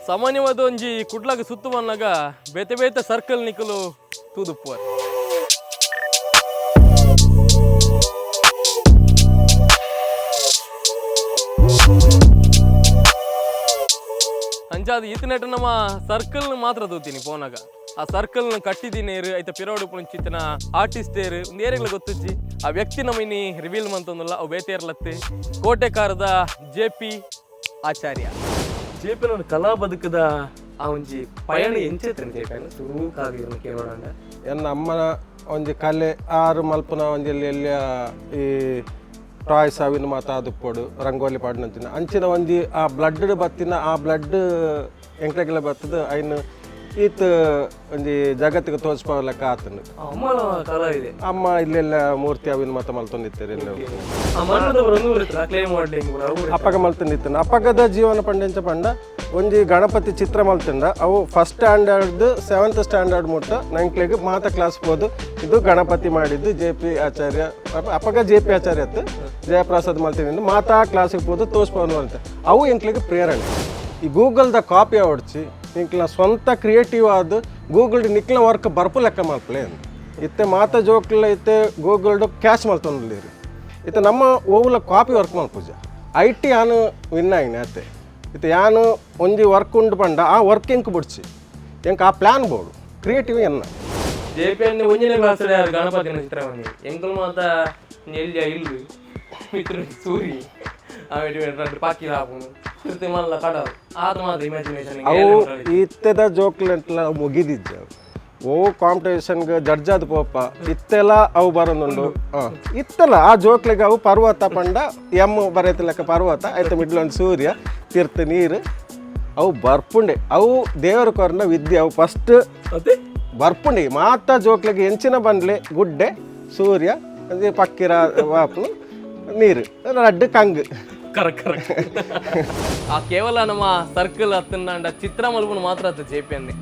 ಸಾಮಾನ್ಯವಾದ ಒಂಜಿ ಕುಡ್ಲಾಗ ಸುತ್ತು ಬಂದಾಗ ಬೇತೆ ಬೇತೆ ಸರ್ಕಲ್ ನಿಕಲು ತೂದುಪ್ಪುವ. ಅಂಚಾದ ಈತನೆಟ್ ನಮ್ಮ ಸರ್ಕಲ್ ಮಾತ್ರ ತೂತೀನಿ ಪೋನಾಗ. ಆ ಸರ್ಕಲ್ ಕಟ್ಟಿದಿನೇರು ಐತ ಪಿರೋಡು ಪುಂಚಿತನ ಆರ್ಟಿಸ್ಟ್ ಏರು ಒಂದು ಏರಿಗಳ ಗೊತ್ತುಜ್ಜಿ. ಆ ವ್ಯಕ್ತಿ ನಮ್ಮ ಇನ್ನಿ ರಿವೀಲ್ ಮಂತೊಂದಲ್ಲ, ಅವು ಬೇತೇರ್ಲತ್ತೆ ಕೋಟೆಕಾರದ ಜೆ ಪಿ ಆಚಾರ್ಯ. ಜೆ ಪಿ ನನ್ನ ಕಲಾ ಬದುಕದ ಆ ಒಂಜಿ ಪಯಣ ಎಂಚೆತ್ತನೆ ಜೆ ಪಿ ಸುರುಕಾಗಿ ಕೇಳೋಣ. ಎನ್ನ ಅಮ್ಮನ ಒಂಜಿ ಕಲೆ ಆರು ಮಲ್ಪುನ ಒಂಜಿ ಎಲ್ಲಿ ಎಲ್ಲಿಯ ಈ ಟಾಯ್ಸ್ ಅವಿನ ಮಾತ ಆದುಪ್ಪೊಡು ರಂಗೋಲಿ ಪಾಡ್ನಂಚಿನ ಅಂಚಿನ ಒಂಜಿ ಆ ಬ್ಲಡ್ ಬತ್ತಿನ ಆ ಬ್ಲಡ್ ಎಂಕ್ಲೆಗೆಲ್ಲ ಬತ್ತದ ಐನ್ ಈತ್ ಒಂಜಿ ಜಗತ್ತಿಗೆ ತೋಜ್ಪಾವ ಲೆಕ್ಕ ಆತನು. ಅಮ್ಮನ ಕಲಾ ಇದೆ. ಅಮ್ಮ ಇಲ್ಲೆಲ್ಲ ಮೂರ್ತಿ ಅವಿನ ಮಾತ ಮಲ್ತೊಂದಿತ್ತಾರೆ ಎಲ್ಲ. ಆ ಮಣ್ಣದ ಕ್ಲೇ ಮಾಡ್ಲಿಂಗ್. ಅಪ್ಪಗ ಮಲ್ತೊಂದಿತ್ತನ. ಅಪ್ಪಗದ ಜೀವನ ಪಂಡೆಂಚ ಪಂಡ ಒಂಜಿ ಗಣಪತಿ ಚಿತ್ರ ಮಲ್ತಂಡ ಅವು first standard seventh standard ಮುಟ್ಟ ನಂಕ್ಲೆಗ್ ಮಾತ ಕ್ಲಾಸ್ ಪೋದು ಇದು ಗಣಪತಿ ಮಾಡಿದ್ದು ಜೆ ಪಿ ಆಚಾರ್ಯ. ಅಪ್ಪಗ ಜೆ ಪಿ ಆಚಾರ್ಯ ಅತ್ತು ಜಯಪ್ರಸಾದ್ ಮಲ್ತಿದ್ದು ಮಾತಾ ಕ್ಲಾಸಿಗೆ ಪೋದು ತೋಸ್ಪೋನು ಅಂತ. ಅವು ಎಂಕ್ಲೆಗ್ ಪ್ರೇರಣೆ. ಈ ಗೂಗಲ್ದ ಕಾಪಿ ಹೊಡ್ಚಿ ಎಂಕ್ಲ ಸ್ವಂತ ಕ್ರಿಯೇಟಿವ್ ಆದ ಗೂಗಲ್ ನಿಕ್ಲ ವರ್ಕ್ ಬರ್ಪು ಲೆಕ್ಕ ಮಲ್ಪಲೆ ಅಂದ್. ಇತ್ತೆ ಮಾತ ಜೋಕ್ಲ ಇತ್ತೆ ಗೂಗಲ್ಡ್ ಕ್ಯಾಶ್ ಮಲ್ತೊಂದಿರಿ. ಇತ್ತೆ ನಮ್ಮ ಓವುಲ ಕಾಪಿ ವರ್ಕ್ ಮಲ್ಪುಜ. I T ಯಾನು ವಿನ್ ಆಯಿನ ಅತ್ತೆ. ಇತ್ತೆ ಯಾನು ಒಂಜಿ ವರ್ಕ್ ಉಂಡು ಪಂಡ ಆ ವರ್ಕ್ ಎಂಕ್ ಬುಡ್ಚಿ, ಎಂಕ್ ಆ ಪ್ಲ್ಯಾನ್ ಬೋಡು ಕ್ರಿಯೇಟಿವ್ ಎನ್ನ. ಜೆ ಪಿ ಅನ್ನ ಒಂಜನೇ ಕ್ಲಾಸ್ ಯಾರು ಗಣಪತಿನ ಚಿತ್ರ ಬಂದಿ ಎಂಕಲ್ ಮಾತ ಎಲ್ಲಿಯ ಇಲ್ಲು ಮಿತ್ರ ಸೂರಿ ಆಮೇಲೆ ರಡ್ಡು ಪಾಕಿ ಹಾಪುನು ತಿರ್ತಿ ಮಲ್ಲ ಕಡ ಆತ ಮಾತ ಇಮ್ಯಾಜಿನೇಷನ್. ಅವು ಇತ್ತೆದ ಜೋಕ್ಲೆಂಟ್ಲ ಮುಗಿದಿಜ್ಜ. ಓ ಕಾಂಪಿಟೇಷನ್ಗೆ ಜಡ್ಜ್ ಆದ್ ಪೋಪ ಇತ್ತೆಲ್ಲ ಅವು ಬರೋದುಂಡು. ಹಾಂ, ಇತ್ತಲ್ಲ ಆ ಜೋಕ್ಲೆಗ್ ಅವು ಪರ್ವತ ಪಂಡ ಎಮ್ ಬರೈತ ಲೆಕ್ಕ ಪರ್ವತ ಆಯ್ತು, ಮಿಡ್ಲ್ ಒಂದು ಸೂರ್ಯ, ತೀರ್ಥ ನೀರು ಅವು ಬರ್ಪುಂಡೆ. ಅವು ದೇವರ ಕೊರ್ನ ವಿದ್ಯೆ ಅವು ಫಸ್ಟ್ ಅದೇ. ಬರ್ಪುಂಡೆ. ಮಾತ ಜೋಕ್ಲೆಗ್ ಎಂಚಿನ ಬಂಡ್ಲೆ ಗುಡ್ಡೆ ಸೂರ್ಯ ಅದೇ ಪಕ್ಕಿರ ವಾಪು ನೀರು ರಡ್ಡು ಕಂಗು. Correct correct. ಆ ಕೇವಲ ನಮ್ಮ ಸರ್ಕಲ್ ಅತ್ತಂಡ ಚಿತ್ರ ಮಲ್ಪುನ ಮಾತ್ರ ಅತ್ತ ಜೆ ಪಿ ಅನ್ನೆ.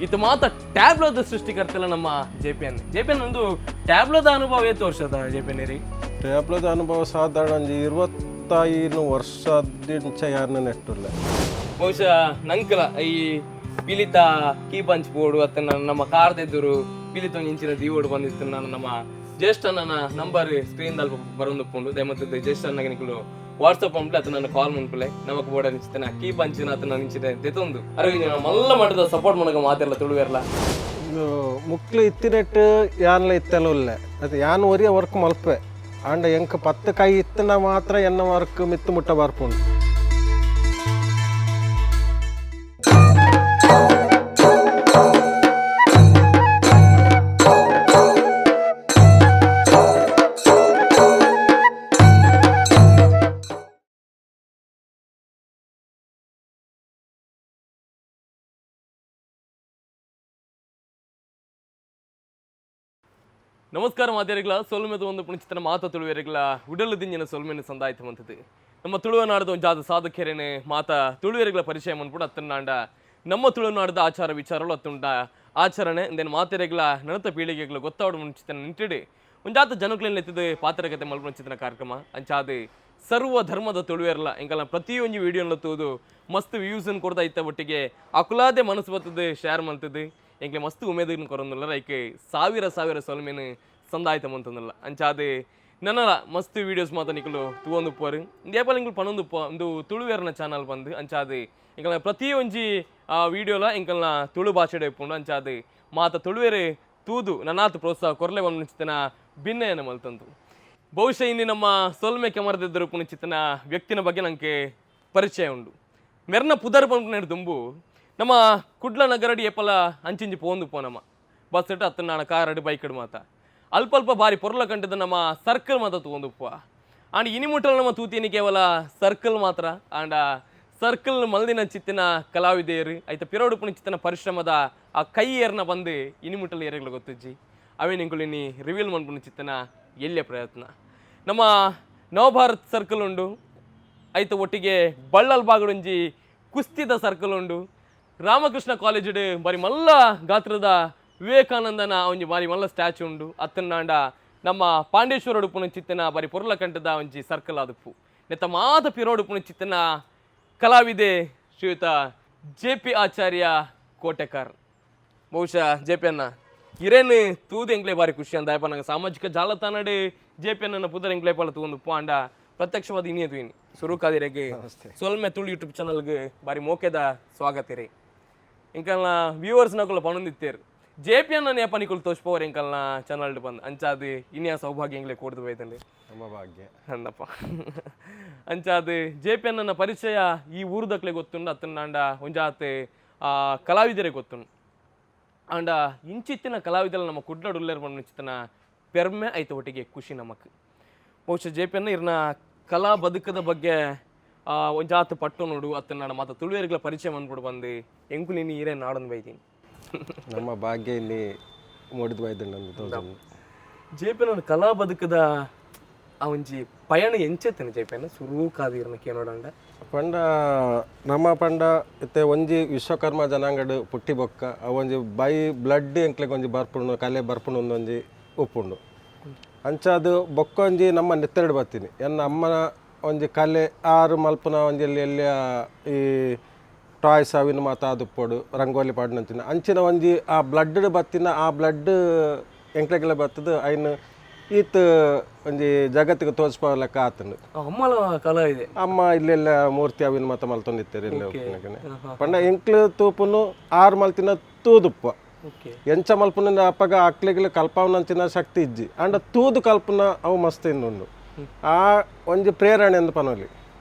ಇದು ಮಾತ್ರ ಟ್ಯಾಬ್ಲೋದ ಸೃಷ್ಟಿಕರ್ತಲ್ಲ ನಮ್ಮ ಜೆ ಪಿ ಅನ್ನೆ. ಜೆ ಪಿ ಅನ್ ಒಂದು ಟ್ಯಾಬ್ಲೋದ ಅನುಭವ ಏತು ವರ್ಷದ ಜೆ ಪಿ ಅನ್ನೇರಿ? ಟ್ಯಾಬ್ಲದ ಅನುಭವ ಸಾಧಾರಣ ಒಂಜಿ 25 ವರ್ಷದಿಂಚ ಯಾರನ್ನ ನೆಟ್ಟುಲ್ಲ. ಬಹುಶಃ ನಂಕಲ ಈ ಪಿಲಿತ ಕೀ ಪಂಚ್ ಬೋರ್ಡು ಅತ್ತ ನಮ್ಮ ಕಾರ್ದೆದುರು ಪಿಲಿತ ಒಂಜಿ ಇಂಚಿನ ದೀವೋಡು ಬಂದಿತ್ತು. ನಾನು ನಮ್ಮ ಜ್ಯೇಷ್ಠ ನಂಬರ್ ಸ್ಕ್ರೀನ್ ದಲ್ಪ ಬರೊಂದುಪ್ಪುಂಡು. ದಯಮತ್ತು ಜ್ಯೇಷ್ಠ ನಿಕುಲು ವಾಟ್ಸಪ್ ಪಂಪ್ಲೆ ಅತ್ತ ನನ್ನ ಕಾಲ್ ಮನ್ಪುಲೆ. ನಮಕ್ ಬೋರ್ಡ್ ಅನಿಸ್ತೇನೆ ಕೀ ಪಂಚಿನ ಅತ್ತ ನಾನು ಇಂಚಿನ ದೆತೊಂದು ಅರವಿಂದ ಮಲ್ಲ ಮಟ್ಟದ ಸಪೋರ್ಟ್ మనకు ಮಾತೆಲ್ಲ ತುಳುವೆರ್ಲ. ಇದು ಮುಕ್ಲು ಇತ್ತಿನೆಟ್ಟು ಯಾನ್ಲ ಇತ್ತೆಲ್ಲ ಉಲ್ಲೆ ಅದು ಯಾನ್ ಒರಿಯ ವರ್ಕ್ ಮಲ್ಪೆ ಆಂಡ ಎಂಕ್ ಪತ್ತು ಕೈ ಇತ್ತನ ಮಾತ್ರ ಎನ್ನ ವರ್ಕ್ ಮಿತ್ತು ಮುಟ್ಟ ಬರ್ಪುಂಡು. ನಮಸ್ಕಾರ ಮಾತೆರಿಗಳ ಸೊಲ್ಮೆದ ಒಂದು ಪುಣಿಚಿತನ ಮಾತ ತುಳುವೆರೆಗಳ ಉಡಲು ದಿಂಜಿನ ಸೊಲ್ಮೆನ ಸಂದಾಯ್ತು ಮಂತದ್ದು. ನಮ್ಮ ತುಳುವನಾಡದ ಒಂದು ಜಾದ ಸಾಧಕರೇನೆ ಮಾತ ತುಳುವೆರೆಗಳ ಪರಿಚಯ ಮನ್ಪುಡು ಅತ್ತನಾಂಡ ನಮ್ಮ ತುಳುನಾಡದ ಆಚಾರ ವಿಚಾರಗಳು ಅತ್ತುಂಡ ಆಚರಣೆ ಇಂದೇನು ಮಾತೆರೆಗಳ ನಡತ ಪೀಳಿಗೆಗಳ ಗೊತ್ತಾಡು ಮುಂಚಿತನ ನಿಂಟಿಡಿ ಒಂಜಾತ ಜನಕ್ಲೆನ್ ಎತ್ತಿದ ಪಾತ್ರಕತೆ ಮಲ್ಪುಂಚಿತನ ಕಾರ್ಯಕ್ರಮ. ಅಂಚಾದ ಸರ್ವ ಧರ್ಮದ ತುಳುವೆರ್ಲ ಎಂಕಲ್ನ ಪ್ರತಿಯೊಂದು ವಿಡಿಯೋನ ತೂದು ಮಸ್ತ್ ವ್ಯೂಸನ್ನು ಕೊಡ್ತಾ ಇತ್ತ ಒಟ್ಟಿಗೆ ಅಕುಲಾದೆ ಮನಸ್ಸು ಬರ್ತದೆ ಶೇರ್ ಮಾಡ್ತದೆ. ಎಂಕ್ಲೆ ಮಸ್ತ್ ಉಮೇದನ್ನು ಕೊರೊಂದುಲ್ಲ. ಐಕೆ ಸಾವಿರ ಸಾವಿರ ಸೊಲ್ಮೆನು ಸಂದಾಯ್ತ ಮಂತಂದಲ್ಲ. ಅಂಚಾದೆ ನನಲ ಮಸ್ತ್ ವೀಡಿಯೋಸ್ ಮಾತ ನಿಕುಲು ತೂವೊಂದು ಪೋರು ಇಂದೇಪಲ್ ಇಂಕುಲು ಪನೊಂದು ಪೋ ಒಂದು ತುಳುವೆರ್ನ ಚಾನಲ್ ಬಂದು. ಅಂಚಾದೆ ಎಂಕಲ್ನ ಪ್ರತಿಯೊಂಜಿ ವೀಡಿಯೋಲ ಎಂಕಲ್ನ ತುಳು ಭಾಷೆಡ್ ಇಪ್ಪುಂಡು. ಅಂಚಾದೆ ಮಾತ ತುಳುವೆರೆ ತೂದು ನನಾತ್ ಪ್ರೋತ್ಸಾಹ ಕೊರ್ಲೆ ಬಂಚಿತನ ಭಿನ್ನೆಯನ್ನು ಮಲ್ತಂತು. ಬಹುಶಃ ಇಲ್ಲಿ ನಮ್ಮ ಸೊಲ್ಮೆ ಕೆಮರದಿದ್ದರು ಪುಣಿಚಿತನ ವ್ಯಕ್ತಿನ ಬಗ್ಗೆ ನಂಗೆ ಪರಿಚಯ ಉಂಡು. ಮೆರ್ನ ಪುದರ್ ಪಂಪುನೇಡು ದುಂಬು ನಮ್ಮ ಕುಡ್ಲ ನಗರಡಿ ಏಪಲ ಅಂಚಿಂಚಿ ಪೋಂದು ಪೋನಮ್ಮ ಬಸ್ ಇಟ್ಟು ಅತ್ತ ನಾಣ ಕಾರಡು ಬೈಕ್ ಮಾತ ಅಲ್ಪ ಅಲ್ಪ ಬಾರಿ ಪೊರ್ಲ ಕಂಟದ ನಮ್ಮ ಸರ್ಕಲ್ ಮಾತ ತೂವೊಂದು ಉಪ್ಪುವ. ಆಂಡ್ ಇನಿ ಮುಟ್ಟಲ ನಮ್ಮ ತೂತಿನಿ ಕೇವಲ ಸರ್ಕಲ್ ಮಾತ್ರ. ಆಂಡ ಸರ್ಕಲ್ ಮಲ್ದಿನ ಚಿತ್ತಿನ ಕಲಾವಿದೆಯರು ಐತ ಪಿರೋಡು ಪುಣಿಚಿತ್ತನ ಪರಿಶ್ರಮದ ಆ ಕೈ ಏರ್ನ ಬಂದು ಇನಿ ಮುಟ್ಟಲ ಏರೆಗ್ಲ ಗೊತ್ತಿಜ್ಜಿ. ಅವೇನು ಇಂಕುಲು ರಿವೀಲ್ ಮನ್ಪುನ ಚಿತ್ತನ ಎಲ್ಲಿಯ ಪ್ರಯತ್ನ. ನಮ್ಮ ನವಭಾರತ್ ಸರ್ಕಲ್ ಉಂಡು, ಐತ ಒಟ್ಟಿಗೆ ಬಳ್ಳಲ್ ಬಾಗಡೊಂಜಿ ಕುಸ್ತಿದ ಸರ್ಕಲ್ ಉಂಡು. ರಾಮಕೃಷ್ಣ ಕಾಲೇಜಿಡ್ ಬಾರಿ ಮಲ್ಲ ಗಾತ್ರದ ವಿವೇಕಾನಂದನ ಒಂಜಿ ಬಾರಿ ಮಲ್ಲ ಸ್ಟ್ಯಾಚು ಉಂಡು. ಅತ್ತನಾಂಡ ನಮ್ಮ ಪಾಂಡೇಶ್ವರ ಉಡುಪುನ ಚಿತ್ತನ ಬಾರಿ ಪೊರ್ಲ ಕಂಠದ ಒಂಜಿ ಸರ್ಕಲ್ ಆದುಪ್ಪು. ನೆತ್ತ ಮಾತ ಪಿರೋಡು ಚಿತ್ತನ ಕಲಾವಿದೆ ಶ್ರೀಯುತ J P ಆಚಾರ್ಯ ಕೋಟೆಕಾರ್. ಬಹುಶಃ ಜೆ ಪಿ ಅನ್ನ ಇರೇನು ತೂದು ಎಂಕ್ಲೆ ಬಾರಿ ಖುಷಿ ಅಂದ. ಅಯ್ಯಪ್ಪ, ನಂಗೆ ಸಾಮಾಜಿಕ ಜಾಲತಾಣಡ್ ಜೆ ಪಿ ಅನ್ನ ಪುದರ್ ಎಂಕ್ಲೆ ಪಾಲ ತೂಂದು ಪೋಂಡ ಪ್ರತ್ಯಕ್ಷವಾದ ಇನಿಯ ತೂಯಿನಿ. ಸುರುಕಾದಿರೆಗ್ ಸೊಲ್ಮೆ. ತುಳು ಯೂಟ್ಯೂಬ್ ಚಾನಲ್ಗೆ ಬಾರಿ ಮೋಕೆದ ಸ್ವಾಗತ ರೀ. ಎಂಕಲ್ನ ವ್ಯೂವರ್ಸ್ ನಕುಲ ಪಣೊಂದಿತ್ತೇರು, ಜೆ ಪಿ ಅನ್ನ ನೇಪ ನಿಕುಲು ತೋಚ್ಪೋರ್ ಎಂಕಲ್ನ ಚಾನಲ್ ಬಂದು. ಅಂಚಾದ್ ಇನಿಯ ಸೌಭಾಗ್ಯ ಎಂಕ್ಲೆ ಕೂಡ್ದು ಬೈದಂడి. ನಮ್ಮ ಭಾಗ್ಯ. ಅಂದಪ್ಪ. ಅಂಚಾದ್ ಜೆ ಪಿ ಅಣ್ಣನ ಪರಿಚಯ ಈ ಊರುದಕ್ಲೆ ಗೊತ್ತುಂಡು ಅತ್ತನಾಂಡ ಒಂಜಾತ್ ಆ ಕಲಾವಿದರೆ ಗೊತ್ತುಂಡು. ಆಂಡ ಇಂಚಿತ್ತಿನ ಕಲಾವಿದರ ನಮ್ಮ ಕುಡ್ಲಡ್ ಉಲ್ಲೇರ್ ಪಂಡ ಪೆರ್ಮೆ ಐತ ಒಟ್ಟಿಗೆ ಖುಷಿ ನಮಕ್. ಬಹುಶಃ ಜೆ ಪಿ ಅಣ್ಣ ಇರ್ನ ಕಲಾ ಬದುಕದ ಬಗ್ಗೆ ಒಂಜಾತ್ ಪಟ್ಟು ನೋಡು ಅತ್ತನಾಡ ಮಾತ ತುಳುವೆರ್ಗಳ ಪರಿಚಯ ಬಂದ್ಬಿಡು ಬಂದು ಎಂಕುಲಿ ನೀರೇ ನಾಡೊಂದು ಬೈದೀನಿ. ನಮ್ಮ ಭಾಗ್ಯ ಇಲ್ಲಿ ಮೂಡಿದ ಬೈದಂಡು. ಜೆ ಪಿ ನನ್ನ ಕಲಾ ಬದುಕದ ಆ ಒಂಜಿ ಪಯಣ ಎಂಚೆತ್ತನೆ ಜೆ ಪಿ ಅಣ್ಣ, ಸುರೂಕಾದಿರ್ನ ಕೇನೋಡಂಡ? ಪಂಡ ನಮ್ಮ ಪಂಡ ಇತ್ತೆ ಒಂಜಿ ವಿಶ್ವಕರ್ಮ ಜನಾಂಗಡ್ ಪುಟ್ಟಿ ಬೊಕ್ಕ ಅವು ಒಂಜಿ ಬೈ ಬ್ಲಡ್ ಎಂಕ್ಲೆಗ್ ಒಂಜಿ ಬರ್ಪುಂಡು, ಕಲೆ ಬರ್ಪುಂಡು ಒಂದೊಂಜಿ ಉಪ್ಪುಂಡು. ಅಂಚಾದ್ ಬೊಕ್ಕ ಒಂಜಿ ನಮ್ಮ ನೆತ್ತೆರಡು ಬತ್ತೀನಿ ಎನ್ನ ಅಮ್ಮನ ಒಂಜಿ ಕಲೆ, ಆರು ಮಲ್ಪುನ ಒಂಜಿ ಎಲ್ಲಿ ಎಲ್ಲಿಯ ಈ ಟಾಯ್ಸ್ ಅವಿನ ಮಾತ ಆದುಪ್ಪೊಡು, ರಂಗೋಲಿ ಪಾಡ್ನಂಚಿನ ಅಂಚಿನ ಒಂಜಿ ಆ ಬ್ಲಡ್ ಬತ್ತಿನ, ಆ ಬ್ಲಡ್ ಎಂಕ್ಲೆಗೆಲ್ಲ ಬತ್ತದು. ಐನ್ ಈತ್ ಒಂಜಿ ಜಗತ್ತಿಗೆ ತೋಜ್ಪಾವ ಲೆಕ್ಕ ಆತುಂಡು. ಅಮ್ಮಲ ಕಲಾ ಇದೆ. ಅಮ್ಮ ಇಲ್ಲೆಲ್ಲ ಮೂರ್ತಿ ಅವಿನ ಮಾತ ಮಲ್ತೊಂದಿತ್ತೆರ್ ಇಲ್ಲ ಪಂಡ ಎಂಕ್ಲು ತೂಪುನು ಆರು ಮಲ್ತಿನ ತೂದುಪ್ಪ. ಎಂಚ ಮಲ್ಪುನ ಅಪ್ಪಗ ಅಕ್ಲೆಗ್ಲ ಕಲ್ಪಾವನಂಚಿನ ಶಕ್ತಿ ಇಜ್ಜಿ, ಆಂಡ ತೂದು ಕಲ್ಪುನ ಅವು ಮಸ್ತ್ ಇನ್ನುಂಡು. ಆ ಒಂಜಿ ಪ್ರೇರಣೆ ಅಂದ್ ಪನೊಲಿ.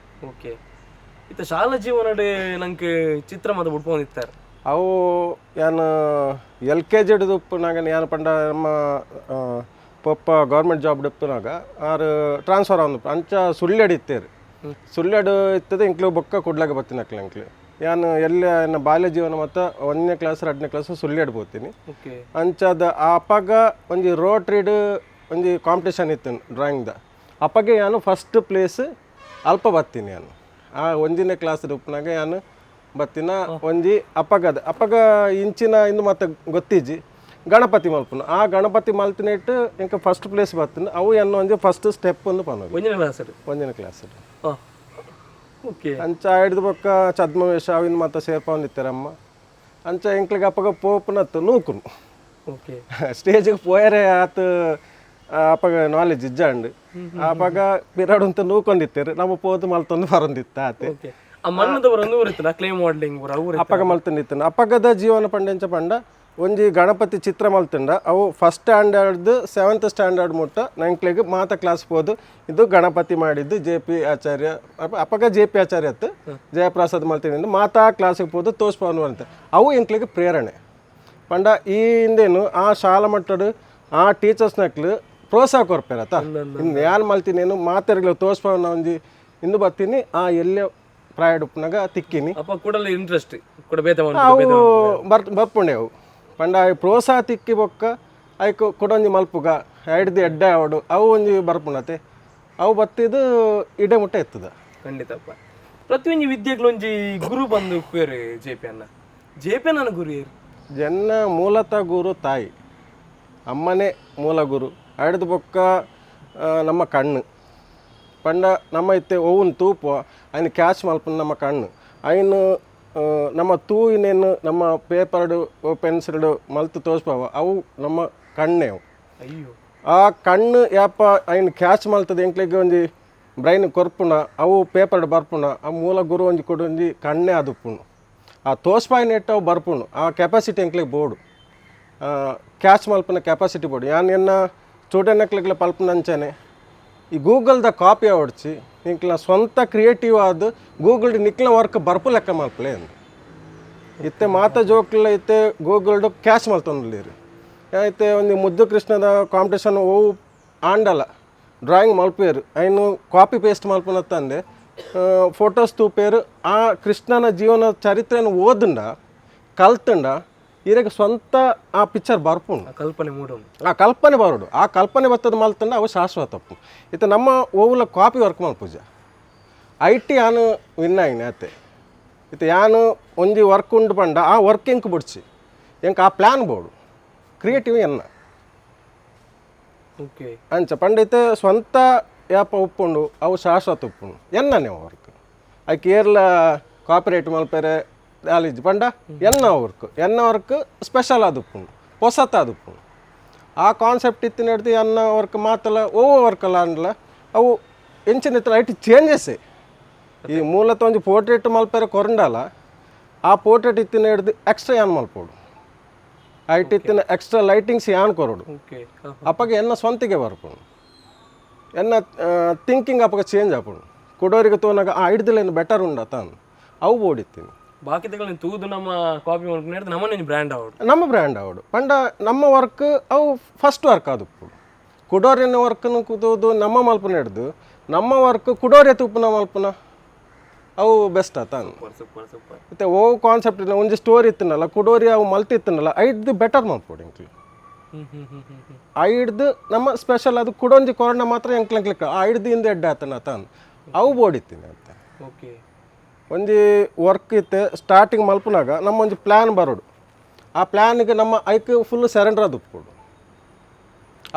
ಓಕೆ, ಇತ್ತ ಶಾಲಾ ಜೀವನಡ್ ನಂಕ್ ಚಿತ್ರ ಮಾತ ಬುಡ್ಪೊಂದಿತ್ತಾರೆ? ಅವು ಯಾನ್ ಎಲ್ ಕೆ ಜಿಡ್ ಉಪ್ಪುನಾಗ ಯಾನ್ ಪಂಡ ನಮ್ಮ ಪೊಪ್ಪ ಗೌರ್ಮೆಂಟ್ ಜಾಬ್ ಉಪ್ಪುನಾಗ ಆರು ಟ್ರಾನ್ಸ್ಫರ್ ಆವೊಂದು ಅಂಚ ಸುಳ್ಯಡ್ ಇತ್ತೇರು. ಸುಳ್ಯಡ್ ಇತ್ತದ ಎಂಕ್ಲು ಬೊಕ್ಕ ಕುಡ್ಲಾಗ ಬತ್ತಿನಕ್ಲೆ ಎಂಕ್ಲು. ಯಾನ್ ಎಲ್ಲ ಎನ್ನ ಬಾಲ್ಯ ಜೀವನ ಮತ್ತು ಒಂದನೇ ಕ್ಲಾಸ್ 2ನೇ ಕ್ಲಾಸ್ ಸುಳ್ಯಡ್ ಪೋತೀನಿ. ಅಂಚಾದ ಅಪಗ ಒಂಜಿ ರೋಟ್ರಿಡ್ ಒಂಜಿ ಕಾಂಪಿಟೇಷನ್ ಇತ್ತು ಡ್ರಾಯಿಂಗ್ದ. ಅಪಗ ಯಾನು ಫಸ್ಟ್ ಪ್ಲೇಸ್ ಅಲ್ಪ ಬತ್ತೀನಿ. ಯಾನು ಆ ಒಂಜಿನೇ ಕ್ಲಾಸ್ ಉಪ್ಪುನಾಗ ಯಾನು ಬತ್ತಿನ ಒಂಜಿ ಅಪಗದ ಅಪಗ ಇಂಚಿನ ಇಂದು ಮತ್ತೆ ಗೊತ್ತಿಜ್ಜಿ, ಗಣಪತಿ ಮಲ್ಪುನ. ಆ ಗಣಪತಿ ಮಲ್ತಿನೆಟ್ ಎಂಕ ಫಸ್ಟ್ ಪ್ಲೇಸ್ ಬತ್ತಿನ. ಅವು ಎನ್ನ ಒಂಜಿ ಫಸ್ಟ್ ಸ್ಟೆಪ್ ಒಂದು ಪನೊಲಿ. ಒಂಜನೇ ಕ್ಲಾಸ್? ಒಂಜನೇ ಕ್ಲಾಸ್. ಅಂಚ ಹಿಡ್ದು ಬೊಕ್ಕ ಛದ್ಮವೇಷ ಅವಿನ ಮಾತ ಸೇರ್ಪವೊಂದಿತ್ತೆರಮ್ಮ. ಅಂಚ ಎಂಕ್ಲೆಗ್ ಅಪಗ ಪೋಪುನತ್ತು ನೂಕುನು. ಸ್ಟೇಜ್ಗೆ ಪೋಯರೆ ಆತು ಅಪಗ ನಾಲೆಜ್ ಇಜ್ಜಾಂಡ್. ಅಪಗ ಪಿರಾಡುಂತ ನೂಕೊಂದಿತ್ತೇರು, ನಮ್ಮ ಪೋದು ಮಲ್ತೊಂದು ಬರೊಂದಿತ್ತ ಆತೆ. ಓಕೆ, ಆ ಮಣ್ಣದ ಬರ ಒಂದು ಊರಿತ್ತಲ್ಲ, ಕ್ಲೇ ಮಾಡಲಿಂಗ್ ಪೂರ ಊರು. ಅಪಗ ಮಲ್ತೊಂದಿತ್ತು. ಅಪಗದ ಜೀವನ ಪಂಡೆಂಚ ಪಂಡ ಒಂಜಿ ಗಣಪತಿ ಚಿತ್ರ ಮಲ್ತುಂಡ ಅವು first standard seventh standard ಮುಟ್ಟ ನಂಕ್ಲೆಗ್ ಮಾತ ಕ್ಲಾಸ್ ಪೋದು ಇದು ಗಣಪತಿ ಮಾಡಿದ್ದು ಜೆ ಪಿ ಆಚಾರ್ಯ. ಅಪಗ ಜೆ ಪಿ ಆಚಾರ್ಯ ಅತ್ತು, ಜಯಪ್ರಸಾದ್ ಮಲ್ತಿದ್ದು. ಮಾತಾ ಕ್ಲಾಸಿಗೆ ಪೋದು ತೋಸ್ಪವನು ಅಂತ. ಅವು ಎಂಕ್ಲೆಗ್ ಪ್ರೇರಣೆ. ಪಂಡ ಈ ಹಿಂದೇನು ಆ ಶಾಲಾ ಮಟ್ಟಡ್ ಆ ಟೀಚರ್ಸ್ ನಕ್ಲು ಪ್ರೋತ್ಸಾಹ ಕೊರ್ಪೇರತ್ತ, ಇನ್ನು ಯಾನ್ ಮಲ್ತಿನೇನು ಮಾತೆರ್ಗ್ಲ ತೋಸ್ಪವನ ಒಂಜಿ ಇಂದು ಬರ್ತೀನಿ. ಆ ಎಲ್ಲೆ ಪ್ರಾಯಡ್ ಉಪ್ಪುನಾಗ ತಿಕ್ಕಿನಿ. ಅಪ್ಪ ಕೂಡಲ ಇಂಟ್ರೆಸ್ಟ್ ಕೂಡ ಬೇತೆ. ಅವು ಬರ್ಪುಂಡೆ. ಅವು ಪಂಡ ಪ್ರೋತ್ಸಾಹ ತಿಕ್ಕಿ ಬೊಕ್ಕ ಐಕ್ ಕುಡೊಂಜಿ ಮಲ್ಪುಗ ಐಡ್ದು ಎಡ್ಡೆ ಆವಡು ಅವು ಒಂಜಿ ಬರ್ಪುಂಡತೆ. ಅವು ಬತ್ತಿದ್ದು ಇಡೆ ಮುಟ್ಟ ಎತ್ತದ. ಖಂಡಿತಪ್ಪ. ಪ್ರತಿಯೊಂಜಿ ವಿದ್ಯೆಗ್ಲ ಒಂಜಿ ಗುರು ಬಂದು ಉಪ್ಪೇರು ಜೆ ಪಿ ಅನ್ನ. ಜೆ ಪಿ ಅಣ್ಣನ ಗುರು ಏರು? ಜನ ಮೂಲತಃ ಗುರು ತಾಯಿ, ಅಮ್ಮನೇ ಮೂಲ ಗುರು. ಐಡ್ದು ಬೊಕ್ಕ ನಮ್ಮ ಕಣ್ಣು. ಪಂಡ ನಮ್ಮ ಇತ್ತೆ ಒವ್ವನ್ ತೂಪುವ ಐನ್ ಕ್ಯಾಚ್ ಮಲ್ಪುನ ನಮ್ಮ ಕಣ್ಣು. ಐನ್ ನಮ್ಮ ತೂಯಿನೇನು ನಮ್ಮ ಪೇಪರ್ಡ್ ಪೆನ್ಸಿಲ್ಡ್ ಮಲ್ತು ತೋಜ್ಪಾವ, ಅವು ನಮ್ಮ ಕಣ್ಣೇ ಅವು. ಆ ಕಣ್ಣು ಯಾಪ ಐನ್ ಕ್ಯಾಚ್ ಮಲ್ತದ ಎಂಕ್ಲೆಗ್ ಒಂಜಿ ಬ್ರೈನ್ ಕೊರ್ಪುನ, ಅವು ಪೇಪರ್ಡ್ ಬರ್ಪುನ. ಆ ಮೂಲ ಗುರು ಒಂಜಿ ಕೊಡೊಂಜಿ ಕಣ್ಣೇ ಅದುಪ್ಪುಂಡು. ಆ ತೋಸ್ಪಾಯಿನೆಟ್ ಅವು ಬರ್ಪುಂಡು. ಆ ಕೆಪಾಸಿಟಿ ಎಂಕ್ಲೆಗ್ ಬೋಡು, ಕ್ಯಾಚ್ ಮಲ್ಪುನ ಕೆಪಾಸಿಟಿ ಬೋಡು. ಯಾನ್ ಎನ್ನ ಸ್ಟೂಡೆಂಟ್ ನಕ್ಲೆಗ್ಲ ಪಲ್ಪುನ ಅಂಚನೆ, ಈ ಗೂಗಲ್ದ ಕಾಪಿ ಅವಡ್ಚಿ, ನಿಕ್ಲ ಸ್ವಂತ ಕ್ರಿಯೇಟಿವ್ ಆದ್ ಗೂಗಲ್ಡ್ ನಿಕ್ಲ ವರ್ಕ್ ಬರ್ಪು ಲೆಕ್ಕ ಮಲ್ಪಲೆ ಅಂದ್. ಇತ್ತೆ ಮಾತ ಜೋಕ್ಲ ಇತ್ತೆ ಗೂಗಲ್ಡ್ ಕ್ಯಾಚ್ ಮಲ್ತೊಂದುಲ್ಲೆರ್. ಇತ್ತೆ ಒಂಜಿ ಮುದ್ದು ಕೃಷ್ಣದ ಕಾಂಪಿಟೇಷನ್ ಒವು ಆಂಡಲ ಡ್ರಾಯಿಂಗ್ ಮಲ್ಪುವೆರ್, ಐನ್ ಕಾಪಿ ಪೇಸ್ಟ್ ಮಲ್ಪುನತ್ತಂದೆ ಫೋಟೋಸ್ ತೂಪೇರು. ಆ ಕೃಷ್ಣನ ಜೀವನ ಚರಿತ್ರೆನ್ ಓದುಂಡ ಕಲ್ತುಂಡ ಇರೆಗ್ ಸ್ವಂತ ಆ ಪಿಕ್ಚರ್ ಬರ್ಪುಂಡು. ಆ ಕಲ್ಪನೆ ಮೂಡೋನು. ಆ ಕಲ್ಪನೆ ಬರೋಡು. ಆ ಕಲ್ಪನೆ ಬತ್ತದ ಮಲ್ತಂಡ ಅವು ಶಾಶ್ವತ. ಇತ್ತೆ ನಮ್ಮ ಓವುಲ ಕಾಪಿ ವರ್ಕ್ ಮಲ್ಪುಜ. IT ಯಾನ್ ವಿನ್ ಆಯಿನಿ ಅತ್ತೆ. ಇತ್ತೆ ಯಾನ್ ಒಂಜಿ ವರ್ಕ್ ಉಂಡು ಪಂಡ ಆ ವರ್ಕ್ ಎಂಕ್ ಬುಡ್ಚಿ, ಎಂಕ್ ಆ ಪ್ಲ್ಯಾನ್ ಬೋಡು, ಕ್ರಿಯೇಟಿವ್ ಎನ್ನ. ಅಂಚ ಪಂಡ ಇತ್ತೆ ಸ್ವಂತ ಯಾಪ ಉಪ್ಪುಂಡು, ಅವು ಶಾಶ್ವತ ಉಪ್ಪುಂಡು. ಎನ್ನನೆ ವರ್ಕ್ ಐಕ್ ಏರ್ಲ ಕಾಪಿರೈಟ್ ಮಲ್ಪೆರೆ. ನಾಲೆಜ್ ಪಂಡ ಎನ್ನ ವರ್ಕ್, ಎನ್ನ ವರ್ಕ್ ಸ್ಪೆಷಲ್ ಆದುಪ್ಪುಂಡು, ಪೊಸತ್ ಆದುಪ್ಪುಂಡು. ಆ ಕಾನ್ಸೆಪ್ಟ್ ಇತ್ತಿನ ಹಿಡ್ದು ಎನ್ನ ವರ್ಕ್ ಮಾತಲ್ಲ ಓ ವರ್ಕಲ್ಲ ಅಂಡ್ಲ ಅವು ಎಂಚಿನ ಇತ್ತು ಐಟ್ ಚೇಂಜಸ್ಸೇ. ಈ ಮೂಲತಃ ಒಂಜಿ ಪೋರ್ಟ್ರೇಟ್ ಮಲ್ಪೆರೆ ಕೊರಂಡಲ ಆ ಪೋರ್ಟ್ರೇಟ್ ಇತ್ತಿನ ಹಿಡ್ದು ಎಕ್ಸ್ಟ್ರಾ ಯಾನ್ ಮಲ್ಪೋಡು, ಐಟ್ ಇತ್ತಿನ ಎಕ್ಸ್ಟ್ರಾ ಲೈಟಿಂಗ್ಸ್ ಯಾನ್ ಕೊರಡು. ಅಪ್ಪಗೆ ಎನ್ನ ಸ್ವಂತಿಗೆ ಬರ್ಪುಂಡು, ಎನ್ನ ಥಿಂಕಿಂಗ್ ಅಪ್ಪಗ ಚೇಂಜ್ ಆಪುಂಡು. ಕುಡೋರಿಗೆ ತೋನಾಗ ಆ ಹಿಡ್ದಿಲ್ಲ ಬೆಟರ್ ಉಂಡ ತಾನು ಅವು ಬೋಡಿತ್ತೀನಿ. ಬಾಕಿದಗಳನ್ನ ತೂದು ನಮ್ಮ ಕಾಪಿ ಮಾಡ್ಕೊಂಡು ನಮ್ಮನೆ ಬ್ರ್ಯಾಂಡ್ ಅವಡು. ನಮ್ಮ ಬ್ರ್ಯಾಂಡ್ ಅವಡು ಪಂಡ ನಮ್ಮ ವರ್ಕ್ ಅವು ಫಸ್ಟ್ ವರ್ಕ್ ಆದುಪ್ಪುಡು. ಕುಡೋರಿನ ವರ್ಕ್ನು ಕೂತೋದು ನಮ್ಮ ಮಲ್ಪನ ಹಿಡ್ದು ನಮ್ಮ ವರ್ಕ್ ಕುಡೋರಿಯ ತುಪ್ಪುನ ಮಲ್ಪುನ ಅವು ಬೆಸ್ಟ್ ಆತಾನು. Super super super. ಮತ್ತೆ ಓ ಕಾನ್ಸೆಪ್ಟ್ ಇಲ್ಲ ಒಂಜಿ ಸ್ಟೋರಿ ಇತ್ತನಲ್ಲ ಕುಡೋರಿ ಅವು ಮಲ್ತಿತ್ತನಲ್ಲ ಐಡ್ದು ಬೆಟರ್ ಮಲ್ಪೊಡು ಎಂಕ್ಲು. ಹ್ಮ್ ಹ್ಮ್ ಹ್ಮ್ ಹ್ಮ್ ಹ್ಮ್. ಐಡ್ದು ನಮ್ಮ ಸ್ಪೆಷಲ್ ಅದು ಕುಡೊಂಜಿ ಕೊರೋನಾ ಮಾತ್ರ ಎಂಕ್ಲ ಕ್ಲಿಕ್ ಐಡ್ದು ಇಂದ ಎಡ್ಡೆ ಆತನ ತಾನು ಅವು ಬೋಡಿತ್ತೀನಿ ಅಂತ. ಒಂಜಿ ವರ್ಕ್ ಇತ್ತೆ ಸ್ಟಾರ್ಟಿಂಗ್ ಮಲ್ಪುನಾಗ ನಮ್ಮ ಒಂಜಿ ಪ್ಲ್ಯಾನ್ ಬರೋಡು, ಆ ಪ್ಲ್ಯಾನ್ಗೆ ನಮ್ಮ ಐಕ್ ಫುಲ್ ಸರೆಂಡರ್ ಅದು ಉಪ್ಪುಡು.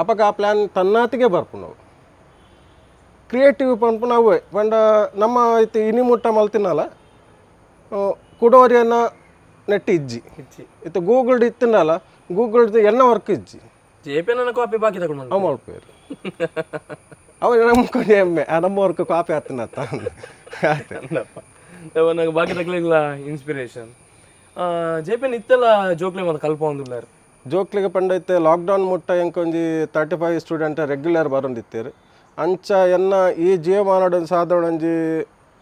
ಅಪ್ಪಗ ಆ ಪ್ಲ್ಯಾನ್ ತನ್ನಾತಿಗೆ ಬರ್ಪು. ನಾವು ಕ್ರಿಯೇಟಿವ್ ಪನ್ಪುನ ಅವೇ ಪಂಡ ನಮ್ಮ ಇತ್ತೆ ಇನಿ ಮುಟ್ಟ ಮಲ್ತಿನಲ್ಲ ಕುಡೋರಿಯನ್ನ ನೆಟ್ ಇಜ್ಜಿ. ಇಜ್ಜಿ. ಇತ್ತೆ ಗೂಗಲ್ಡ್ ಇತ್ತಿನಲ್ಲ ಗೂಗಲ್ಡ್ ಎನ್ನ ವರ್ಕ್ ಇಜ್ಜಿ. ಜೆ ಪಿ ನನ್ನ ಕಾಪಿ ಬಾಕಿ ತಗೊಂಡು ಅವು ಮಲ್ಪೇರು ಅವ ನಮ್ಮ ಕೊಂಚ ಹೆಮ್ಮೆ ಆ ನಮ್ಮ ವರ್ಕ್ ಕಾಪಿ ಆತನ ಆಯ್ತು. ಅಂದಪ್ಪ ನಂಗೆ ಬಾಕಿ ತಗೊಳ್ಳಿಲ್ಲ inspiration. J P ಇತ್ತೆಲ್ಲ ಜೋಕ್ಲೆ ಮತ್ತೆ ಕಲ್ಪ ಒಂದುಲ್ಲಾರು. ಜೋಕ್ಲಿಗೆ ಪಂಡೈತೆ ಲಾಕ್ಡೌನ್ ಮುಟ್ಟ ಎಂಕೊಂಜಿ 35 ಸ್ಟೂಡೆಂಟ್ ರೆಗ್ಯುಲರ್ ಬರೊಂದಿತ್ತೇರು. ಅಂಚ ಎನ್ನ ಈ ಜೀವಮಾನಡ್ ಸಾಧಾರಣ ಒಂಜಿ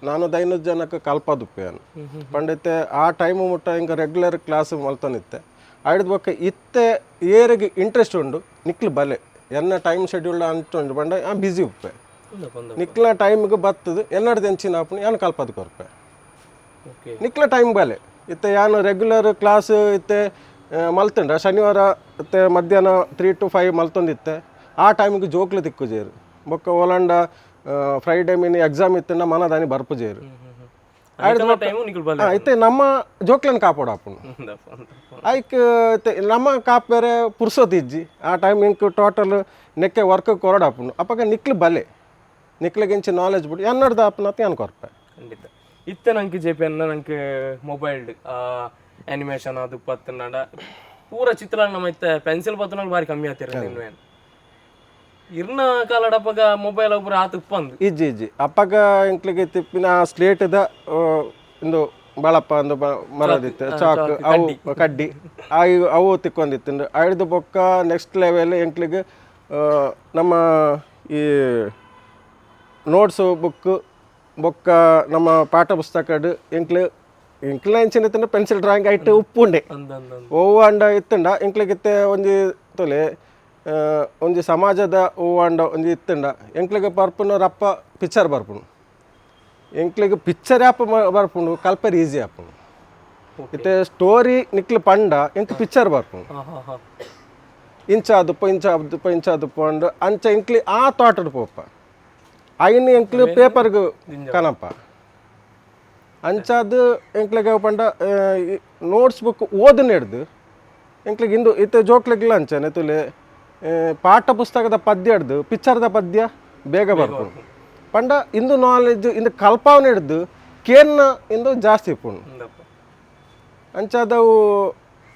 400-500 ಜನಕ್ಕೆ ಕಲ್ಪದುಪ್ಪೆ ಪಂಡೈತೆ. ಆ ಟೈಮು ಮುಟ್ಟ ಎಂಕ ರೆಗ್ಯುಲರ್ ಕ್ಲಾಸ್ ಮಲ್ತೊಂದಿತ್ತೆ. ಐಡ್ದ್ ಬೊಕ್ಕ ಇತ್ತೆ ಏರಿಗೆ ಇಂಟ್ರೆಸ್ಟ್ ಉಂಡು ನಿಕ್ಲು ಬಲೆ ಎನ್ನ ಟೈಮ್ ಶೆಡ್ಯೂಲ್ ಅಂಚುಂಡು ಪಂಡ ಆ ಬ್ಯುಸಿ ಉಪ್ಪೆ. ಅಂದಪ್ಪ ಅಂದಪ್ಪ. ನಿಕ್ಲ ಟೈಮ್ಗೆ ಬತ್ತದು ಎನ್ನಡ್ದು ಎಂಚಿನ ಆಪುಂಡು ಯಾನ್ ಕಲ್ಪದು ಕೊರ್ಪೆ. ನಿಕ್ಲ ಟೈಮ್ ಬಲೆ ಇತ್ತೆ ಯಾನ್ ರೆಗ್ಯುಲರ್ ಕ್ಲಾಸ್ ಇತ್ತೆ ಮಲ್ತುಂಡ ಶನಿವಾರ ಇತ್ತೆ ಮಧ್ಯಾಹ್ನ 3 to 5 ಮಲ್ತೊಂದಿತ್ತೆ. ಆ ಟೈಮಿಗೆ ಜೋಕ್ಲು ತಿಕ್ಕುಜೇರು ಬೊಕ್ಕ ಓಲಾಂಡ ಫ್ರೈಡೇ ಮೀನಿ ಎಕ್ಸಾಮ್ ಇತ್ತಂಡ ಮನದಾನಿ ಬರ್ಪುಜೇರು. ಟೈಮು ನಿಕ್ಲು ಬಲೆ. ಇತ್ತೆ ನಮ್ಮ ಜೋಕ್ಲನ್ ಕಾಪಾಡು ಆಪುಂಡು. ಅಂದಪ್ಪ ಅಂದಪ್ಪ. ಐಕ್ ಇತ್ತೆ ನಮ್ಮ ಕಾಪ್ ಬೇರೆ ಪುರ್ಸೊತ್ತು ಇಜ್ಜಿ. ಆ ಟೈಮ್ ಇಂಕ್ ಟೋಟಲ್ ನೆಕ್ಕೆ ವರ್ಕ್ ಕೊರಡು ಆಪುಂಡು. ಅಪ್ಪಗ ನಿಕ್ಲು ಬಲೆ ನಿಕ್ಲಿಗೆ ಇಂಚಿ ನಾಲೆಜ್ ಬಿಡು ಎನ್ನಡ್ದು ಆಪುನತ್ ಯಾನ್ ಕೊರ್ಪೆ. ಖಂಡಿತ. ಇತ್ತೆ ನಂಗೆ ಜೆ ಪಿ ಅನ್ನ ನಂಗೆ ಮೊಬೈಲ್ಡ್ ಆನಿಮೇಷನ್ ಅದು ಪತ್ತನಾಡ ಪೂರ ಚಿತ್ರ ನಮ್ಮ ಇತ್ತೆ ಪೆನ್ಸಿಲ್ ಪತ್ತನಾಗ ಬಾರಿ ಕಮ್ಮಿ ಆತಿರ. ಇರ್ನ ಕಾಲಡಪ್ಪಗ ಮೊಬೈಲ್ ಒಬ್ಬರು ಆತ ಉಪ್ಪಂದು. ಇಜ್ಜಿ ಇಜ್ಜಿ. ಅಪ್ಪಗ ಎಂಕ್ಲಿಗೆ ತಿಪ್ಪಿನ ಸ್ಲೇಟ್ದ ಇಂದು ಬಳಪ್ಪ ಅಂದು ಮರದಿತ್ತು ಚಾಕ್ ಅವು ಕಡ್ಡಿ ಆಯ್ ಅವು ತಿಕ್ಕೊಂದಿತ್ತು. ಐದು ಬೊಕ್ಕ ನೆಕ್ಸ್ಟ್ ಲೆವೆಲ್ ಎಂಕ್ಲಿಗೆ ನಮ್ಮ ಈ ನೋಟ್ಸು ಬುಕ್ ಬೊಕ್ಕ ನಮ್ಮ ಪಾಠ ಪುಸ್ತಕಡ್ ಎಂಕ್ಲು ಎಂಕ್ಲ ಎಂಚಿನ ಪೆನ್ಸಿಲ್ ಡ್ರಾಯಿಂಗ್ ಐಟ್ ಉಪ್ಪುಂಡೆ. ಅಂದ ಅಂದ ಅಂದ. ಓವು ಅಂಡ ಇತ್ತುಂಡ ಎಂಕ್ಲಿಗೆ ಇತ್ತೆ ಒಂಜಿ ತೊಲೆ ಒಂಜಿ ಸಮಾಜದ ಓವು ಅಂಡ ಒಂಜಿ ಇತ್ತುಂಡ ಎಂಕ್ಲಿಗೆ ಬರ್ಪುನ ರಪ್ಪ ಪಿಕ್ಚರ್ ಬರ್ಪುನು. ಎಂಕ್ಲಿಗೆ ಪಿಕ್ಚರ್ ಆ್ಯಪ್ ಬರ್ಪುಂಡು ಕಲ್ಪರ್ ಈಸಿ ಆಪುಂಡು. ಇತ್ತೆ ಸ್ಟೋರಿ ನಿಕ್ಲು ಪಂಡ ಎಂಕ್ ಪಿಕ್ಚರ್ ಬರ್ಪುಂಡು. ಹಾ ಹಾ ಹಾ. ಇಂಚ ಆದುಪ್ಪ ಇಂಚ ಆದುಪ್ಪ ಇಂಚ ಆದುಪ್ಪ ಅಂಡ್ ಅಂಚ ಎಂಕ್ಲಿ ಆ ತೋಟಡ್ ಪೋಪ ಐನ್ ಎಂಕ್ಲು ಪೇಪರ್ಗ್ ಕನಪ ಅಂಚಾದ್ ಎಂಕ್ಲಿಗೆ ಪಂಡ ನೋಟ್ಸ್ ಬುಕ್ ಓದನ ಹಿಡ್ದು ಎಂಕ್ಲಿಗೆ ಇಂದು ಇತ್ತೆ ಜೋಕ್ಲಿಗ್ಲ ಅಂಚನೆ ತುಲೆ ಪಾಠ ಪುಸ್ತಕದ ಪದ್ಯ ಹಿಡ್ದು ಪಿಕ್ಚರ್ದ ಪದ್ಯ ಬೇಗ ಬರ್ಪುಂಡು. ಪಂಡ ಇಂದು ನಾಲೆಜ್ ಇಂದು ಕಲ್ಪಾವನೆ ಹಿಡ್ದು ಕೇನ್ನ ಇಂದು ಜಾಸ್ತಿ ಇಪ್ಪುಂಡು. ಅಂದಪ್ಪ. ಅಂಚಾದವು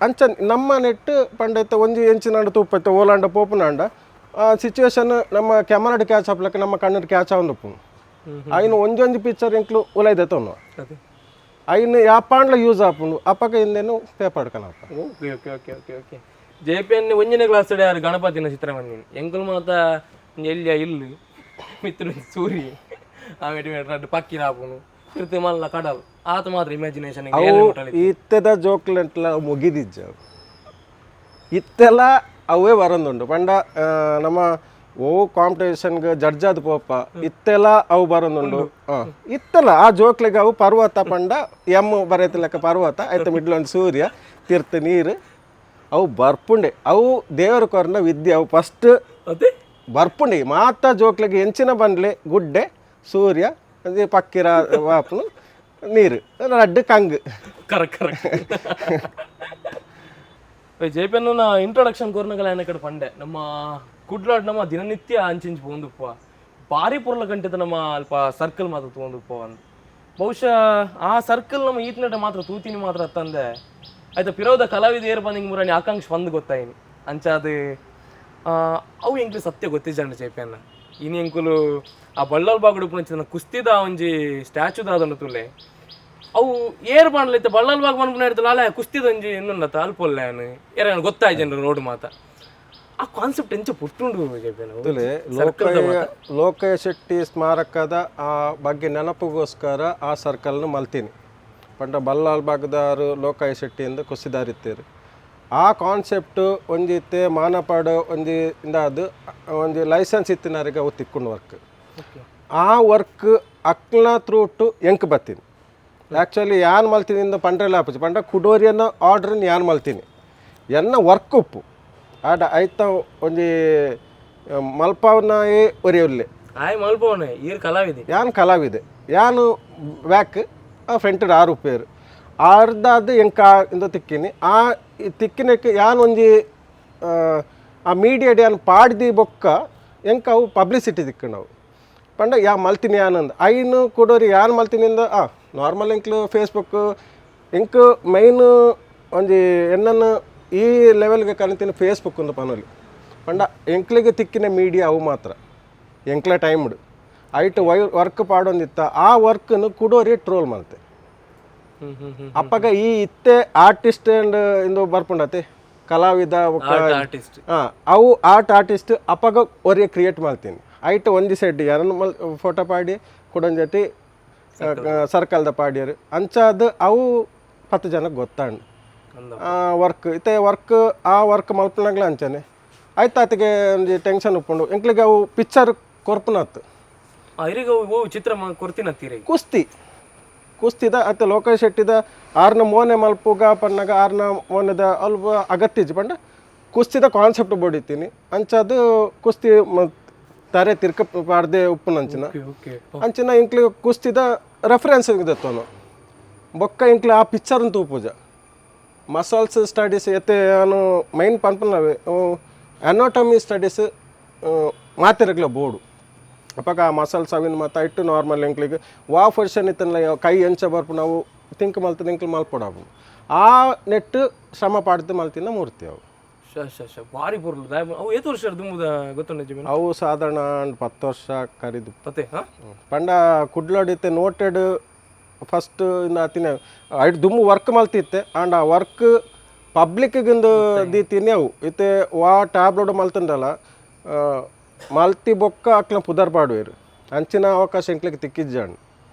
ಅಂಚ ನಮ್ಮ ನೆಟ್ ಪಂಡ ಇತ್ತೆ ಒಂಜಿ ಎಂಚಿನಾಂಡ ತೂಪೈತೆ ಓಲಾಂಡ ಪೋಪುನಾಂಡ ಆ ಸಿಚುವೇಶನ್ ನಮ್ಮ ಕ್ಯಾಮರಾಡ್ ಕ್ಯಾಚ್ ಆಪ್ಲಕ್ಕ ನಮ್ಮ ಕಣ್ಣು ಕ್ಯಾಚ್ ಆವೊಂದುಪ್ಪುಂಡು. ಐನು ಒಂಜೊಂಜಿ ಪಿಕ್ಚರ್ ಎಂಕ್ಲು ಉಲೈದೆ ತೊನ್ನು ಅದೇ. ಐನು ಯಾಪಾಂಡ್ಲ ಯೂಸ್ ಆಪುಂಡು. ಅಪ್ಪಗ ಇಂದೇನು ಪೇಪರ್ ಕನಪ್ಪ. Okay okay okay okay okay. J P N ಒಂಜನೇ ಕ್ಲಾಸ್ ಯಾರು ಗಣಪತಿನ ಚಿತ್ರ ಬಂದಿನಿ. ಎಂಕುಲು ಮಾತ ಎಲ್ಲಿಯ ಇಲ್ಲು ಮಿತ್ರ ಸೂರ್ಯ ಆಮೇಲೆ ರಡ್ಡು ಪಕ್ಕಿನ ಆಪುನು ತಿರ್ತಿ ಮಲ್ಲ ಕಡಲ್ ಆತ ಮಾತ್ರ ಇಮ್ಯಾಜಿನೇಷನ್. ಅವು ಇತ್ತೆದ ಜೋಕ್ಲೆಂಟ್ಲ ಮುಗಿದಿಜ್ಜ ಅವು. ಇತ್ತೆಲ್ಲ ಅವೇ ಬರೊಂದುಂಡು ಪಂಡ ನಮ್ಮ ಓ ಕಾಂಪಿಟೇಷನ್ಗೆ ಜಡ್ಜ್ ಆದ್ ಪೋಪ ಇತ್ತೆಲ್ಲ ಅವು ಬರೊಂದುಂಡು. ಇತ್ತೆಲ್ಲ ಆ ಜೋಕ್ಲಿಗೆ ಅವು ಪರ್ವತ ಪಂಡ ಎಮ್ ಬರೆತ ಲೆಕ್ಕ ಪರ್ವತ ಆಯ್ತು ಮಿಡ್ಲ್ ಒಂದು ಸೂರ್ಯ ತೀರ್ಥ ನೀರು ಅವು ಬರ್ಪುಂಡೆ. ಅವು ದೇವರ ಕೊರ್ನ ವಿದ್ಯೆ ಅವು ಫಸ್ಟ್ ಅದೇ. ಬರ್ಪುಂಡೆ. ಮಾತ ಜೋಕ್ಲಿಗೆ ಎಂಚಿನ ಬಂಡ್ಲೆ ಗುಡ್ಡೆ ಸೂರ್ಯ ಅದೇ ಪಕ್ಕಿರ ವಾಪುನು ನೀರು ರಡ್ಡು ಕಂಗ್. Correct correct. J P N introduction ಕೊರ್ನಗಲ ಏನ ಕಡೆ ಪಂಡೆ ನಮ್ಮ ಕುಡ್ಲಾಡ್ ನಮ್ಮ ದಿನನಿತ್ಯ ಅಂಚಿಂಚ್ ಪೋಂದುಪ್ಪ ಬಾರಿ ಪೊರ್ಲ ಗಂಟೆದ ನಮ್ಮ ಅಲ್ಪ ಸರ್ಕಲ್ ಮಾತ್ರ ತಗೊಂಡುಪ್ಪ ಒಂದು ಬಹುಶಃ ಆ ಸರ್ಕಲ್ ನಮ್ಮ ಈತನಟ ಮಾತ್ರ ತೂತಿನಿ ಮಾತ್ರ ಅತ್ತಂದೆ ಆಯ್ತಾ. ಪಿರೋದ ಕಲಾವಿದ ಏರ್ ಬಂದಿಂಗ್ ಮುರಾಣಿ ಆಕಾಂಕ್ಷ ಬಂದು ಗೊತ್ತಾಯಿನಿ ಅಂಚಾದ ಅವು ಎಂಕ್ಲು ಸತ್ಯ ಗೊತ್ತಿಜ್ಜಂಡ ಜೆಪಿ ಅನ್ನ. ಇನಿ ಎಂಕುಲು ಆ ಬಳ್ಳಾಲ್ ಬಾಗುಡು ಪುನಂಚಿನ ಕುಸ್ತಿದ ಒಂಜಿ ಸ್ಟ್ಯಾಚುದ ಅದನ್ನು ತುಲೆ ಅವು ಏರ್ ಬಾಂಡ್ಲೈತೆ. ಬಳ್ಳಾಲ್ ಬಾಗ್ ಬಂದ್ಪುನ ಇರ್ತಲ್ಲ ಅಲ್ಲ, ಕುಸ್ತಿದ ಒಂಜಿ ಇನ್ನೊಂದತ್ತ ಅಲ್ಪೊಲ್ಲೆ ಏರ ಗೊತ್ತಾಯ್ತು ರೋಡ್ ಮಾತ. ಆ ಕಾನ್ಸೆಪ್ಟ್ ಎಂಚ ಪುಟ್ಟುಂಡು ಜೆಪಿ ಅನ್ನ? ತುಲೆ ಲೋಕಯ್ಯ ಲೋಕಯ್ಯ ಶೆಟ್ಟಿ ಸ್ಮಾರಕದ ಆ ಬಗ್ಗೆ ನೆನಪಿಗೋಸ್ಕರ ಆ ಸರ್ಕಲ್ನ ಮಲ್ತೀನಿ. ಪಂಡ ಬಲ್ಲಾಲ್ ಬಾಗದಾರು ಲೋಕಯ್ಯ ಶೆಟ್ಟಿ ಎಂದು ಕುಸಿದಾರಿತ್ತೇರು. ಆ ಕಾನ್ಸೆಪ್ಟ್ ಒಂಜಿ ಇತ್ತೆ ಮಾನಪಾಡು ಒಂಜಿ ಇಂದಾದು ಒಂಜಿ ಲೈಸೆನ್ಸ್ ಇತ್ತಿನವರಿಗೆ ಅವು ತಿಕ್ಕೊಂಡು ವರ್ಕ್. ಆ ವರ್ಕ್ ಅಕ್ಲ ತ್ರೂಟು ಎಂಕ್ ಬತ್ತೀನಿ. ಆ್ಯಕ್ಚುಲಿ ಯಾನ್ ಮಲ್ತೀನಿ ಇಂದ ಪಂಡ್ರೆಲ್ಲ ಆಪುಜಿ. ಪಂಡ ಕುಡೋರಿಯನ್ನ ಆರ್ಡ್ರನ್ನ ಯಾನ್ ಮಲ್ತೀನಿ, ಎನ್ನ ವರ್ಕ್ ಉಪ್ಪು ಆಡ ಐತ ಒಂಜಿ ಮಲ್ಪವನಾಯೇ ಒರಿಯುಲ್ಲೆ. ಆಯ್ ಮಲ್ಪವನೆ, ಈರ್ ಕಲಾವಿದೆ. ಯಾನ್ ಕಲಾವಿದೆ, ಯಾನು ಬ್ಯಾಕ್ ಆ ಫ್ರಂಟ್ ಆರು ಉಪ್ಪೇರು ಅರ್ಧಾದ ಎಂಕ ಇಂದ ತಿಕ್ಕಿನಿ. ಆ ಈ ತಿಕ್ಕಿನಕ್ಕೆ ಯಾನ್ ಒಂಜಿ ಆ ಮೀಡಿಯಾಡ್ ಯಾನ್ ಪಾಡ್ದಿ ಬೊಕ್ಕ ಎಂಕ ಅವು ಪಬ್ಲಿಸಿಟಿ ತಿಕ್ಕಣವು. ಪಂಡ ಯಾ ಮಲ್ತೀನಿ ಯಾನಂದ್ ಐನು ಕೊಡೋರಿ ಯಾನ್ ಮಲ್ತೀನಿ ಅಂದ. ಆ ನಾರ್ಮಲ್ ಎಂಕ್ಲು ಫೇಸ್ಬುಕ್ ಎಂಕ್ ಮೈನ್ ಒಂಜಿ ಎನ್ನನ್ನು ಈ ಲೆವೆಲ್ಗೆ ಕಲಿತೀನಿ ಫೇಸ್ಬುಕ್ ಒಂದು ಪನೊಲಿ. ಪಂಡ ಎಂಕ್ಲಿಗೆ ತಿಕ್ಕಿನ ಮೀಡಿಯಾ ಅವು ಮಾತ್ರ. ಎಂಕ್ಲ ಟೈಮ್ಡ್ ಐಟ್ ವೈ ವರ್ಕ್ ಪಾಡೊಂದಿತ್ತ. ಆ ವರ್ಕ್ನು ಕುಡೋರಿ ಟ್ರೋಲ್ ಮಲ್ತೆ. ಹ್ಮ್ ಹ್ಮ್ ಹ್ಮ್ ಅಪ್ಪಗ ಈ ಇತ್ತೆ ಆರ್ಟಿಸ್ಟ್ ಅಂಡ್ ಇಂದು ಬರ್ಪುಂಡತೆ ಕಲಾವಿದ ಬೊಕ್ಕ ಆರ್ಟಿಸ್ಟ್. ಅವು ಆರ್ಟ್ ಆರ್ಟಿಸ್ಟ್ ಅಪ್ಪಗ ಒರಿಯ ಕ್ರಿಯೇಟ್ ಮಾಡ್ತೀನಿ. ಐಟ್ ಒಂಜಿ ಸೈಡ್ ಯಾರನ್ನು ಮಲ್ ಫೋಟೋ ಪಾಡಿ ಕುಡೊಂಜಟಿ ಸರ್ಕಲ್ದ ಪಾಡಿಯರು. ಅಂಚಾದ ಅವು 10 ಜನಕ್ಕೆ ಗೊತ್ತಾಂಡ್ ವರ್ಕ್ ಇತ್ತೆ ವರ್ಕ್. ಆ ವರ್ಕ್ ಮಲ್ಪನಾಗ್ಲ ಅಂಚನೆ ಆಯ್ತು. ಆತಿಗೆ ಒಂಜಿ ಟೆನ್ಷನ್ ಉಪ್ಪುಂಡು ಎಂಕ್ಲಿಗೆ. ಅವು ಪಿಕ್ಚರ್ ಕೊರ್ಪುನತ್ತು. ಇರಿಗೆ ಅವು ಚಿತ್ರ ಕೊರ್ತಿನತ್ತೀರಿ? ಕುಸ್ತಿ ಕುಸ್ತಿದ ಅತ್ತ ಲೋಕೇಶ್ ಶೆಟ್ಟಿದ ಆರ್ನ ಮೋನೆ ಮಲ್ಪುಗ ಪನ್ನಾಗ ಆರ್ನ ಮೋನೆದ ಅಲ್ಪ ಅಗತ್ಯ ಪಂಡ ಕುಸ್ತಿದ ಕಾನ್ಸೆಪ್ಟ್ ಬಡಿತೀನಿ. ಅಂಚಾದು ಕುಸ್ತಿ ತರೆ ತಿರ್ಕ ಪಾಡ್ದೆ ಉಪ್ಪುನಂಚಿನ ಓಕೆ ಓಕೆ ಅಂಚಿನ ಎಂಕ್ಲಿ ಕುಸ್ತಿದ ರೆಫರೆನ್ಸ್ ದತ್ತೋನು. ಬೊಕ್ಕ ಎಂಕ್ಲಿ ಆ ಪಿಕ್ಚರ್ ತೂಪುಜ. ಮಸಲ್ಸ್ ಸ್ಟಡೀಸ್ ಎತ್ತೆ ನಾನು ಮೈನ್ ಪನ್ಪುನವೇ ಅನಾಟಮಿ ಸ್ಟಡೀಸ್ ಮಾತೆರಗ್ಲ ಬೋರ್ಡು. ಅಪ್ಪಗ ಆ ಮಸಲ್ಸ್ ಅವಿನ ಮಾತ ಇಟ್ಟು ನಾರ್ಮಲ್ ಎಂಕ್ಲಿಗೆ ವಾ ಪೊಸಿಷನ್ ಇತ್ತಲ್ಲ, ಕೈ ಎಂಚ ಬರ್ಪು ನಾವು ತಿಂಕ್ ಮಲ್ತ ತಿಂಕ್ ಮಲ್ಪೊಡಾಪು. ಆ ನೆಟ್ಟು ಶ್ರಮ ಪಾಡ್ದು ಮಲ್ತಿನ ಮೂರ್ತಿ ಅವು. ಶ ಶ ಶ, ಭಾರಿ ಪೊರ್ಲು. ಅವು ಏತ್ ವರ್ಷ ದುಂಬುದ ಗೊತ್ತುಂಡ ಜಮೀನು? ಅವು ಸಾಧಾರಣ ಒಂದು 10 ವರ್ಷ ಕರಿದು. ಪತ್ತೆ ಹಾ. ಪಂಡ ಕುಡ್ಲಡಿತ್ತೆ ನೋಟೆಡ್ ಫಸ್ಟ್ ಇಂದ ಅತಿನ ಐಟ್ ದುಮ್ಮು ವರ್ಕ್ ಮಲ್ತಿತ್ತೆ. ಆಂಡ್ ಆ ವರ್ಕ್ ಪಬ್ಲಿಕ್ಗಿಂದು ದೀತೀನಿ ಅವು. ಇತ್ತೆ ವಾ ಟ್ಯಾಬ್ಲೋಡ್ ಮಲ್ತಂಡಲ್ಲ, ಮಲ್ತಿ ಬೊಕ್ಕ ಅಕ್ಲ ಪುದರ್ ಪಾಡುವೆರು. ಅಂಚಿನ ಅವಕಾಶ ಎಂಕ್ಲಿಗೆ ತಿಕ್ಕಿಜ್ಜಾಂಡ್.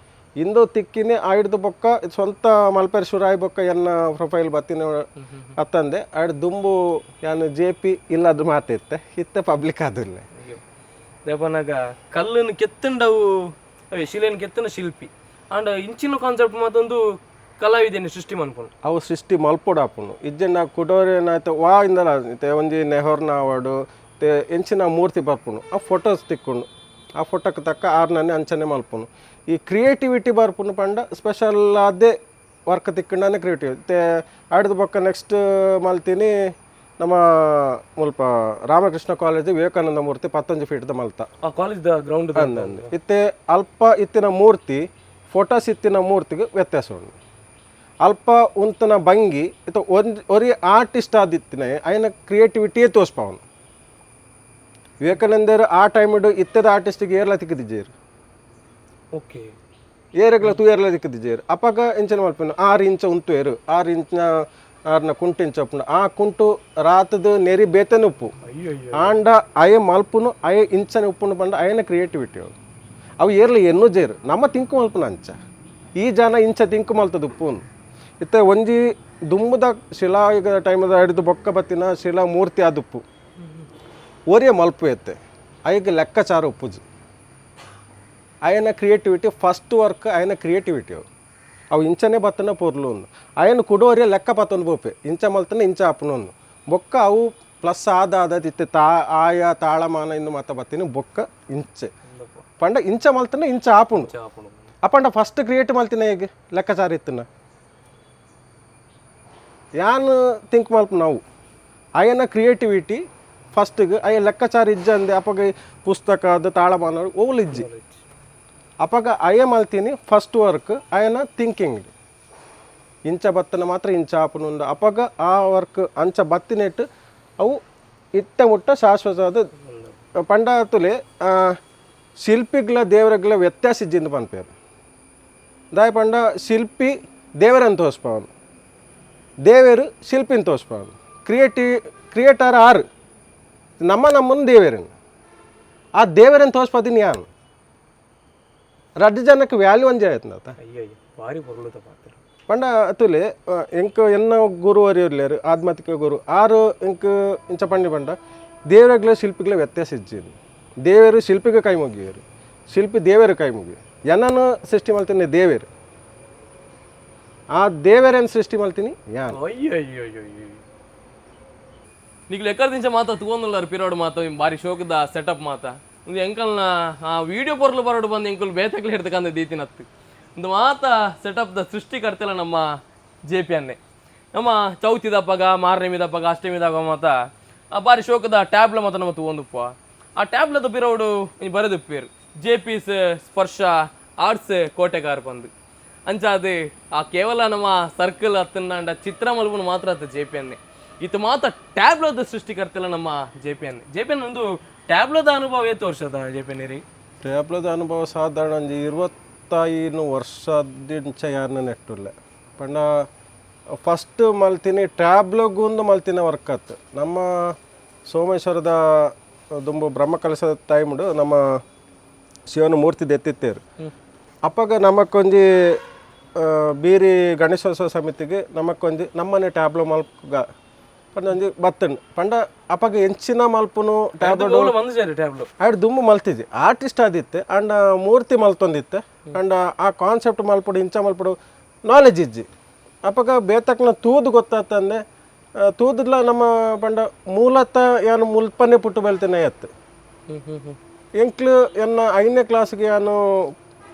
ಇಂದು ತಿಕ್ಕಿನಿ. ಆಯ್ದು ಬೊಕ್ಕ ಸ್ವಂತ ಮಲ್ಪೆರ್ ಶುರಾಯ್ ಬೊಕ್ಕ ಎನ್ನ ಪ್ರೊಫೈಲ್ ಬತ್ತಿನ ಅತ್ತಂದೆ. ಆಯ್ಡ್ ದುಂಬು ಯಾನ್ ಜೆ ಪಿ ಇಲ್ಲದು ಮಾತಿತ್ತೆ, ಇತ್ತೆ ಪಬ್ಲಿಕ್ ಆದಿಲ್ಲ. ಅಯ್ಯೋ ದೇಪನಾಗ ಕಲ್ಲನ್ನು ಕೆತ್ತಂಡವು, ಅವೇ ಶಿಲೆಯನ್ನು ಕೆತ್ತನ ಶಿಲ್ಪಿ. ಆಂಡ ಇಂಚಿನ ಕಾನ್ಸೆಪ್ಟ್ ಮಾತೊಂದು ಕಲಾವಿದೆನೆ ಸೃಷ್ಟಿ ಮನ್ಪುಂಡು. ಅವು ಸೃಷ್ಟಿ ಮಲ್ಪೊಡಾಪುಂಡು. ಇಜ್ಜೆಂಡ ಕುಡೋರೆ ಏನಾಯ್ತು ವಾ ಇಂದಲ ಇತ್ತೆ ಒಂಜಿ ನೆಹರ್ನ ಅವಾರ್ಡು ತೆ ಎಂಚಿನ ಮೂರ್ತಿ ಬರ್ಪುಂಡು. ಆ ಫೋಟೋಸ್ ತಿಕ್ಕೊಂಡು ಆ ಫೋಟೋಕ್ಕೆ ತಕ್ಕ ಆರ್ನನ್ನೇ ಅಂಚನೆ ಮಲ್ಪುಂಡು. ಈ ಕ್ರಿಯೇಟಿವಿಟಿ ಬರ್ಪುಂಡು. ಪಂಡ ಸ್ಪೆಷಲ್ ಅದೇ ವರ್ಕ್ ತಿಕ್ಕಂಡನೆ ಕ್ರಿಯೇಟಿವ್ ತೆ ಆಡ್ದ ಬೊಕ್ಕ ನೆಕ್ಸ್ಟ್ ಮಲ್ತೀನಿ. ನಮ್ಮ ಮುಲ್ಪ ರಾಮಕೃಷ್ಣ ಕಾಲೇಜ್ ವಿವೇಕಾನಂದ ಮೂರ್ತಿ 11 ಫೀಟ್ದ ಮಲ್ತ. ಆ college the ground? ಅಂದಂದು ಇತ್ತೆ ಅಲ್ಪ ಇತ್ತಿನ ಮೂರ್ತಿ ಫೋಟೋಸ್ ಇತ್ತಿನ ಮೂರ್ತಿಗೆ ವ್ಯತ್ಯಾಸ ಉಂಡು. ಅಲ್ಪ ಉಂತನ ಭಂಗಿ ಇತ್ತ ಒಂಜಿ ಒರಿ ಆರ್ಟಿಸ್ಟ್ ಆದಿತ್ತಿನ ಅಯ್ಯನ ಕ್ರಿಯೇಟಿವಿಟಿಯೇ ತೋಸ್ಪಾವನು. ವಿವೇಕಾನಂದರು ಆ ಟೈಮಿಡು ಇತ್ತದ ಆರ್ಟಿಸ್ಟಿಗೆ ಏರ್ಲ ತಿಕ್ಕಿದ್ದಿಜ್ಜೇರು. ಏರೆಗ್ಲ ತೂಯರ್ಲ ತಿಕ್ಕಿದ್ದಿಜ್ಜೇರು. ಅಪಗ ಎಂಚಿನ ಮಲ್ಪಿನ 6 ಇಂಚ ಉಂತುವೇರು, 6 ಇಂಚಿನ ಆರ್ನ ಕುಂಟು ಇಂಚ ಉಪ್ಪುಂಡು. ಆ ಕುಂಟು ರಾತದ ನೆರಿ ಬೇತನೆ ಉಪ್ಪು. ಅಯ್ಯೋ ಅಯ್ಯೋ. ಆಂಡ ಅಯ ಮಲ್ಪುನು ಅಯ ಇಂಚನೆ ಉಪ್ಪುನು ಪಂಡ ಅಯನ ಕ್ರಿಯೇಟಿವಿಟಿ ಅವು. ಅವು ಏರ್ಲ ಎನ್ನು ಜೇರು ನಮ್ಮ ತಿಂಕು ಮಲ್ಪುನ ಅಂಚ ಈ ಜನ ಇಂಚ ತಿಂಕು ಮಲ್ತದ ಉಪ್ಪುನು. ಇತ್ತೆ ಒಂಜಿ ದುಂಬುದ ಶಿಲಾಯುಗದ ಟೈಮದ ಹಿಡಿದು ಬೊಕ್ಕ ಬತ್ತಿನ ಶಿಲಾ ಮೂರ್ತಿ ಆದುಪ್ಪು. ಒರಿಯ ಮಲ್ಪು ಎತ್ತೆ ಅಯ್ಯಗೆ ಲೆಕ್ಕಾಚಾರ ಉಪ್ಪುಜಿ. ಅಯನ creativity first work ಅಯನ ಕ್ರಿಯೇಟಿವಿಟಿ ಅವು. ಅವು ಇಂಚನೆ ಬತ್ತನ ಪೊರ್ಲು ಉಂದು. ಅಯನ ಕುಡೋರಿಯ ಲೆಕ್ಕ ಪತ್ತೊಂದು ಪೋಪೆ ಇಂಚ ಮಲ್ತನ ಇಂಚ ಆಪುನೊಂದು. ಬೊಕ್ಕ ಅವು ಪ್ಲಸ್ ಆದ ಆದ ಇತ್ತೆ ತಾ ಆಯ ತಾಳಮಾನ ಇಂದು ಮಾತ ಬತ್ತೀನಿ. ಬೊಕ್ಕ ಇಂಚೆ ಪಂಡ ಇಂಚ ಮಲ್ತನ ಇಂಚ ಆಪುಂಡು. ಆಪುಂಡು. ಅಪಂಡ ಫಸ್ಟ್ ಕ್ರಿಯೇಟ್ ಮಲ್ತಿನ ಹೇಗೆ ಲೆಕ್ಕಾಚಾರ ಇತ್ತನ ಯಾನ್ ಥಿಂಕ್ ಮಲ್ಪ ನಾವು ಅಯನ ಕ್ರಿಯೇಟಿವಿಟಿ ಫಸ್ಟಿಗೆ ಅಯ್ಯ ಲೆಕ್ಕಾಚಾರ ಇಜ್ಜಂದೆ. ಅಪಗ ಪುಸ್ತಕ ಅದು ತಾಳಮಾನ ಓಲ್ ಇಜ್ಜಿ. ಅಪಗ ಅಯ್ಯ ಮಲ್ತೀನಿ ಫಸ್ಟ್ ವರ್ಕ್ ಅಯನ ಥಿಂಕಿಂಗ್ ಇಂಚ ಬತ್ತನ ಮಾತ್ರ ಇಂಚ ಆಪುನುಂಡು. ಅಪಗ ಆ ವರ್ಕ್ ಅಂಚ ಬತ್ತಿನೆಟ್ಟು ಅವು ಇತ್ತ ಮುಟ್ಟ ಶಾಶ್ವತವಾದ ಪಂಡ ತುಲೆ. ಶಿಲ್ಪಿಗ್ಲ ದೇವರಗ್ಲ ವ್ಯತ್ಯಾಸ ಇಜ್ಜಿಂದು ಪನ್ಪೇರು. ದಾಯ ಪಂಡ ಶಿಲ್ಪಿ ದೇವರನ್ನು ತೋರಿಸ್ಪವನು, ದೇವರು ಶಿಲ್ಪಿನ ತೋರಿಸ್ಪವನು. ಕ್ರಿಯೇಟರ್ ಆರು ನಮ್ಮ ನಮ್ಮನ್ನು ದೇವರನ್ನು, ಆ ದೇವರನ್ನು ತೋರಿಸ್ಪದಿನಿ ಯಾನು ರಡ್ಡು ಜನಕ್ಕೆ ವ್ಯಾಲ್ಯೂ ಒಂಜೆ ಆಯ್ತು. ಅಯ್ಯೋ ಅಯ್ಯೋ, ಭಾರಿ ಪೊರ್ಲುದ ಪಾತ್ರ. ಪಂಡ ಅತುಲೆ ಎಂಕ್ ಎನ್ನ ಗುರು ಅರಿಯುರ್ಲೇರು ಆಧ್ಯಾತ್ಮಿಕ ಗುರು ಆರು ಎಂಕ್ ಇಂಚ ಪಂಡಿ ಪಂಡ ದೇವರಗ್ಲ ಶಿಲ್ಪಿಗ್ಲ ವ್ಯತ್ಯಾಸ ಇಜ್ಜಿ. ದೇವರು ಶಿಲ್ಪಿಗೆ ಕೈ ಮುಗಿಯರು, ಶಿಲ್ಪಿ ದೇವರು ಕೈ ಮುಗಿ. ಎನ್ನನ್ನು ಸೃಷ್ಟಿ ಮಲ್ತೀನಿ ದೇವರು, ಆ ದೇವರೇನು ಸೃಷ್ಟಿ ಮಲ್ತೀನಿ ಯಾನ್. ಅಯ್ಯೋ ಅಯ್ಯೋ ಅಯ್ಯೋ ಅಯ್ಯೋ. ನಿಕ್ಲು ಎಕ್ಕಡ ಮಾತ ತೂವೊಂದುಲ್ಲಾರ್ ಪಿರೋಡು ಮಾತ ಬಾರಿ ಶೋಕದ ಸೆಟಪ್ ಮಾತ. ಒಂದು ಎಂಕಲ್ನ ಆ ವಿಡಿಯೋ ಪೊರ್ಲು ಬರೋಡು ಬಂದು ಎಂಕಲ್ ಬೇತಕ್ಲೆ ಹಿಡ್ತಕಂದ ದೀತಿನತ್ತು. ಒಂದು ಮಾತ ಸೆಟಪ್ದ ಸೃಷ್ಟಿಕರ್ತೆಲ್ಲ ನಮ್ಮ ಜೆ ಪಿ ಅನ್ನೆ. ನಮ್ಮ ಚೌತಿದಪ್ಪಗ, ಮಾರನೆಮಿದಪ್ಪಗ, ಅಷ್ಟಮಿದಪ್ಪ ಮಾತ ಆ ಬಾರಿ ಶೋಕದ ಟ್ಯಾಬ್ಲ ಮಾತ ನಮ್ಮ ತೂವೊಂದುಪ್ಪ. ಆ ಟ್ಯಾಬ್ಲದ ಪಿರೋಡು ಬರೆದುಪ್ಪೇರು ಜೆ ಪಿಸ್ ಸ್ಪರ್ಶ ಆರ್ಟ್ಸ್ ಕೋಟೆಗಾರ್ ಬಂದು. ಅಂಚಾದ್ ಆ ಕೇವಲ ನಮ್ಮ ಸರ್ಕಲ್ ಅತ್ತಂಡ ಚಿತ್ರ ಮಲ್ಪುನ ಮಾತ್ರ ಅತ್ತ ಜೆ ಪಿ ಅನ್ನೆ. ಇತ್ತು ಮಾತ ಟ್ಯಾಬ್ಲೋದ ಸೃಷ್ಟಿಕರ್ತೆಲ್ಲ ನಮ್ಮ ಜೆ ಪಿ ಅನ್ನೆ. ಜೆ ಪಿ ಎನ್ ಒಂದು ಟ್ಯಾಬ್ಲೋದ ಅನುಭವ ಏತು ವರ್ಷದ ಜೆ ಪಿ ಎನ್? ಟ್ಯಾಬ್ಲದ ಅನುಭವ ಸಾಧಾರಣ ಒಂಜಿ 25 ವರ್ಷದಿಂಚ ಯಾರನ್ನ ನೆಟ್ಟುಲ್ಲ. ಪಂಡ ಫಸ್ಟ್ ಮಲ್ತಿನಿ ಟ್ಯಾಬ್ಲೊಗೊಂದು ಮಲ್ತಿನ ವರ್ಕ್ ಆತು. ನಮ್ಮ ಸೋಮೇಶ್ವರದ ದುಂಬು ಬ್ರಹ್ಮ ಕಲಶದ ಟೈಮ್ಡು ನಮ್ಮ ಶಿವನ ಮೂರ್ತಿ ದೆತ್ತಿತ್ತೇರು. ಅಪ್ಪಗ ನಮಕ್ಕೊಂಜಿ ಬೀರಿ ಗಣೇಶೋತ್ಸವ ಸಮಿತಿಗೆ ನಮಕ್ಕೊಂಜಿ ನಮ್ಮನೆ ಟ್ಯಾಬ್ಲೋ ಮಲ್ಪುಗ ಪಂಡ ಒಂಜಿ ಬತ್ತಂಡು. ಪಂಡ ಅಪ್ಪಗ ಎಂಚಿನ ಮಲ್ಪುನು ಟ್ಯಾಬ್ಲೋ? ಟ್ಯಾಬ್ಲೋ ಆಯ್ತು, ದುಂಬು ಮಲ್ತಿದ್ದೆ, ಆರ್ಟಿಸ್ಟ್ ಆದಿತ್ತೆ. ಅಂಡ್ ಮೂರ್ತಿ ಮಲ್ತೊಂದಿತ್ತೆ. ಅಂಡ್ ಆ ಕಾನ್ಸೆಪ್ಟ್ ಮಲ್ಪಡು, ಇಂಚ ಮಲ್ಪಡು ನಾಲೆಜ್ ಇಜ್ಜಿ. ಅಪಗ ಬೇತಕ್ನ ತೂದು ಗೊತ್ತಾತಂದೆ. ತೂದುಡ್ಲ ನಮ್ಮ ಪಂಡ ಮೂಲತಃ ಯಾನು ಮುಲ್ಪನೆ ಪುಟ್ಟು ಬೆಲ್ತೇನೆ ಎತ್ತು. ಎಂಕ್ಲು ಎನ್ನ 5ನೇ ಕ್ಲಾಸ್ಗೆ ಯಾನು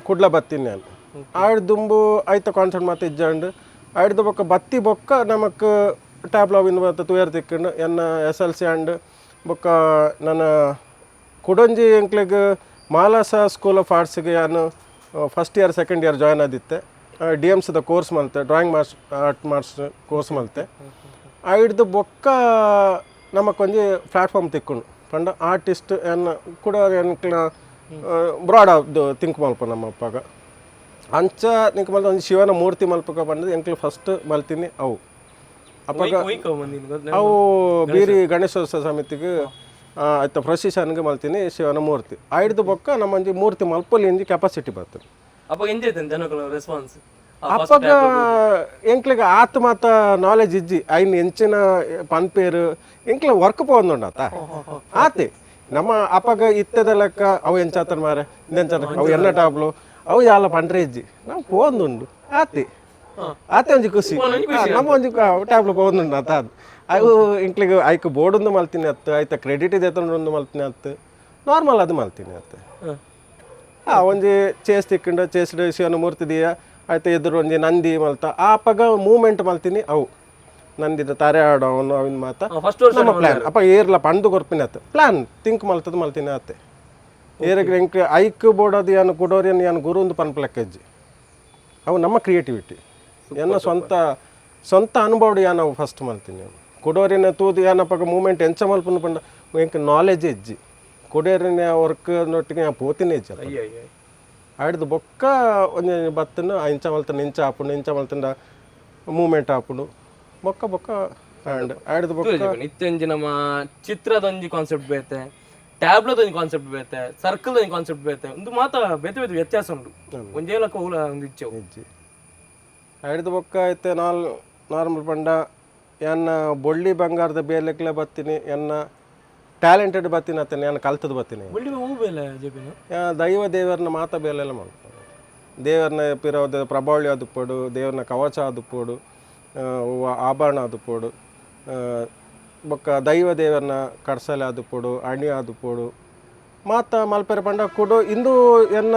ಕುಡ್ಲ ಬತ್ತೀನಿ ನಾನು. ಆಯ್ಡ್ ದುಂಬು ಆಯ್ತ ಕಾನ್ಸೆಪ್ಟ್ ಮಾತ ಇಜ್ಜಂಡು. ಆಯ್ಡ್ದು ಬೊಕ್ಕ ಬತ್ತಿ ಬೊಕ್ಕ ನಮಕ್ ಟ್ಯಾಬ್ಲೋ ವಿನ್ ಬತ್ತ ತುಯರ್ ತಿಕ್ಕಂಡು. ಎನ್ನ S L C and ಬೊಕ್ಕ ನನ್ನ ಕುಡೊಂಜಿ ಎಂಕ್ಲೆಗ್ ಮಾಲಾಸ ಸ್ಕೂಲ್ ಆಫ್ ಆರ್ಟ್ಸ್ಗೆ ಯಾನು first year second year join ಆದಿತ್ತೆ. ಡಿ ಎಮ್ಸ್ದ ಕೋರ್ಸ್ ಮಲ್ತೆ, drawing art master course ಮಲ್ತೆ. ಐಡ್ದು ಬೊಕ್ಕ ನಮಕೊಂಜಿ ಪ್ಲಾಟ್ಫಾರ್ಮ್ ತಿಕ್ಕುಂಡು. ಪಂಡ ಆರ್ಟಿಸ್ಟ್ ಎನ್ನ ಕೂಡ ಎಂಕ್ಲ ಬ್ರಾಡ್ ಥಿಂಕ್ ಮಲ್ಪ ನಮ್ಮ ಅಪ್ಪಗ. ಅಂಚ ನಿಂಕ್ ಮಲ್ತ ಒಂಜಿ ಶಿವನ ಮೂರ್ತಿ ಮಲ್ಪಕ ಪಂಡದು ಎಂಕ್ಲು ಫಸ್ಟ್ ಮಲ್ತೀನಿ ಅವು. ಅಪ್ಪಗ ಅವು ಬೀರಿ ಗಣೇಶೋತ್ಸವ ಸಮಿತಿಗೆ ಆಯ್ತ ಪ್ರೊಸೆಷನ್ಗೆ ಮಲ್ತೀನಿ ಶಿವನ ಮೂರ್ತಿ. ಐಡ್ದು ಬೊಕ್ಕ ನಮ್ಮೊಂಜಿ ಮೂರ್ತಿ ಮಲ್ಪೊಲಿ ಒಂಜಿ ಕೆಪಾಸಿಟಿ ಬರ್ತದೆ. ಅಪ್ಪ ಎಂಜಾಯ್ತಾನೆ ಜನಗಳ ರೆಸ್ಪಾನ್ಸ್? ಅಪ್ಪಗ ಎಂಕ್ಲಿಗೆ ಆತ್ ಮಾತ ನಾಲೆಜ್ ಇಜ್ಜಿ. ಐನ್ ಎಂಚಿನ ಪನ್ಪೇರು, ಎಂಕ್ಲ ವರ್ಕ್ ಪೋಂದುಂಡಾತ ಆತೆ. ನಮ್ಮ ಅಪ್ಪಗ ಇತ್ತದ ಲೆಕ್ಕ ಅವು ಎಂಚಾತನ ಮಾರೆ ಇಂದೆಂಚಾತ ಅವು ಎನ್ನ ಟಾಬ್ಲು ಅವು ಯಾಲ ಪಂಡ್ರೆ ಇಜ್ಜಿ. ನಾವು ಪೋಂದುಂಡು ಆತೆ ಆತೆ ಒಂಜಿ ಖುಷಿ. ನಮ್ಮ ಒಂಜಿ ಟ್ಯಾಬ್ಲು ಪೋಂದುಂಡು ಆತ. ಅದು ಅವು ಎಂಕ್ಲಿಗೆ ಐಕ್ ಬೋರ್ಡೊಂದು ಮಲ್ತೀನಿ ಅತ್ತು, ಐತ ಕ್ರೆಡಿಟ್ ದೇತೊಂದು ಮಲ್ತೀನಿ ಅತ್ತು, ನಾರ್ಮಲ್ ಅದು ಮಲ್ತೀನಿ ಅತ್ತು. ಆ ಒಂಜಿ ಚೇಸ್ ತಿಕ್ಕಂಡು ಚೇಸ್ಡ್ ಶಿವನ ಮೂರ್ತಿ ದಿಯ ಆಯ್ತು. ಎದುರು ಒಂಜಿ ನಂದಿ ಮಲ್ತ ಆ ಅಪ್ಪಗ ಮೂವ್ಮೆಂಟ್ ಮಲ್ತೀನಿ. ಅವು ನಂದಿದ ತಾರೆ ಆಡೋ ಅವನು ಅವಿನ ಮಾತ. ಫಸ್ಟ್ ವರ್ಷ. ನಮ್ಮ ಪ್ಲ್ಯಾನ್ ಅಪ್ಪ ಏರ್ಲ ಪಂಡು ಕೊರ್ಪಿನ ಆತು. ಪ್ಲ್ಯಾನ್ ಥಿಂಕ್ ಮಲ್ತದ ಮಲ್ತೀನಿ ಆತೆ. ಏರಗ್ ಎಂಕ್ ಐಕ್ ಬೋರ್ಡ್ ಯಾನು ಕುಡೋರಿಯನ್ ಯಾನು ಗುರು ಒಂದು ಪನ್ಪಲೆಕ್ಕ ಇಜ್ಜಿ. ಅವು ನಮ್ಮ ಕ್ರಿಯೇಟಿವಿಟಿ, ಎನ್ನ ಸ್ವಂತ ಸ್ವಂತ ಅನುಭವ. ಯಾನ್ ಅವು ಫಸ್ಟ್ ಮಲ್ತೀನಿ. ಕುಡೋರಿನ ತೂದು ಯಾನಪ್ಪಗ ಮೂಮೆಂಟ್ ಎಂಚ ಮಲ್ಪುನು ಪಂಡ ಎಂಕ್ ನಾಲೆಜ್ ಇಜ್ಜಿ. ಕುಡೋರಿನ ವರ್ಕ್ ನೊಟ್ಟಿಗೆ ಯಾನ್ ಪೋತಿನೇ ಇಜ್ಜಿ ಅಪ್ಪ. ಅಯ್ಯೋ ಅಯ್ಯೋ. ಆಡ್ದು ಬೊಕ್ಕ ಒಂಜಿ ಬತ್ತನು ಇಂಚ ಮಲ್ತನ ಇಂಚ ಆಪುಂಡು, ಇಂಚ ಮಲ್ತಂಡ ಮೂಮೆಂಟ್ ಆಪುಂಡು. ಬೊಕ್ಕ ಬೊಕ್ಕ ಆಂಡ್ ಆಡ್ದು ಬೊಕ್ಕ. ನಿತ್ಯಂಜಿ ನಮ್ಮ ಚಿತ್ರದೊಂಜಿ ಕಾನ್ಸೆಪ್ಟ್ ಬೇತೆ, ಟ್ಯಾಬ್ಲೋದೊಂಜಿ ಕಾನ್ಸೆಪ್ಟ್ ಬೇತೆ, ಸರ್ಕಲ್ ಒಂಜಿ ಕಾನ್ಸೆಪ್ಟ್ ಬೇತೆ. ಒಂದು ಮಾತ ಬೇತೆ ಬೇತೆ ವ್ಯತ್ಯಾಸ ಉಂಡು. ಒಂಜೇ ಲಕ್ಕ ಹೂಲ ಒಂದು ಇಚ್ಚೆ. ಇಜ್ಜಿ. ಆಡ್ದು ಬೊಕ್ಕ ಐತೆ ನಾರ್ಮಲ್ ಪಂಡ ಎನ್ನ ಬೊಳ್ಳಿ ಬಂಗಾರದ ಬೇಲೆಕ್ಲೆ ಬತ್ತೀನಿ. ಎನ್ನ ಟ್ಯಾಲೆಂಟೆಡ್ ಬತ್ತೀನಿ ಅತ್ತನೆ, ನಾನು ಕಲ್ತದ ಬತ್ತೀನಿ. ಬೊಳ್ಳಿ ಹೂ ಬೇಲೆ ಜೆಪಿನ? ಯಾ ದೈವ ದೇವರನ್ನ ಮಾತ ಬೇಲೆಲ್ಲ ಮಲ್ಪಡು. ದೇವರನ್ನ ಪಿರವದ ಪ್ರಭಾವಳಿ ಆದುಪ್ಪೊಡು, ದೇವರನ್ನ ಕವಚ ಆದುಪ್ಪೊಡು, ಆಭರಣ ಆದುಪ್ಪೊಡು, ಬೊಕ್ಕ ದೈವ ದೇವರನ್ನ ಕಡ್ಸಲೆ ಆದುಪ್ಪೊಡು, ಅಣಿ ಆದುಪ್ಪೊಡು ಮಾತ ಮಲ್ಪೆರೆ. ಪಂಡ ಕುಡು ಇಂದು ಎನ್ನ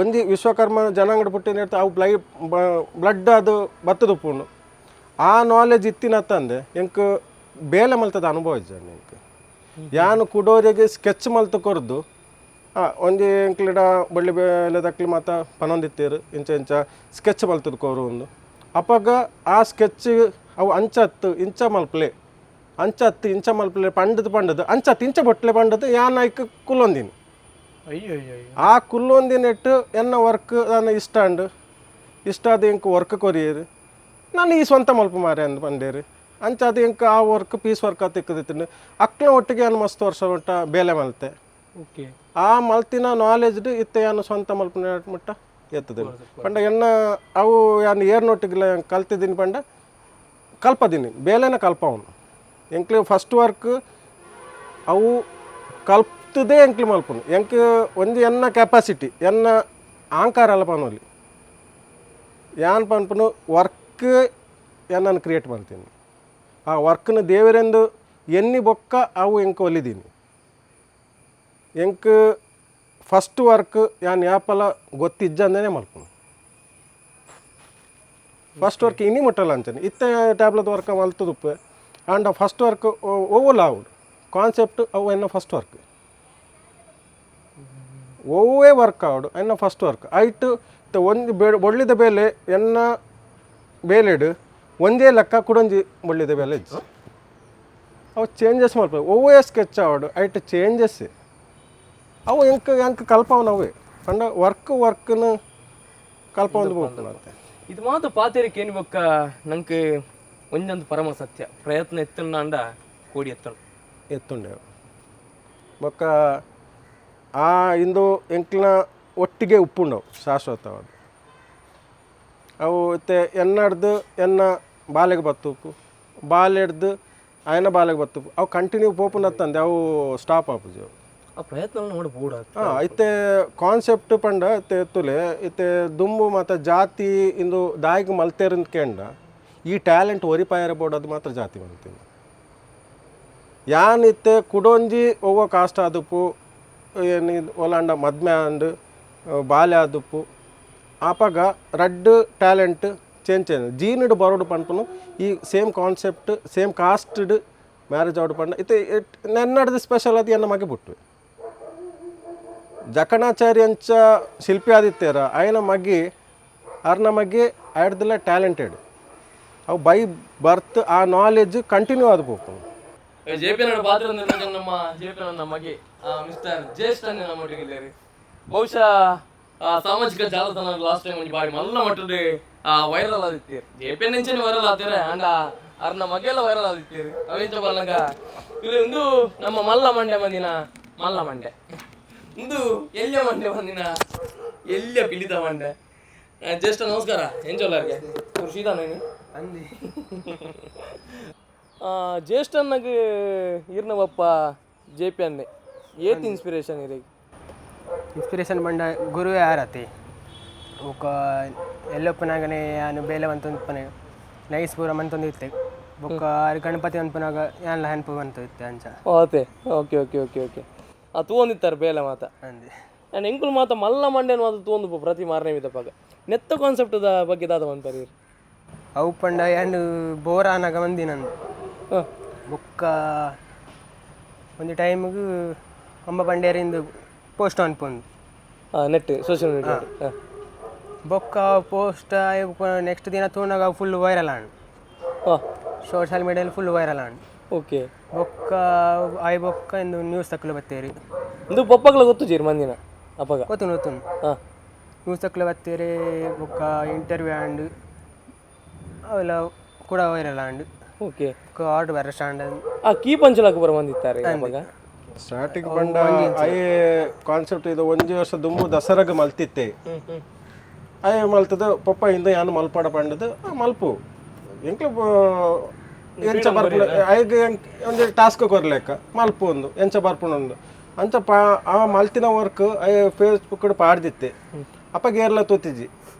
ಒಂಜಿ ವಿಶ್ವಕರ್ಮ ಜನಾಂಗಡ ಪುಟ್ಟಿನ ಅವು ಬ್ಲಡ್ ಅದು ಬತ್ತದುಪ್ಪುಂಡು. ಆ ನಾಲೆಜ್ ಇತ್ತಿನತ್ತಂದೆ ಎಂಕ್ ಬೇಲೆ ಮಲ್ತದ ಅನುಭವ ಇಜ್ಜಂడి ಎಂಕ್. ಯಾನು ಕುಡೋರಿಗೆ ಸ್ಕೆಚ್ ಮಲ್ತು ಕೊರ್ದು. ಒಂಜಿ ಎಂಕ್ಲೆಡ ಬಳ್ಳಿ ಬೇಲೆದಕ್ಲು ಮಾತ ಪನೊಂದಿತ್ತೇರು ಇಂಚ ಇಂಚ ಸ್ಕೆಚ್ ಮಲ್ತದ ಕೋರು ಒಂದು. ಅಪಗ ಆ ಸ್ಕೆಚ್ ಅವು ಅಂಚತ್ತು ಇಂಚ ಮಲ್ಪಲೆ, ಅಂಚತ್ತು ಇಂಚ ಮಲ್ಪಲೆ ಪಂಡದು ಪಂಡದು ಅಂಚತ್ತು ಇಂಚ ಬೊಟ್ಲೆ ಪಂಡದು ಯಾನ್ ಐಕ್ ಕುಲ್ಲೊಂದಿನಿ. ಅಯ್ಯೋ ಅಯ್ಯೋ ಅಯ್ಯೋ. ಆ ಕುಲ್ಲೊಂದಿನೆಟ್ಟು ಎನ್ನ ವರ್ಕ್ ನಾನು ಇಷ್ಟ ಅಂಡು ಇಷ್ಟ ಅದು ಎಂಕ್ ವರ್ಕ್ ಕೊರಿಯರು, ನಾನು ಈ ಸ್ವಂತ ಮಲ್ಪ ಮಾರೆ ಅಂದ್ ಪಂಡೇರು. ಅಂಚ ಅದು ಎಂಕ್ ಆ work piece work ತಿಕ್ಕದಿತ್ತು. ಅಕ್ಲ ಒಟ್ಟಿಗೆ ನಾನು ಮಸ್ತ್ ವರ್ಷ ಮಟ್ಟ ಬೇಲೆ ಮಲ್ತೆ. ಆ ಮಲ್ತಿನ ನಾಲೆಜ್ಡ್ ಇತ್ತೆ ಯಾನು ಸ್ವಂತ ಮಲ್ಪನ ಮುಟ್ಟ ಎತ್ತದ ಪಂಡ ಎನ್ನ ಅವು ಯಾನು ಏರ್ನೊಟ್ಟಿಗೆಲ್ಲ ಕಲ್ತಿದ್ದೀನಿ ಪಂಡ ಕಲ್ಪದೀನಿ ಬೇಲೆನ ಕಲ್ಪವನು. ಎಂಕ್ಲೆ ಫಸ್ಟ್ ವರ್ಕ್ ಅವು ಕಲ್ತದೇ ಎಂಕ್ಲು ಮಲ್ಪನು. ಎಂಕ್ ಒಂಜಿ ಎನ್ನ ಕೆಪಾಸಿಟಿ ಎನ್ನ ಆಂಕಾರ ಅಲ್ಲ ಪನೊಲಿ, ಯಾನ್ ಪನ್ಪುನು ವರ್ಕ್ ಎನ್ನನ್ನು ಕ್ರಿಯೇಟ್ ಮಾಡ್ತೀನಿ. ಆ ವರ್ಕ್ನ ದೇವರೆಂದು ಎನ್ನಿ ಬೊಕ್ಕ ಅವು ಎಂಕ್ ಒಲಿದೀನಿ. ಎಂಕ್ ಫಸ್ಟ್ ವರ್ಕ್ ಯಾನ್ ಯಾಪಲ ಗೊತ್ತಿಜ್ಜಂದೇನೆ ಮಲ್ಪನು. ಫಸ್ಟ್ ವರ್ಕ್ ಇನಿ ಮುಟ್ಟಲ್ಲ ಅಂಚನೆ ಇತ್ತೆ ಟ್ಯಾಬ್ಲೆಟ್ ವರ್ಕ್ ಮಲ್ತದುಪ್ಪೆ. And first work ಓವಲ್ ಆವಡ್ concept ಅವು ಎನ್ನ ಫಸ್ಟ್ ವರ್ಕ್, ಒವ್ವೇ ವರ್ಕ್ ಆವಡು ಎನ್ನ ಫಸ್ಟ್ ವರ್ಕ್ ಐಟ್. ಒಂಜಿ ಬೆ ಬೊಳ್ಳಿದ ಬೇಲೆ ಎನ್ನ ಬೇಲೆಡ್ ಒಂಜೇ ಲೆಕ್ಕ ಕುಡೊಂಜಿ ಬೊಳ್ಳಿದ ಬೇಲೆ ಇಜ್ಜಿ. ಅವು ಚೇಂಜಸ್ ಮಲ್ಪ ಒವ್ವೇ ಸ್ಕೆಚ್ ಆವಡು ಐಟ್ ಚೇಂಜಸ್ ಅವು ಎಂಕ್ ಎಂಕ್ ಕಲ್ಪವನ ಅವೇ ಪಂಡ ವರ್ಕ್ ವರ್ಕ್ನು ಕಲ್ಪವೊಂದು ಬೋಪುಂಡು. ಇದು ಮಾತು ಪಾತೆರಿಕೆ ಏನು ಬೊಕ್ಕ ನಂಗೆ ಒಂಜೊಂದು ಪರಮ ಸತ್ಯ, ಪ್ರಯತ್ನ ಎತ್ತುಂಡ ಕೋಡಿ ಎತ್ತಣ. ಎತ್ತುಂಡೆ ಬೊಕ್ಕ ಆ ಇಂದು ಎಂಕ್ಲನ ಒಟ್ಟಿಗೆ ಉಪ್ಪುಂಡವು ಶಾಶ್ವತವಾದ ಅವು. ಇತ್ತೆ ಎನ್ನಡ್ದು ಎನ್ನ ಬಾಲೆಗೆ ಬತ್ತುಪ್ಪು, ಬಾಲೆಡ್ದು ಆಯನ ಬಾಲೆಗೆ ಬತ್ತುಪ್ಪು. ಅವು ಕಂಟಿನ್ಯೂ ಪೋಪುನತ್ತಂದೆ ಅವು ಸ್ಟಾಪ್ ಆಪುಜಿ ಅವು. ಆ ಪ್ರಯತ್ನ ನೋಡಿ ಬೋಡ. ಹಾಂ, ಇತ್ತೆ ಕಾನ್ಸೆಪ್ಟ್ ಪಂಡ ಇತ್ತೆ ತುಲೆ ಇತ್ತೆ ದುಂಬು ಮಾತ ಜಾತಿ ಇಂದು ದಾಯಿಗೆ ಮಲ್ತೇರಂತ ಕೇಂಡ ಈ ಟ್ಯಾಲೆಂಟ್ ಒರಿಪಾಯರ ಬೋರ್ಡ್ ಅದು ಮಾತ್ರ ಜಾತಿ ಮಲ್ತೀನಿ. ಯಾನ್ ಇತ್ತೆ ಕುಡೊಂಜಿ ಒವ್ವ ಕಾಸ್ಟ್ ಆದುಪ್ಪು ಏನು ಒಲಾಂಡ ಮದ್ಮೆ ಆಂಡ್ ಬಾಲೆ ಆದುಪ್ಪು, ಆಪಗ ರಡ್ಡ್ talent change change ಜೀನಿಡ್ ಬರೋಡು ಪನ್ಪುನು. ಈ same concept same casted marriage ಆವಡು ಪಂಡ ಇತ್ತೆ ನೆನ್ನಡ್ದು ಸ್ಪೆಷಲ್ ಅದು ಎನ್ನ ಮಗೆ ಬುಟ್ಟು ಜಕಣಾಚಾರಿ ಅಂಚ ಶಿಲ್ಪಿ ಆದಿತ್ಯರ ಆಯನ ಮಗಿ ಅರ್ನ ಮಗಿ ಆಯ್ದಲ್ಲ ಟ್ಯಾಲೆಂಟೆಡ್. ಅವು ಬೈ ಬರ್ತ್ ಆ ನಾಲೆಜ್ ಕಂಟಿನ್ಯೂ ಆದ ಪೋಪುಂಡು. ಜೆ ಪಿ ನಡು ಪಾತ್ರ ಅಂದ್ರೆ ನಮ್ಮ ಜೆ ಪಿ ನನ್ನ ಮಗೆ ಮಿಸ್ಟರ್ ಜ್ಯೇಷ್ಠ ನಮ್ಮ ಒಟ್ಟಿಗೆ. ಬಹುಶಃ ಸಾಮಾಜಿಕ ಜಾಲತಾಣ ಲಾಸ್ಟ್ ಟೈಮ್ ಒಂಜಿ ಬಾರಿ ಮಲ್ಲ ಮಟ್ಟದ ವೈರಲ್ ಆದಿತ್ತೀರ್. ಜೆ ಪಿ ನೆಂಚನೆ ವೈರಲ್ ಆತೀರ ಅಂಡ ಅರ್ನ ಮಗೆಲ್ಲ ವೈರಲ್ ಆದಿತ್ತೀರ್. ಅವೆಂಚ ಬಲ್ಲಂಗ ಇದು ಇಂದು ನಮ್ಮ ಮಲ್ಲ ಮಂಡೆ ಮಂದಿನ ಮಲ್ಲ ಮಂಡೆ, ಇಂದು ಎಲ್ಯ ಮಂಡೆ ಮಂದಿನ ಎಲ್ಯ ಪಿಲಿತ ಮಂಡೆ. ಜ್ಯೇಷ್ಠ ನಮಸ್ಕಾರ, ಎಂಚೊಲ್ಲಾರ್ಗೆ ಖುಷಿದಾ ನೀನು? ಅಂದಿ. ಜ್ಯೇಷ್ಠನ್ನಗ್ ಈರ್ನ ಬಪ್ಪ ಜೆ ಪಿ ಅನ್ನೆ ಏತ್ ಇನ್ಸ್ಪಿರೇಷನ್ ಇರಗೆ? ಇನ್ಸ್ಪಿರೇಷನ್ ಪಂಡ ಗುರುವೇ ಆರತಿ. ಬೊಕ ಎಲ್ಲೊಪ್ಪನಾಗನೆ ಯಾನ್ ಬೇಲೆ ಮಂತೊಂದು ನೈಸ್ ಪೂರ ಮಂತೊಂದು ಇತ್ತೆ. ಬೊಕ್ಕ ಆರ್ ಗಣಪತಿ ಅನ್ಪನಾಗ ಯಾನ್ಲ ಹೆನ್ಪು ಮಂತು ಇತ್ತೆ ಅಂಚ. Okay okay okay okay okay ಆ ತೂವೊಂದಿತ್ತಾರೆ ಬೇಲೆ ಮಾತ? ಅಂದೆ. ನಾನು ಎಂಕುಲು ಮಾತ ಮಲ್ಲ ಮಂಡ್ಯನ ಮಾತ ತೂವೊಂದು ಪ್ರತಿ ಮಾರನೇ ವಿಧಪಾಗ ನೆತ್ತ ಕಾನ್ಸೆಪ್ಟ್ the ಬಗ್ಗೆ ದಾದ ಮನ್ಪರಿ? ಅವು ಪಂಡ ಯಾನ್ ಬೋರ್ ಆನಾಗ ಮಂದಿನಂದು. ಬೊಕ್ಕ ಒಂಜಿ ಟೈಮಿಗೆ ಅಂಬ ಬಂಡೇರಿಂದು ಪೋಸ್ಟ್ ಅನ್ಪೊಂದು. Net social media. ಬೊಕ್ಕ ಪೋಸ್ಟ್ ನೆಕ್ಸ್ಟ್ ದಿನ ತೂನಾಗ ಫುಲ್ ವೈರಲ್ ಆಂಡ್. ಸೋಷಿಯಲ್ ಮೀಡಿಯಲ್ಲಿ ಫುಲ್ ವೈರಲ್ ಆಂಡ್. ಬೊಕ್ಕ ಆಯ್ ಬೊಕ್ಕ ಇಂದು ನ್ಯೂಸ್ ತಕ್ಕಲು ಬತ್ತೇರಿ. ಇಂದು ಪಪ್ಪಗ್ಲ ಗೊತ್ತು ಜೀರ್ ಮಂದಿನ ಅಪ್ಪಗ? ಗೊತ್ತುಂಡು ಗೊತ್ತುಂಡು. ನ್ಯೂಸ್ ತಕ್ಕಲು ಬತ್ತೇರಿ, ಬೊಕ್ಕ ಇಂಟರ್ವ್ಯೂ ಆಂಡ್, ಅವೆಲ್ಲ ಕೂಡ ವೈರಲ್ ಆಂಡ್. ಬೊಕ್ಕ ಆರ್ಡರ್ ಬರ ಸ್ಟ್ಯಾಂಡ್. ಆ ಕೀ ಪಂಚಲಾಕ ಬರ ಬಂದಿತ್ತಾರೆ ಅಪ್ಪಗ? ಸ್ಟಾರ್ಟಿಂಗ್ ಪಂಡ ಅಯ್ಯೆ ಕಾನ್ಸೆಪ್ಟ್ ಇದು ಒಂಜಿ ವರ್ಷ ದುಂಬು ದಸರಾಗ ಮಲ್ತಿತ್ತೆ. ಅಯ್ಯ ಮಲ್ತದ ಪಪ್ಪ ಇಂದ ಯಾನು ಮಲ್ಪಾಡ ಪಂಡದು ಆ ಮಲ್ಪು ಎಂಕ್ಲ ಎಂಚ ಬರ್ಪುನ ಅಯ್ಯಗ್ ಒಂಜಿ ಟಾಸ್ಕ್ ಕೊರ್ಲೆಕ್ಕ ಮಲ್ಪು ಒಂದು ಎಂಚ ಬರ್ಪುನ ಒಂದು ಅಂಚ ಪಾ ಆ ಮಲ್ತಿನ ವರ್ಕ್ ಅಯ್ಯ ಫೇಸ್ಬುಕ್ ಪಾಡ್ದಿತ್ತೆ. ಅಪ್ಪಗೆ ಏರ್ಲ ತೂತಿಜಿ.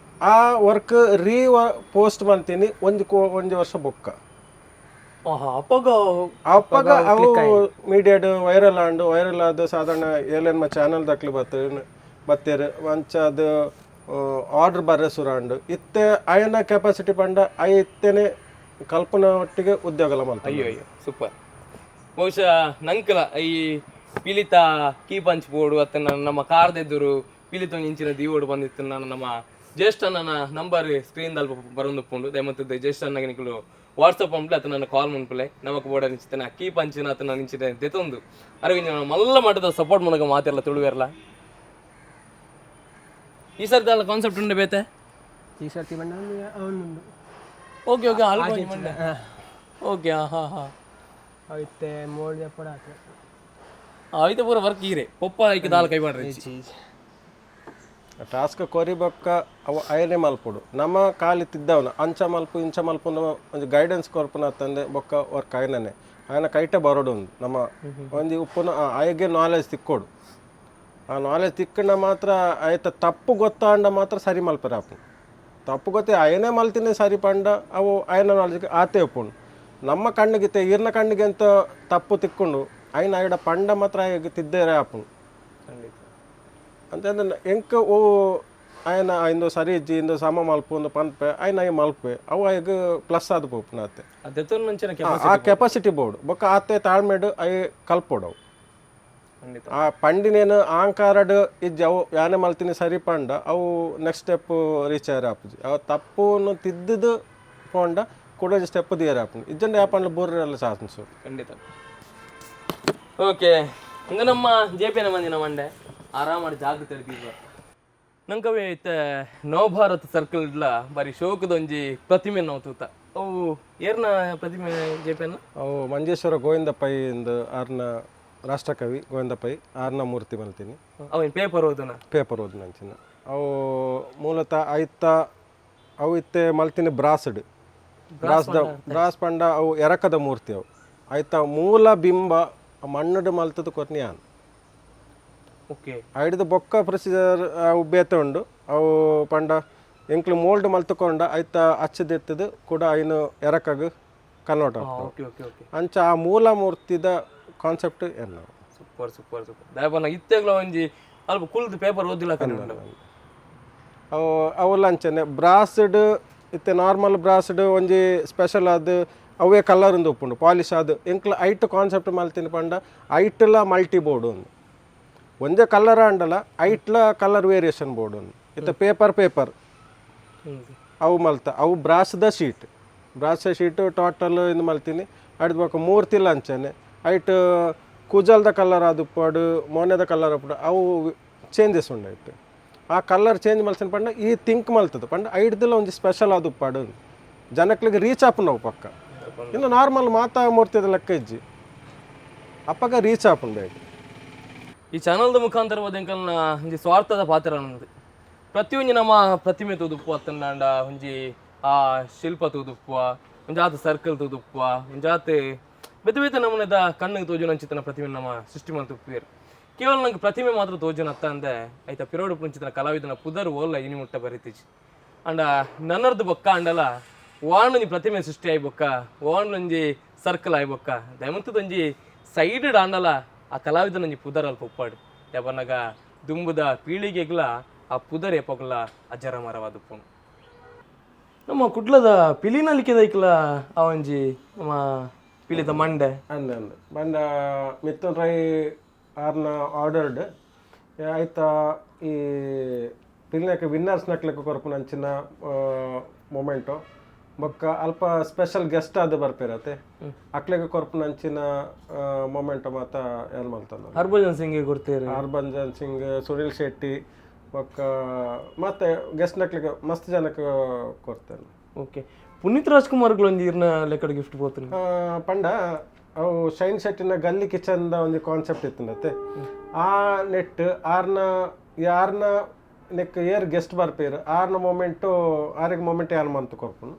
ಆ ವರ್ಕ್ ರೀ ಪೋಸ್ಟ್ ಮಾಡ್ತೀನಿ ಒಂಜಿ ಕೋ ಒಂಜಿ ವರ್ಷ ಬೊಕ್ಕ. ಅಪ್ಪಗ? ಅಪ್ಪಗ ಅವು ಮೀಡಿಯಾಡ್ ವೈರಲ್ ಆಂಡ್. ವೈರಲ್ ಆದ ಸಾಧಾರಣ ಏಲೆನ್ಮ ಚಾನಲ್ ದಕ್ಲು ಬತ್ತೇರು ಬತ್ತೇರು. ಅಂಚ ಅದು ಆರ್ಡರ್ ಬರ್ರೆ ಸುರಾಂಡ್. ಇತ್ತೆ ಅಯನ ಕೆಪಾಸಿಟಿ ಪಂಡ ಅಯ ಇತ್ತೆನೆ ಕಲ್ಪನಾ ಒಟ್ಟಿಗೆ ಉದ್ಯೋಗಲ ಮಲ್ತ. ಅಯ್ಯೋ ಅಯ್ಯೋ, ಸೂಪರ್. ಬಹುಶಃ ನಂಕಲ ಈ ಪಿಲಿತ ಕೀ ಪಂಚ್ ಬೋಡು ಅತ್ತ ನಮ್ಮ ಕಾರ್ದೆದುರು ಪಿಲಿತ ಒಂಜಿ ಇಂಚಿನ ದೀವೋಡು ಬಂದಿತ್ತು. ನಾನು ನಮ್ಮ ಜ್ಯೇಷ್ಠನ ನಂಬರ್ ಸ್ಕ್ರೀನ್ ದಲ್ಪ ಬರೊಂದುಪ್ಪುಂಡು. ದಯಮಂತದ್ದು ಜ್ಯೇಷ್ಠನಾಗ ನಿಕುಲು ವಾಟ್ಸಪ್ ಪಂಪ್ಲೆ ಅತ್ತ ನನ್ನ ಕಾಲ್ ಮನ್ಪುಲೆ. ನಮಕ್ ಬೋಡ ನಿಂಚಿತನ ಕೀ ಪಂಚಿನ ಅತ್ತ ನಾನು ಇಂಚಿನ ದೆತೊಂದು ಅರವಿಂದ ಮಲ್ಲ ಮಟ್ಟದ ಸಪೋರ್ಟ್ ಮೂಲಕ ಮಾತಿರಲ್ಲ ತುಳುವೆರ್ಲ. ಈ ಸರ್ತಿ ಕಾನ್ಸೆಪ್ಟ್ ಉಂಡೆ ಬೇತೆ? ಈ ಸರ್ತಿ ಬಂಡ ಅವನುಂಡು. ಓಕೆ ಓಕೆ, ಅಲ್ಪ ಒಂಜಿ ಮಂಡೆ. ಓಕೆ, ಹಾಂ ಹಾಂ ಹಾಂ. ಅವಿತ್ತೆ ಮೋಲ್ಡ್ ಪಡ ಆತ. ಐತೆ ಪೂರ ವರ್ಕ್ ಈರೆ ಪೊಪ್ಪ ಐಕೆ ದಾಲ ಕೈ ಮಾಡ್ರಿ. ಟಾಸ್ಕ್ ಕೊರಿ ಬೊಕ್ಕ ಅವು ಅಯನೆ ಮಲ್ಪೊಡು. ನಮ್ಮ ಕಾಲಿ ತಿದ್ದವನ ಅಂಚ ಮಲ್ಪು ಇಂಚ ಮಲ್ಪು ಒಂಜಿ ಗೈಡೆನ್ಸ್ ಕೊರ್ಪುನ ತಂದೆ ಬೊಕ್ಕ ವರ್ಕ್ ಆಯನನೆ ಆಯನ ಕೈಟೆ ಬರೋಡು. ಉಂದು ನಮ್ಮ ಒಂಜಿ ಉಪ್ಪುನ ಆಯಗೆ ನಾಲೆಜ್ ತಿಕ್ಕೋಡು. ಆ ನಾಲೆಜ್ ತಿಕ್ಕಂಡ ಮಾತ್ರ ಆಯ್ತ ತಪ್ಪು ಗೊತ್ತಾಂಡ ಮಾತ್ರ ಸರಿ ಮಲ್ಪೆರೆ ಆಪುಂಡು. ತಪ್ಪು ಗೊತ್ತೇ ಅಯನೇ ಮಲ್ತಿನೇ ಸರಿ ಪಂಡ ಅವು ಅಯನ ನಾಲೆಜ್ ಆತೆ ಉಪ್ಪುಂಡು. ನಮ್ಮ ಕಣ್ಣಿಗೆ ಈರ್ನ ಕಣ್ಣಿಗೆ ಅಂತ ತಪ್ಪು ತಿಕ್ಕೊಂಡು ಅಯ್ನ ಆಯಡ ಪಂಡ ಮಾತ್ರ ಆಯಗ್ ತಿದ್ದೇರೆ ಆಪುಂಡು. ಅಂತಂದ್ರೆ ಎಂಕ್ ಓ ಆಯನ ಇಂದು ಸರಿ ಇಜ್ಜಿ, ಇಂದು ಸಮ ಮಲ್ಪು ಒಂದು ಪನ್ಪೆ ಆಯ್ನ ಆಯ್ ಮಲ್ಪೆ ಅವು ಆಯಗ್ ಪ್ಲಸ್ ಆದ್ ಪೋಪುನ ಆತೆ. ದೆತ್ತೊಂದು ಆ ಕೆಪಾಸಿಟಿ ಬೋರ್ಡ್ ಬೊಕ್ಕ ಆತೆ ತಾಳ್ಮೆಡ್ ಅಯ್ ಕಲ್ಪೊಡು ಅವು. ಆ ಪಂಡಿನೇನು ಆಂಕಾರಡ್ ಇಜ್ಜಿ ಅವು ಯಾನೆ ಮಲ್ತಿನಿ ಸರಿ ಪಂಡ ಅವು ನೆಕ್ಸ್ಟ್ ಸ್ಟೆಪ್ ರೀಚ್ ಆಯರ್ ಆಪುಜಿ. ಅವು ತಪ್ಪುನು ತಿದ್ದುದು ಪೋಂಡ ಕುಡ ಸ್ಟೆಪ್ ದಿಯರ್ ಆಪುಂಡು. ಇಜ್ಜಂಡ ಯಾಪಂಡ್ಲ ಬೋರ್ರೆಲ್ಲ ಚಾನ್ಸ್. ಖಂಡಿತ. ಓಕೆ, ಇಂದು ನಮ್ಮ ಜೆ ಪಿನ ಮಂದಿನ ಮಂಡೆ ಆರಾಮ ಜಾಗೃತಿ ದೀಪ ನಂಕವೇ ಇತ್ತೆ ನವಭಾರತ್ ಸರ್ಕಲ್ ಇಡ್ಲ ಬಾರಿ ಶೋಕದೊಂಜಿ ಪ್ರತಿಮೆ ನಾವು ತೂತ. ಅವು ಏರ್ನ ಪ್ರತಿಮೆ ಜೆ ಪಿನ? ಅವು ಮಂಜೇಶ್ವರ ಗೋವಿಂದ ಪೈ ಇಂದು ಆರ್ನ, ರಾಷ್ಟ್ರಕವಿ ಗೋವಿಂದ ಪೈ ಆರ್ನ ಮೂರ್ತಿ ಮಲ್ತೀನಿ. ಅವನ್ ಪೇಪರ್ ಓದುನ? ಪೇಪರ್ ಓದಿನಂಚಿನ. ಅವು ಮೂಲತಃ ಐತ ಅವು ಇತ್ತೆ ಮಲ್ತಿನಿ ಬ್ರಾಸ್ಡ್ ಬ್ರಾಸ್ದ. ಬ್ರಾಸ್ ಪಂಡ ಅವು ಎರಕದ ಮೂರ್ತಿ ಅವು. ಐತ ಮೂಲ ಬಿಂಬ ಮಣ್ಣುಡು ಮಲ್ತದ ಕೊರ್ನಿ ಯಾನ್. ಐಡ್ದು ಬೊಕ್ಕ ಪ್ರೊಸೀಜರ್ ಅವು ಬೇತೆ ಉಂಡು. ಅವು ಪಂಡ ಎಂಕ್ಲು ಮೋಲ್ಡ್ ಮಲ್ತುಕೊಂಡ ಐತ ಅಚ್ಚದೆತ್ತದು ಕೂಡ ಐನು ಎರಕಗ್ ಕನ್ವರ್ಟ್ ಆಗ್ತದೆ. ಓಕೆ ಓಕೆ ಓಕೆ ಅಂಚ ಆ ಮೂಲ ಮೂರ್ತಿದ ಕಾನ್ಸೆಪ್ಟ್ ಎನ್ನ. Super super super. ದಯಪನ್ನ ಇತ್ತೆಗ್ಲ ಒಂಜಿ ಅಲ್ಪ ಕುಲ್ದು ಪೇಪರ್ ಓದಿಲ್ಲ. ಅವು ಅವೆಲ್ಲ ಅಂಚನೆ ಬ್ರಾಸ್ಡ್ ಇತ್ತೆ ನಾರ್ಮಲ್ ಬ್ರಾಸ್ಡ್ ಒಂಜಿ ಸ್ಪೆಷಲ್ ಆದ್ ಅವೇ ಕಲರ್ ಒಂದು ಉಪ್ಪುಂಡು ಪಾಲಿಶ್ ಆದ್. ಎಂಕ್ಲ ಐಟ್ ಕಾನ್ಸೆಪ್ಟ್ ಮಲ್ತಿನ ಪಂಡ ಐಟ್ಲ ಮಲ್ಟಿ ಬೋರ್ಡ್ ಒಂದು ಒಂಜೆ ಕಲರ್ ಆಂಡಲ ಐಟ್ಲ ಕಲರ್ ವೇರಿಯೇಷನ್ ಬೋರ್ಡ್ ಒಂದು. ಇತ್ತೆ ಪೇಪರ್ ಪೇಪರ್ ಅವು ಮಲ್ತ ಅವು ಬ್ರಾಸ್ದ ಶೀಟ್, ಬ್ರಾಸ್ ಶೀಟ್ ಟೋಟಲ್ ಇಂದು ಮಲ್ತೀನಿ. ಅಡ್ದು ಬೊಕ್ಕ ಮೂರ್ತಿಲ ಅಂಚನೆ ಐಟ್ ಕುಜಲ್ದ ಕಲರ್ ಆದುಪ್ಪಡು, ಮೋನೆದ ಕಲರ್ ಉಪ್ಪಡು, ಅವು ಚೇಂಜಸ್ ಉಂಡು ಐಟ್. ಆ ಕಲರ್ ಚೇಂಜ್ ಮಲ್ತಿನ ಪಂಡ ಈ ಥಿಂಕ್ ಮಲ್ತದ ಪಂಡ ಐಡ್ದಲ ಒಂಜಿ ಸ್ಪೆಷಲ್ ಆದುಪ್ಪಾಡು ಜನಕ್ಲಿಗೆ ರೀಚ್ ಆಪುಂಡು ಅವು ಪಕ್ಕ. ಇನ್ನು ನಾರ್ಮಲ್ ಮಾತಾ ಮೂರ್ತಿದ ಲೆಕ್ಕ ಇಜ್ಜಿ, ಅಪ್ಪಗ ರೀಚ್ ಆಪುಂಡು ಐಟ್. ಈ ಚಾನಲ್ದ ಮುಖಾಂತರ ಎಂಕಲ್ನ ಒಂಜಿ ಸ್ವಾರ್ಥದ ಪಾತ್ರ ಅನ್ನೋದು. ಪ್ರತಿಯೊಂಜಿ ನಮ್ಮ ಪ್ರತಿಮೆ ತೂದುಪ್ಪು ಅತ್ತಂಡ ಒಂಜಿ ಆ ಶಿಲ್ಪ ತೂದುಪ್ಪುವ, ಒಂಜಾತ್ ಸರ್ಕಲ್ ತೂದುಪ್ಪುವ, ಒಂಜಾತ್ ಬೇತೆ ಬೇತೆ ನಮೂನೆದ ಕಣ್ಣಿಗೆ ತೋಜುನಂಚಿತನ ಪ್ರತಿಮೆ ನಮ್ಮ ಸೃಷ್ಟಿ ಮಲ್ತುಪ್ಪುವೆರ್. ಕೇವಲ ನಂಗೆ ಪ್ರತಿಮೆ ಮಾತ್ರ ತೋಜುನ ಅತ್ತಂದೆ ಐತ ಪಿರೋಡು ಪುಂಚಿತನ ಕಲಾವಿದನ ಪುದರ್ ಓಲ್ಲ ಇನಿ ಮುಟ್ಟ ಬರಿತಿಜಿ. ಅಂಡ ನನ್ನರ್ದು ಬೊಕ್ಕ ಅಂಡಲ ವಾಣೊಂಜಿ ಪ್ರತಿಮೆ ಸೃಷ್ಟಿ ಆಯಿ ಬೊಕ್ಕ, ವಾಣೊಂಜಿ ಸರ್ಕಲ್ ಆಯಿ ಬೊಕ್ಕ ದಯಮಂತದೊಂಜಿ ಸೈಡ್ ಆಂಡಲ ಆ ಕಲಾವಿದನೊಂಜಿ ಪುದರ್ ಅಲ್ಪ ಉಪ್ಪಾಡು. ಯಾಪನಗ ದುಂಬುದ ಪೀಳಿಗೆಗ್ಲ ಆ ಪುದರ್ ಏಪಗ್ಲ ಅಜರಮರವಾದುಪ್ಪುನು. ನಮ್ಮ ಕುಡ್ಲದ ಪಿಲಿನಲಿಕೆದೈಕ್ಲ ಆ ಒಂಜಿ ನಮ್ಮ ಪಿಲಿತ ಮಂಡೆ. ಅಂದ ಅಂದ ಬಂದ ಮಿಥುನ್ ರೈ ಆರ್ನ ಆರ್ಡರ್ಡ್ ಆಯ್ತ ಈ ಪಿಲಿನಕ ವಿನ್ನರ್ಸ್ ನಕ್ಲೆಗ್ ಕೊರ್ಪುನ ಅಂಚಿನ ಮೊಮೆಂಟು ಬೊಕ್ಕ ಅಲ್ಪ ಸ್ಪೆಷಲ್ ಗೆಸ್ಟ್ ಆದ್ ಬರ್ಪೇರತೆ ಅಕ್ಲೆಗ್ ಕೊರ್ಪುನ ಅಂಚಿನ ಮೊಮೆಂಟು ಮಾತ ಏನ್ ಮಲ್ತಂದ. ಹರ್ಭಜನ್ ಸಿಂಗ್ ಕೊಡ್ತೇವೆ. ಹರ್ಭಜನ್ ಸಿಂಗ್, ಸುನಿಲ್ ಶೆಟ್ಟಿ ಬೊಕ್ಕ ಮತ್ತೆ ಗೆಸ್ಟ್ ನಕ್ಲೆಗ್ ಮಸ್ತ್ ಜನಕ್ಕೆ ಕೊರ್ತೇನೆ. ಓಕೆ, ಪುನೀತ್ ರಾಜ್ಕುಮಾರ್ ಒಂಜಿ ಇರ್ನ ಲೆಕ್ಕಡ್ ಗಿಫ್ಟ್ ಪೋತುನು? ಪಂಡ ಅವು ಶೈನ್ ಶೆಟ್ಟಿನ ಗಲ್ಲಿ ಕಿಚನ್ದ ಒಂಜಿ ಕಾನ್ಸೆಪ್ಟ್ ಇತ್ತಂಡತ್ತೆ. ಆ ನೆಟ್ ಆರ್ನ ಯಾರ್ನ ನೆಕ್ ಏರ್ ಗೆಸ್ಟ್ ಬರ್ಪೇರು ಆರ್ನ ಮೊಮೆಂಟು ಆರಿಗೆ ಮೊಮೆಂಟ್ ಯಾರು ಮಂತ್ ಕೊರ್ಪುನು.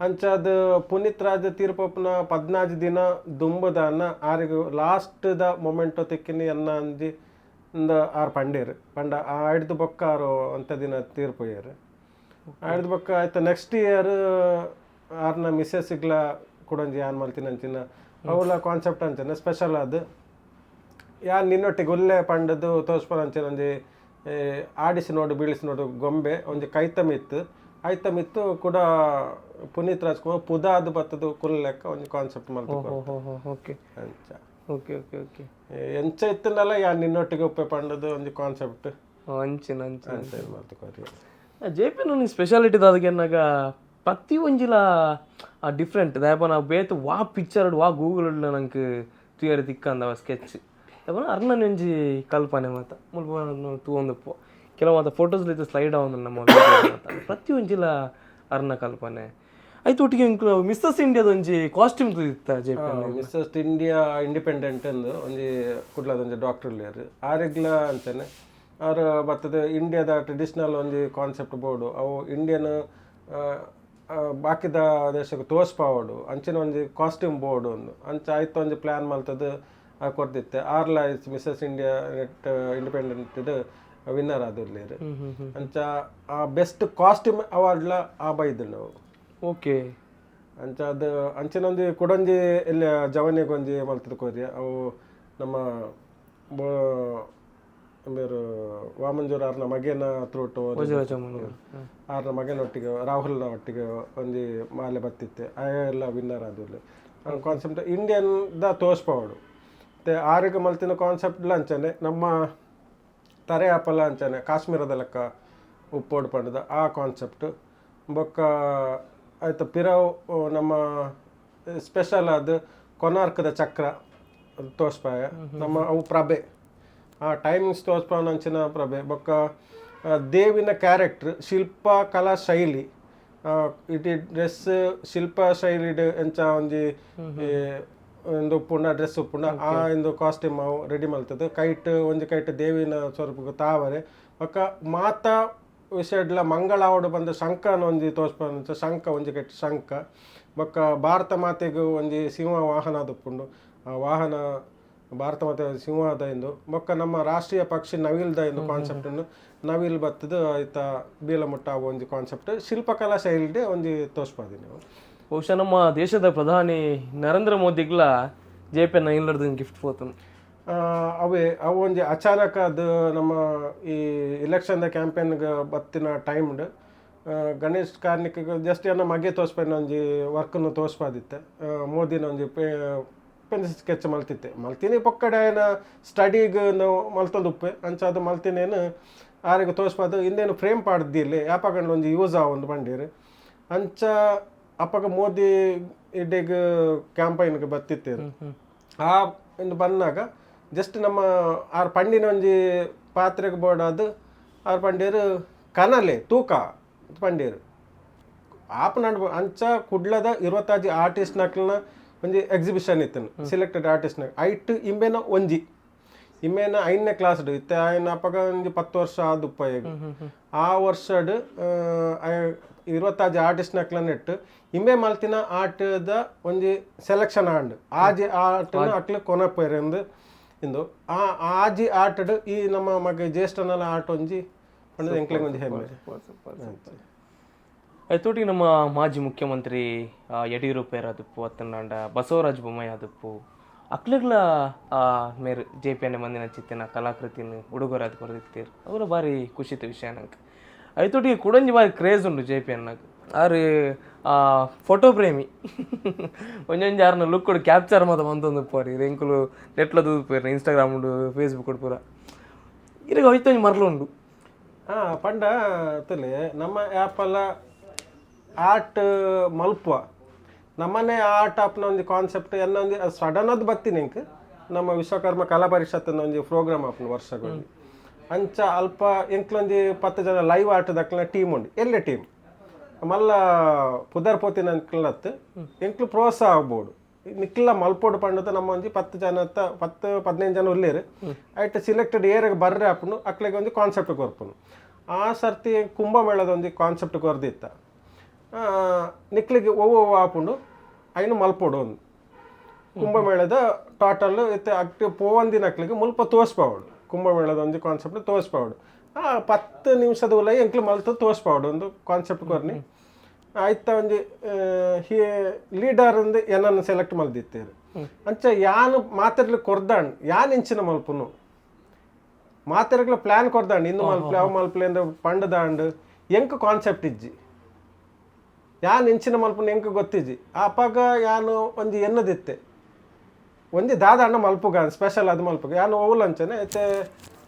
ಅಂಚಾದ ಪುನೀತ್ ರಾಜ್ ತೀರ್ಪೊಪುನ 14 ದಿನ ದುಂಬುದಾನ ಆರಿಗೆ ಲಾಸ್ಟ್ ದ ಮೊಮೆಂಟೋ ತಿಕ್ಕಿನಿ ಎನ್ನ ಅಂಜಿ ಇಂದ ಆರ್ ಪಂಡೇರು. ಪಂಡ ಆ ಐಡ್ದು ಬೊಕ್ಕ ಆರು ಅಂಥ ದಿನ ತೀರ್ಪೋಯೆರ್. ಐಡ್ದು ಬೊಕ್ಕ ಆಯ್ತು ನೆಕ್ಸ್ಟ್ ಇಯರ್ ಆರ್ನ ಮಿಸ್ಸೆಸ್ಗ್ಲ ಕುಡೊಂಜಿ ಯಾನ್ ಮಲ್ತಿನ ಅಂಚಿನ ಅವಲ ಕಾನ್ಸೆಪ್ಟ್ ಅಂಚನೆ ಸ್ಪೆಷಲ್ ಅದು ಯಾನ್ ನಿನ್ನೊಟ್ಟಿಗೆ ಉಲ್ಲೆ ಪಂಡದು ತೋಜ್ಪುನ ಅಂಚಿನ ಒಂಜಿ ಆಡಿಸಿ ನೋಡು ಬೀಳಿಸಿ ನೋಡು ಗೊಂಬೆ ಒಂಜಿ ಕೈತ ಮಿತ್ತು ಐತ ಮಿತ್ತು ಕೂಡ ಪುನೀತ್ ರಾಜ್ಕುಮಾರ್ ಪುದಾದ್ ಬತ್ತದು ಕುಲ್ ಲೆಕ್ಕ ಒಂಜಿ ಕಾನ್ಸೆಪ್ಟ್ ಮಲ್ತು ಓಕೆ. ಅಂಚ. Okay okay okay. ಎಂಚ ಇತ್ತನಲ್ಲ ಯಾನ್ ನಿನ್ನೊಟ್ಟಿಗೆ ಉಪ್ಪೆ ಪಂಡದು ಒಂಜಿ ಕಾನ್ಸೆಪ್ಟ್. ಅಂಚಿನ ಅಂಚಿನ. ಅಂಚ ಮಲ್ತ್ ಕೊರಿ. ಜೆ ಪಿ ನನ್ನ ಸ್ಪೆಷಾಲಿಟಿ ದಾದಗೆನ್ನಾಗ ಪ್ರತಿ ಒಂಜಿಲ ಆ ಡಿಫ್ರೆಂಟ್ ದಾಯಪ ನಾವು ಬೇತು ವಾ ಪಿಕ್ಚರ್ ವಾ ಗೂಗಲ್ ನಂಗೆ ತುಯರ್ ತಿಕ್ಕಂದವ ಸ್ಕೆಚ್ ದಾಯಪನ ಅರ್ನನ್ ಒಂಜಿ ಕಲ್ಪನೆ ಮಾತ ಮುಲ್ಪ ತೂವೊಂದುಪ್ಪು ಕೆಲವು ಮಾತ ಫೋಟೋಸ್ ಇತ್ತು ಸ್ಲೈಡ್ ಆವೊಂದು ನಮ್ಮ video ಮಾತ. ಪ್ರತಿ ಒಂಜಿಲ ಅರ್ನ ಕಲ್ಪನೆ ಆಯ್ತು. ಒಟ್ಟಿಗೆ ಮಿಸ್ಸಸ್ ಇಂಡಿಯಾದ ಒಂಜಿ ಕಾಸ್ಟ್ಯೂಮ್ ಇತ್ತ J P? Missus India independent ಅಂದು ಒಂಜಿ ಕುಡ್ಲದ ಒಂಜಿ ಡಾಕ್ಟರ್ ಉಲ್ಲೆರ್, ಆರೆಗ್ಲ ಅಂಚನೆ. ಆರ್ ಬತ್ತದ ಇಂಡಿಯಾದ ಟ್ರೆಡಿಷ್ನಲ್ ಒಂಜಿ ಕಾನ್ಸೆಪ್ಟ್ ಬೋರ್ಡು, ಅವು ಇಂಡಿಯನ್ ಬಾಕಿದ ದೇಶಕ್ಕೆ ತೋರ್ಸ್ಪಾವೊಡು ಅಂಚಿನ ಒಂಜಿ ಕಾಸ್ಟ್ಯೂಮ್ ಬೋರ್ಡ್ ಒಂದು ಅಂಚ ಆಯ್ತು. ಒಂಜಿ ಪ್ಲ್ಯಾನ್ ಮಲ್ತದ್ದು ಕೊರ್ದಿತ್ತೆ. ಆರ್ಲ Mrs India net independent winner ಆದುಲ್ಲೆರ್. ಅಂಚ ಆ ಬೆಸ್ಟ್ ಕಾಸ್ಟ್ಯೂಮ್ ಅವಾರ್ಡ್ಲ ಆ ಬೈದು ನಾವು. ಅಂಚ ಅದು ಅಂಚಿನ ಒಂಜಿ ಕುಡೊಂಜಿ ಇಲ್ಲಿ ಜವನಿಗೆ ಒಂಜಿ ಮಲ್ತದ ಕೊರ್ಯ. ಅವು ನಮ್ಮ ಬೇರು ವಾಮಂಜೂರ್ ಆರ್ನ ಮಗೇನ ತ್ರೂಟು, ಆರ್ನ ಮಗನೊಟ್ಟಿಗೆ, ರಾಹುಲ್ನ ಒಟ್ಟಿಗೆ ಒಂಜಿ ಮಾಲೆ ಬತ್ತಿತ್ತೆ. ಎಲ್ಲ ವಿನ್ನರ್ ಆದುಲ್ಲೆ. ಕಾನ್ಸೆಪ್ಟ್ ಇಂಡಿಯನ್ the ತೋರ್ಸ್ಪಾವಡು. ಮತ್ತು ಆರಿಗೆ ಮಲ್ತಿನ ಕಾನ್ಸೆಪ್ಟ್ ಅಂಚನೆ ನಮ್ಮ ತರೆ ಆಪಲ ಅಂಚನೆ ಕಾಶ್ಮೀರದ ಲೆಕ್ಕ ಉಪ್ಪೋಡು ಪಂಡದ ಆ ಕಾನ್ಸೆಪ್ಟ್. ಬೊಕ್ಕ ಆಯ್ತು ಪಿರವು ನಮ್ಮ ಸ್ಪೆಷಲ್ ಅದು ಕೊನಾರ್ಕದ ಚಕ್ರ ಅದು ತೋರ್ಸ್ಪಾಯ. ನಮ್ಮ ಅವು ಪ್ರಭೆ, ಆ ಟೈಮಿಂಗ್ಸ್ ತೋರ್ಸ್ಪಾವನ ಅಂಚಿನ ಪ್ರಭೆ. ಬೊಕ್ಕ ದೇವಿನ ಕ್ಯಾರೆಕ್ಟರ್, ಶಿಲ್ಪ ಕಲಾ ಶೈಲಿ, ಇಟಿ ಡ್ರೆಸ್ ಶಿಲ್ಪ ಶೈಲಿಡ್ ಎಂಚ ಒಂಜಿ ಈ ಒಂದು ಉಪ್ಪುಂಡ ಡ್ರೆಸ್ ಉಪ್ಪುಂಡ ಆ ಒಂದು ಕಾಸ್ಟ್ಯೂಮ್ ಅವು ರೆಡಿ ಮಲ್ತದೆ. ಕೈಟ್ ಒಂಜಿ ಕೈಟ್ ದೇವಿನ ಸ್ವರೂಪಕ್ಕೆ ತಾವರೆ. ಬೊಕ್ಕ ಮಾತಾ ವಿಷಯಡ್ಲ ಮಂಗಳಾವಡು ಬಂದು ಶಂಖನ ಒಂಜಿ ತೋರ್ಸ್ಪಾನ, ಶಂಖ ಒಂಜಿ ಕೈಟ್ ಶಂಖ. ಬೊಕ್ಕ ಭಾರತ ಮಾತೆಗ್ ಒಂಜಿ ಸಿಂಹ ವಾಹನ ಉಪ್ಪುಂಡು, ಆ ವಾಹನ ಭಾರತ ಮಾತೆ ಸಿಂಹದ ಎಂದು. ಬೊಕ್ಕ ನಮ್ಮ ರಾಷ್ಟ್ರೀಯ ಪಕ್ಷಿ ನವಿಲ್ದ ಎಂದು ಕಾನ್ಸೆಪ್ಟ್, ನವಿಲ್ ಬತ್ತದು ಆಯ್ತ ಬೀಲಮುಟ್ಟ ಒಂಜಿ ಕಾನ್ಸೆಪ್ಟ್ ಶಿಲ್ಪಕಲಾ ಶೈಲಿಡ್ ಒಂಜಿ ತೋರ್ಸ್ಪಾದಿ ನೀವು. ಬಹುಶಃ ನಮ್ಮ ದೇಶದ ಪ್ರಧಾನಿ ನರೇಂದ್ರ ಮೋದಿಗ್ಲ ಜೆ ಪಿ ಇಲ್ಲರ್ದು ಗಿಫ್ಟ್ ಪೋತನು. ಅವೇ ಅವು ಒಂಜಿ ಅಚಾನಕ್ ಅದು ನಮ್ಮ ಈ ಇಲೆಕ್ಷನ್ದ ಕ್ಯಾಂಪೇನ್ಗೆ ಬತ್ತಿನ ಟೈಮ್ಡ್ ಗಣೇಶ್ ಕಾರ್ಣಿಕ್ ಜಸ್ಟ್ ಎನ್ನ ಮಗೆ ತೋರ್ಸ್ಪೈನ ಒಂಜಿ ವರ್ಕ್ನು ತೋರ್ಸ್ಪಾದಿತ್ತೆ. ಮೋದಿನ ಒಂಜಿ ಪೆನ್ಸಿಲ್ ಸ್ಕೆಚ್ ಮಲ್ತಿತ್ತೆ. ಮಲ್ತಿನಿ ಪೊಕ್ಕಡೆ ಆಯನ ಸ್ಟಡಿಗ್ ನಾವು ಮಲ್ತೊಂದು ಉಪ್ಪೆ. ಅಂಚ ಅದು ಮಲ್ತಿನೇನು ಆರೆಗ್ ತೋರ್ಸ್ಪಾದು ಇಂದೇನು ಫ್ರೇಮ್ ಪಾಡ್ದಿಲ್ಲ ಯಾಪಗಂಡ ಒಂಜಿ ಯೂಸ್ ಆವೊಂದು ಬಂಡೀರು. ಅಂಚ ಅಪ್ಪಗ ಮೋದಿ ಇಡೆಗ್ ಕ್ಯಾಂಪೈನ್ಗೆ ಬತ್ತಿತ್ತೇರು. ಆ ಇಂದು ಬಂದಾಗ ಜಸ್ಟ್ ನಮ್ಮ ಆರ್ ಪಂಡಿನ ಒಂಜಿ ಪಾತ್ರೆಗೆ ಬೋಡಾದ್ ಆರ್ ಪಂಡೇರು ಕನಲೆ ತೂಕ ಪಂಡೇರು ಆಪ್ ನಡ್. ಅಂಚ ಕುಡ್ಲದ 26 ಆರ್ಟಿಸ್ಟ್ ನಕ್ಲನ ಒಂಜಿ ಎಕ್ಸಿಬಿಷನ್ ಇತ್ತು, ಸೆಲೆಕ್ಟೆಡ್ ಆರ್ಟಿಸ್ಟ್ ಐಟ್ ಇಂಬೆನ ಒಂಜಿ ಇಂಬೆನ 5ನೇ ಕ್ಲಾಸ್ ಇತ್ತೆ. ಆಯ್ನ ಅಪ್ಪಗ ಒಂಜಿ 10 ವರ್ಷ ಆದುಪ್ಪ. ಈಗ ಆ ವರ್ಷಡ್ 26 ಆರ್ಟಿಸ್ಟ್ ನಕ್ಲನ ಇಟ್ಟು ಇಂಬೆ ಮಲ್ತಿನ ಆಟದ ಒಂಜಿ ಸೆಲೆಕ್ಷನ್ ಆಂಡ್ ಆಜಿ ಆಟನ ಅಕ್ಲು ಕೊನಪೇರೆಂದು ಇಂದು ಆ ಆಜಿ ಆಟಡ್ ಈ ನಮ್ಮ ಮಗ ಜ್ಯೇಷ್ಠನಲ ಆಟ ಒಂಜಿ ಪಂಡದ ಎಂಕ್ಲೆಗ್ ಒಂಜಿ ಹೆಮ್ಮೆ. ಆಯ್ತೋಟಿಗೆ ನಮ್ಮ ಮಾಜಿ ಮುಖ್ಯಮಂತ್ರಿ ಯಡಿಯೂರಪ್ಪೇರಾದುಪ್ಪು ಅತ್ತಂಡ ಬಸವರಾಜ ಬೊಮ್ಮಾಯಿ ಆದುಪ್ಪು, ಅಕ್ಲೆಗ್ಲ ಮೇರ್ ಜೆ ಪಿ ಎನ್ ಮಂದಿನ ಚಿತ್ತಿನ ಕಲಾಕೃತಿನ ಉಡುಗೊರೆ ಅದು ಕೊರ್ದಿತ್ತೀರ್. ಅವರ ಭಾರಿ ಖುಷಿತ ವಿಷಯ ನಂಗೆ. ಐತೊಟ್ಟಿಗೆ ಕುಡೊಂಜಿ ಬಾರಿ ಕ್ರೇಜ್ ಉಂಡು ಜೆ ಪಿ ಎನ್ನಾಗ. ಆರು ಫೋಟೋ ಪ್ರೇಮಿ. ಒಂಜೊಂಜಿ ಆರ್ನ ಲುಕ್ ಕ್ಯಾಪ್ಚರ್ ಮಾತ ಮಂತೊಂದು ಪೋರಿ ಎಂಕುಲು ನೆಟ್ಲ ತೂದು ಇನ್ಸ್ಟಾಗ್ರಾಮ್ ಉಂಡು, ಫೇಸ್ಬುಕ್ ಉಂಡು ಪೂರ. ಇರೆಗ್ ಐತೊಂಜಿ ಮರ್ಲು ಉಂಡು. ಹಾಂ, ಪಂಡ ತಲೆ ನಮ್ಮ ಆ್ಯಪಲ್ಲ ಆರ್ಟ್ ಮಲ್ಪುವ ನಮ್ಮನೆ ಆರ್ಟ್ ಆಪ್ನ ಒಂಜಿ ಕಾನ್ಸೆಪ್ಟ್ ಎನ್ನ ಒಂಜಿ ಸಡನ್ ಅದು ಬತ್ತೀನಿ ಎಂಕ್. ನಮ್ಮ ವಿಶ್ವಕರ್ಮ ಕಲಾ ಪರಿಷತ್ತಿನ ಒಂಜಿ ಪ್ರೋಗ್ರಾಮ್ ಆಪುಂಡು ವರ್ಷಗೊಂಜಿ. ಅಂಚ ಅಲ್ಪ ಎಂಕ್ಲೊಂಜಿ 10 ಜನ ಲೈವ್ ಆರ್ಟ್ ದಕ್ಲಿನ ಟೀಮ್ ಉಂಡು. ಎಲ್ಲೆ ಟೀಮ್ ಮಲ್ಲ ಪುದರ್ ಪೋತಿನ ಅಂಕ್ಲತ್ ಎಂಕ್ಲು ಪ್ರೋತ್ಸಾಹ ಆಗ್ಬೋದು, ನಿಕ್ಲ ಮಲ್ಪೋಡು ಪಂಡದ ನಮ್ಮ ಒಂಜಿ 10 ಜನ, 10 15 ಜನ ಉಲ್ಲೇರು. ಐಟ್ ಸಿಲೆಕ್ಟೆಡ್ ಏರೆಗ್ ಬರ್ರೆ ಆಪುಂಡು ಅಕ್ಲೆಗ್ ಒಂಜಿ ಕಾನ್ಸೆಪ್ಟ್ ಕೊರ್ಪುನು. ಆ ಸರ್ತಿ ಕುಂಭಮೇಳದ ಒಂಜಿ ಕಾನ್ಸೆಪ್ಟ್ ಕೊರ್ದಿತ್ತ. ನಿಕ್ಲಿಗೆ ಒವ್ವು ಒವ್ವು ಆಪುಂಡು ಐನು ಮಲ್ಪೊಡು ಒಂದು ಕುಂಭಮೇಳದ ಟೋಟಲ್ ಇತ್ತೆ ಅಕ್ಟ್ ಪೋವಂದಿನ ಅಕ್ಲಿಗೆ ಮುಲ್ಪ ತೋರ್ಸ್ಪಾವಡು, ಕುಂಭಮೇಳದ ಒಂಜಿ ಕಾನ್ಸೆಪ್ಟ್ ತೋರ್ಸ್ಪಾವಡು. ಆ 10 ನಿಮಿಷದ ಉಲೈ ಎಂಕ್ಲು ಮಲ್ತು ತೋರ್ಸ್ಪಾವಡು ಒಂದು ಕಾನ್ಸೆಪ್ಟ್ ಕೊರ್ನಿ. ಆಯ್ತ ಒಂಜಿ ಹಿ ಲೀಡರ್ ಅಂದ್ ಏನನ್ನು ಸೆಲೆಕ್ಟ್ ಮಲ್ದಿತ್ತೇರು. ಅಂಚ ಯಾನು ಮಾತೆರ್ಲು ಕೊರ್ದಾಂಡ್ ಯಾನ್ ಇಂಚಿನ ಮಲ್ಪುನು ಮಾತೆರ್ಗ್ಲ ಪ್ಲಾನ್ ಕೊರ್ದಾಂಡ್ ಇಂದು ಮಲ್ಪ್ಲೆ ಅವು ಮಲ್ಪ್ಲೆ ಅಂದ್ ಪಂಡದಾಂಡ್. ಎಂಕ್ ಕಾನ್ಸೆಪ್ಟ್ ಇಜ್ಜಿ, ಯಾನ್ ಇಂಚಿನ ಮಲ್ಪುನು ಎಂಕ್ ಗೊತ್ತಿಜ್ಜಿ. ಅಪಗ ಯಾನು ಒಂಜಿ ಎನ್ನದಿತ್ತೆ. ಒಂಜಿ ದಾದ ಅಣ್ಣ ಮಲ್ಪುಗ ಸ್ಪೆಷಲ್ ಅದು ಮಲ್ಪುಗ ಯಾನ್ ಓಲ್ ಅಂಚನೆ ಇತ್ತೆ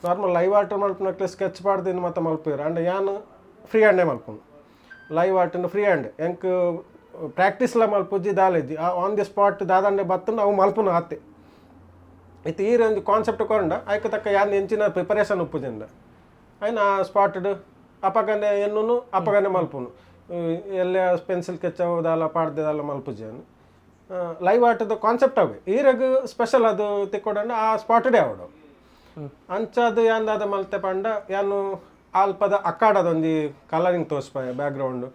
normal live art ಮಲ್ಪುನಕ್ಲೆ sketch ಪಾಡ್ದಿನ ಮಾತ ಮಲ್ಪುವೆರ್ ಅಂಡ ಯಾನ್ ಫ್ರೀ ಹ್ಯಾಂಡೇ ಮಲ್ಪುನು. ಲೈವ್ ಆರ್ಟ್ನ ಫ್ರೀ ಹ್ಯಾಂಡ್ ಎಂಕ್ ಪ್ರಾಕ್ಟೀಸ್ಲ ಮಲ್ಪುಜಿ ದಾಲೇಜಿ on the spot ದಾದಂಡೆ ಬತ್ತುಂಡು ಅವು ಮಲ್ಪುನು ಆತೆ. ಇತ್ತೆ ಈರ್ ಒಂಜಿ ಕಾನ್ಸೆಪ್ಟ್ ಕೊರಂಡ ಐಕ್ ತಕ್ಕ ಯಾನ್ ಎಂಚಿನ ಪ್ರಿಪರೇಷನ್ ಉಪ್ಪುಜಿಂದ ಐನ ಸ್ಪಾಟ್ಡ್ ಅಪಗನೆ ಎನ್ನುನು ಅಪಗನೆ ಮಲ್ಪುನು. ಎಲ್ಲ ಪೆನ್ಸಿಲ್ ಕೆಚ್ಚವು ದಾಲ ಪಾಡ್ದೆ ದಾಲ ಮಲ್ಪುಜಿ ಯಾನ್. ಲೈವ್ ಆಟದ ಕಾನ್ಸೆಪ್ಟ್ ಅವೆ ಈರಗ್ ಸ್ಪೆಷಲ್ ಅದು ತಿಕ್ಕೊಡಂಡ ಆ ಸ್ಪಾಟ್ಡೇ ಅವಡು. ಅಂಚಾದ್ ಯಾನ್ ದಾದ ಮಲ್ತೆ ಪಂಡ ಯಾನು ಅಲ್ಪದ ಅಕ್ಕಾಡದ ಒಂಜಿ ಕಲರಿಂಗ್ ತೋರಿಸ್ಪಾಯ ಬ್ಯಾಕ್ಗ್ರೌಂಡ್,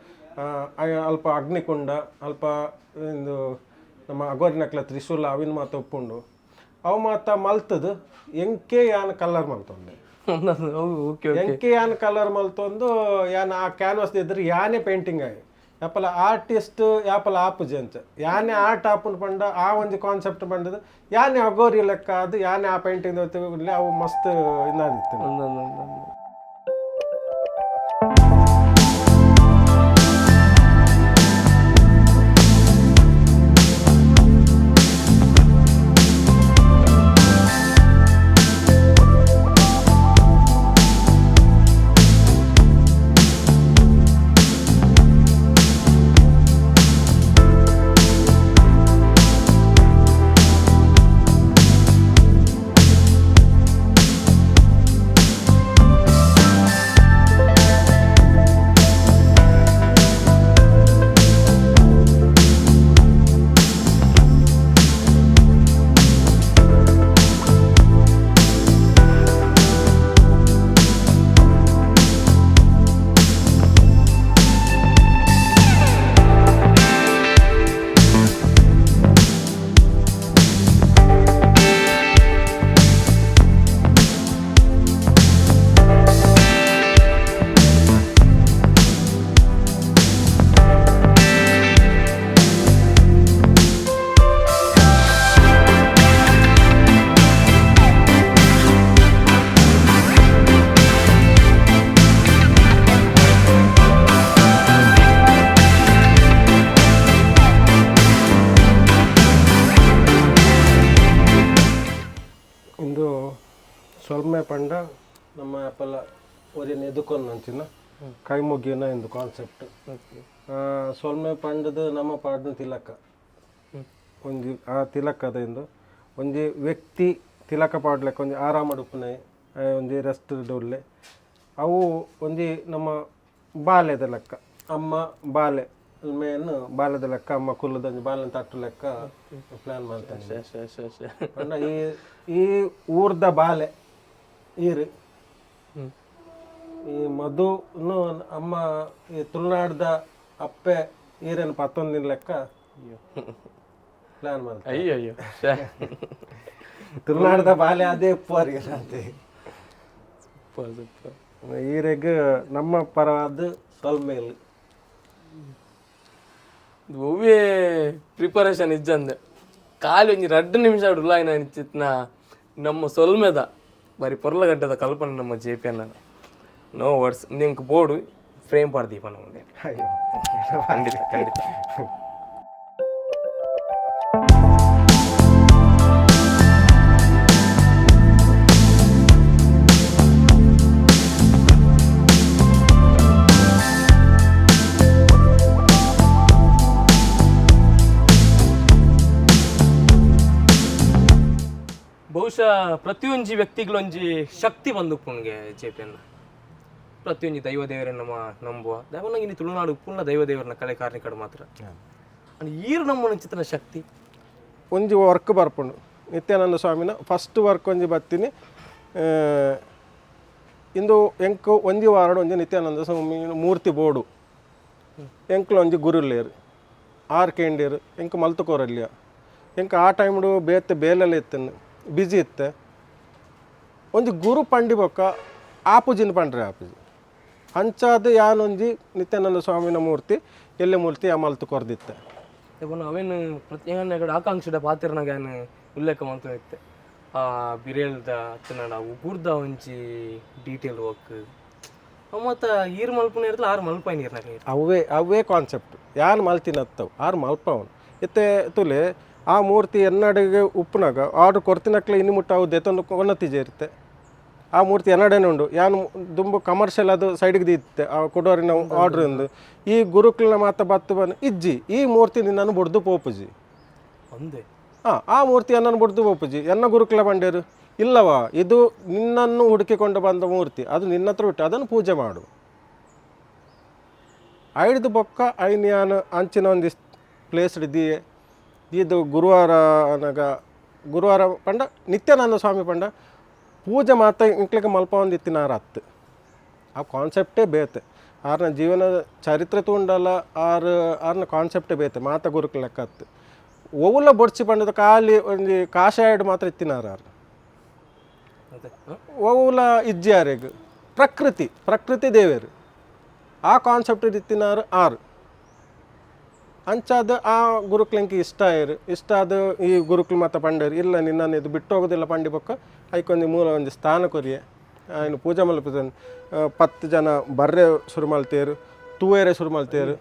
ಅಲ್ಪ ಅಗ್ನಿಕುಂಡ, ಅಲ್ಪ ಇಂದು ನಮ್ಮ ಅಗೋರಿನಕ್ಲ ತ್ರಿಶೂಲ ಅವಿನ ಮಾತ ಉಪ್ಪುಂಡು. ಅವು ಮಾತ ಮಲ್ತದು ಎಂಕೆ ಯಾನ್ ಕಲರ್ ಮಲ್ತೊಂದೆ. ಓಕೆ. ಎಂಕೆ ಯಾನ್ ಕಲರ್ ಮಲ್ತೊಂದು ಯಾನ್ ಆ ಕ್ಯಾನ್ವಾಸ್ ಇದ್ರೆ ಯಾನೇ ಪೇಂಟಿಂಗ್ ಆಗಿ ಯಾಪಲ ಆರ್ಟಿಸ್ಟ್ ಯಾಪಲ ಆಪುಜಿ ಅಂಚ ಯಾನೇ ಆರ್ಟ್ ಆಪುಂಡು ಪಂಡ ಆ ಒಂಜಿ ಕಾನ್ಸೆಪ್ಟ್ ಪಂಡದು ಯಾನೇ ಅಗೋರಿ ಲೆಕ್ಕ ಅದು ಯಾನೇ ಆ ಪೇಂಟಿಂಗ್ ಅವು ಮಸ್ತ್ ಇಂದಾದಿತ್ತು. ಇಂದು ಸೊಲ್ಮೆ ಪಂಡ ನಮ್ಮ ಅಪ್ಪಲ ಒರಿನ ಎದುಕೊಂದಂಚಿನ ಕೈ ಮುಗಿಯನ ಇಂದು ಕಾನ್ಸೆಪ್ಟ್. ಸೊಲ್ಮೆ ಪಂಡದು ನಮ್ಮ ಪಾಡ್ನ ತಿಲಕ ಒಂಜಿ ಆ ತಿಲಕದ ಇಂದು ಒಂಜಿ ವ್ಯಕ್ತಿ ತಿಲಕ ಪಾಡ್ಲೆಕ್ಕ ಒಂಜಿ ಆರಾಮ ಉಪ್ಪುನೆ ಒಂಜಿ ರೆಸ್ಟ್ ಉಲ್ಲೆ. ಅವು ಒಂಜಿ ನಮ್ಮ ಬಾಲ್ಯದ ಲೆಕ್ಕ, ಅಮ್ಮ ಬಾಲೆ ಮೇನ್ ಬಾಲ್ಯದ ಲೆಕ್ಕ, ಅಮ್ಮ ಕುಲ್ಲದ ಒಂಜಿ ಬಾಲ್ಯನ ತಟ್ಟು ಲೆಕ್ಕ ಪ್ಲಾನ್ ಮಾಡ್ತಾನೆ. ಪಂಡ ಈ ಈ ಊರ್ದ ಬಾಲೆ ಈರು ಈ ಮಧುನು ಅಮ್ಮ ಈ ತುಳುನಾಡ್ದ ಅಪ್ಪೆ ಈರೇನು ಪತ್ತೊಂದಿನ ಲೆಕ್ಕ ಪ್ಲಾನ್ ಮಾಡ್ತಾರೆ. ಅಯ್ಯೋ ಅಯ್ಯೋ. ತುಳುನಾಡ್ದ ಬಾಲೆ ಅದೇ ಉಪ್ಪರಿಗೆ ಅಂತೆ. Super super. ಈರೆಗ್ ನಮ್ಮ ಪರವಾದ ಸೊಲ್ಮೇಲ್. ಒವ್ವೇ ಪ್ರಿಪರೇಷನ್ ಇಜ್ಜಂದೆ ಖಾಲಿ ಒಂಜಿ ರಡ್ಡು ನಿಮಿಷ ಉಲ್ಲಾಯಿನ ಚಿತ್ನ ನಮ್ಮ ಸೊಲ್ಮೆದ ಬಾರಿ ಪೊರ್ಲಗಡ್ಡದ ಕಲ್ಪನೆ ನಮ್ಮ ಜೆ ಪಿ ಅನ್ನ. No words. ನಿಂಕ್ ಬೋರ್ಡು ಫ್ರೇಮ್ ಪಾಡ್ದೀಪ ನಮ್ಮದೇ. ಅಯ್ಯೋ. ಖಂಡಿತ ಖಂಡಿತ. ಬಹುಶಃ ಪ್ರತಿಯೊಂಜಿ ವ್ಯಕ್ತಿಗಳೊಂಜಿ ಶಕ್ತಿ ಬಂದು ಪುಣ್ಗೆ ಜೆ ಪಿ ಅನ್ನ. ಪ್ರತಿಯೊಂಜಿ ದೈವ ದೇವರನ್ನ ನಮ್ಮ ನಂಬುವ ದೈವನಾಗಿ ಇನ್ನು ತುಳುನಾಡು ಪೂರ್ಣ ದೈವ ದೇವರನ್ನ ಕಲೆ ಕಾರ್ಣಿಕಡು ಮಾತ್ರ. ಅಂಡ್ ಈರು ನಮ್ಮ ಚಿತ್ರನ ಶಕ್ತಿ. ಒಂಜಿ ವರ್ಕ್ ಬರ್ಪುಂಡು ನಿತ್ಯಾನಂದ ಸ್ವಾಮಿನ ಫಸ್ಟ್ ವರ್ಕ್ ಒಂಜಿ ಬತ್ತೀನಿ. ಇಂದು ಎಂಕ್ ಒಂಜಿ ವಾರಡ್ ಒಂಜಿ ನಿತ್ಯಾನಂದ ಸ್ವಾಮಿ ಮೂರ್ತಿ ಬೋಡು. ಎಂಕ್ಲ ಒಂಜಿ ಗುರುಲ್ಲೇರು ಆರ್ ಕೇಂಡೇರು ಎಂಕ್ ಮಲ್ತುಕೋರಲ್ಯ. ಎಂಕ್ ಆ ಟೈಮ್ಡು ಬೇತೆ ಬೇಲೆಲ್ಲ ಇತ್ತನ್ನು ಬಿಜಿ ಇತ್ತೆ. ಒಂಜಿ ಗುರು ಪಂಡಿ ಬೊಕ್ಕ ಆಪುಜಿನ ಪಂಡ್ರೆ ಆಪುಜಿ ಅಂಚಾದ ಯಾನೊಂಜಿ ನಿತ್ಯಾನಂದ ಸ್ವಾಮಿನ ಮೂರ್ತಿ ಎಲ್ಲೆ ಮೂರ್ತಿ ಆ ಮಲ್ತು ಕೊರ್ದಿತ್ತೆ. ಯಾಕಂದ್ರೆ ಅವೇನು ಪ್ರತಿಯೊಂದು ಆಕಾಂಕ್ಷೆದ ಪಾತ್ರನಾಗ ಏನು ಉಲ್ಲೇಖ ಮಾಡ್ತಾ ಇತ್ತೆ ಆ ಬಿರೇಲ್ದ ಅತ್ತನಾಡ ಉಗುರ್ದ ಒಂಜಿ ಡೀಟೇಲ್ ವರ್ಕ್ ಮತ್ತು ಈರ್ ಮಲ್ಪುನ ಇರ್ತಲ್ಲ ಆರು ಮಲ್ಪಾಯಿನ ನೀರ್ನಾಗ. ಅವೇ ಅವೇ ಕಾನ್ಸೆಪ್ಟ್ ಯಾನ್ ಮಲ್ತಿನ ಅತ್ತವು ಆರು ಮಲ್ಪವನು ಇತ್ತೆ ತುಲೆ. ಆ ಮೂರ್ತಿ ಎನ್ನಡೆಗೆ ಉಪ್ಪುನಾಗ ಆರ್ಡ್ರ್ ಕೊರ್ತಿನಕ್ಲೆ ಇನ್ನು ಮುಟ್ಟ ಅವು ದೆತೊಂದು ಕೊನತ್ತಿಜೆ ಇರುತ್ತೆ. ಆ ಮೂರ್ತಿ ಎನ್ನಡೆನೇ ಉಂಡು. ಯಾನ್ ದುಂಬು ಕಮರ್ಷಿಯಲ್ ಅದು ಸೈಡ್ಗೆ ದೀತೆ ಆ ಕೊಡೋರಿನ ಆರ್ಡ್ರ್ ಉಂದು. ಈ ಗುರುಕ್ಲನ ಮಾತ ಬತ್ತು ಬನ್ ಇಜ್ಜಿ, ಈ ಮೂರ್ತಿ ನಿನ್ನನ್ನು ಬುಡ್ದು ಪೋಪುಜಿ. ಒಂದೇ. ಹಾಂ, ಆ ಮೂರ್ತಿ ಎನ್ನನ್ನು ಬುಡ್ದು ಪೋಪುಜಿ. ಎನ್ನ ಗುರುಕುಲ ಬಂಡೇರು ಇಲ್ಲವಾ, ಇದು ನಿನ್ನನ್ನು ಹುಡುಕಿಕೊಂಡು ಬಂದ ಮೂರ್ತಿ, ಅದು ನಿನ್ನ ಹತ್ರ ಬಿಟ್ಟು ಅದನ್ನು ಪೂಜೆ ಮಾಡು. ಐಡ್ದು ಬೊಕ್ಕ ಐನ್ ಯಾನ್ ಅಂಚಿನ ಒಂದು ಪ್ಲೇಸ್ ದಿಯೆ. ಇದು ಗುರುವಾರ ಅನಗ ಗುರುವಾರ ಪಂಡ ನಿತ್ಯಾನಂದ ಸ್ವಾಮಿ ಪಂಡ ಪೂಜೆ ಮಾತ ಇಂಕ್ಲಿಗೆ ಮಲ್ಪ ಇತ್ತಿನಾರ ಅತ್ತು. ಆ ಕಾನ್ಸೆಪ್ಟೇ ಬೇತೆ. ಆರ್ನ ಜೀವನ ಚರಿತ್ರೆ ತೂಂಡಲ ಆರ್ ಆರ್ನ ಕಾನ್ಸೆಪ್ಟೇ ಬೇತೆ. ಮಾತ ಗುರುಕುಲ ಲೆಕ್ಕ ಅತ್ತು. ಒವುಲ ಬೊಡ್ಚಿ ಪಂಡದ ಖಾಲಿ ಒಂಜಿ ಕಾಷಾಯಡ್ ಮಾತ್ರ ಇತ್ತಿನಾರ ಆರ್. ಅದೇ. ಒವುಲ ಇಜ್ಜಾರೆಗ್ ಪ್ರಕೃತಿ ಪ್ರಕೃತಿ ದೇವೇರು ಆ ಕಾನ್ಸೆಪ್ಟ್ ಇತ್ತಿನಾರು ಆರು. ಅಂಚಾದ ಆ ಗುರುಕ್ಲೆಂಕ್ ಇಷ್ಟ ಆಯರು. ಇಷ್ಟ ಆದ ಈ ಗುರುಕ್ಲು ಮಾತ ಪಂಡರು ಇಲ್ಲ, ನಿನ್ನನ್ನು ಇದು ಬಿಟ್ಟು ಹೋಗೋದಿಲ್ಲ ಪಂಡಿ ಬೊಕ್ಕ ಐಕೊಂದು ಮೂಲ ಒಂಜಿ ಸ್ಥಾನ ಕೊರಿಯೆ. ಆಯ್ನ ಪೂಜೆ ಮಲ್ಪುದನ್ 10 ಜನ ಬರ್ರೆ ಶುರು ಮಲ್ತೇರು, ತೂವೇರೆ ಶುರು ಮಲ್ತೇರು.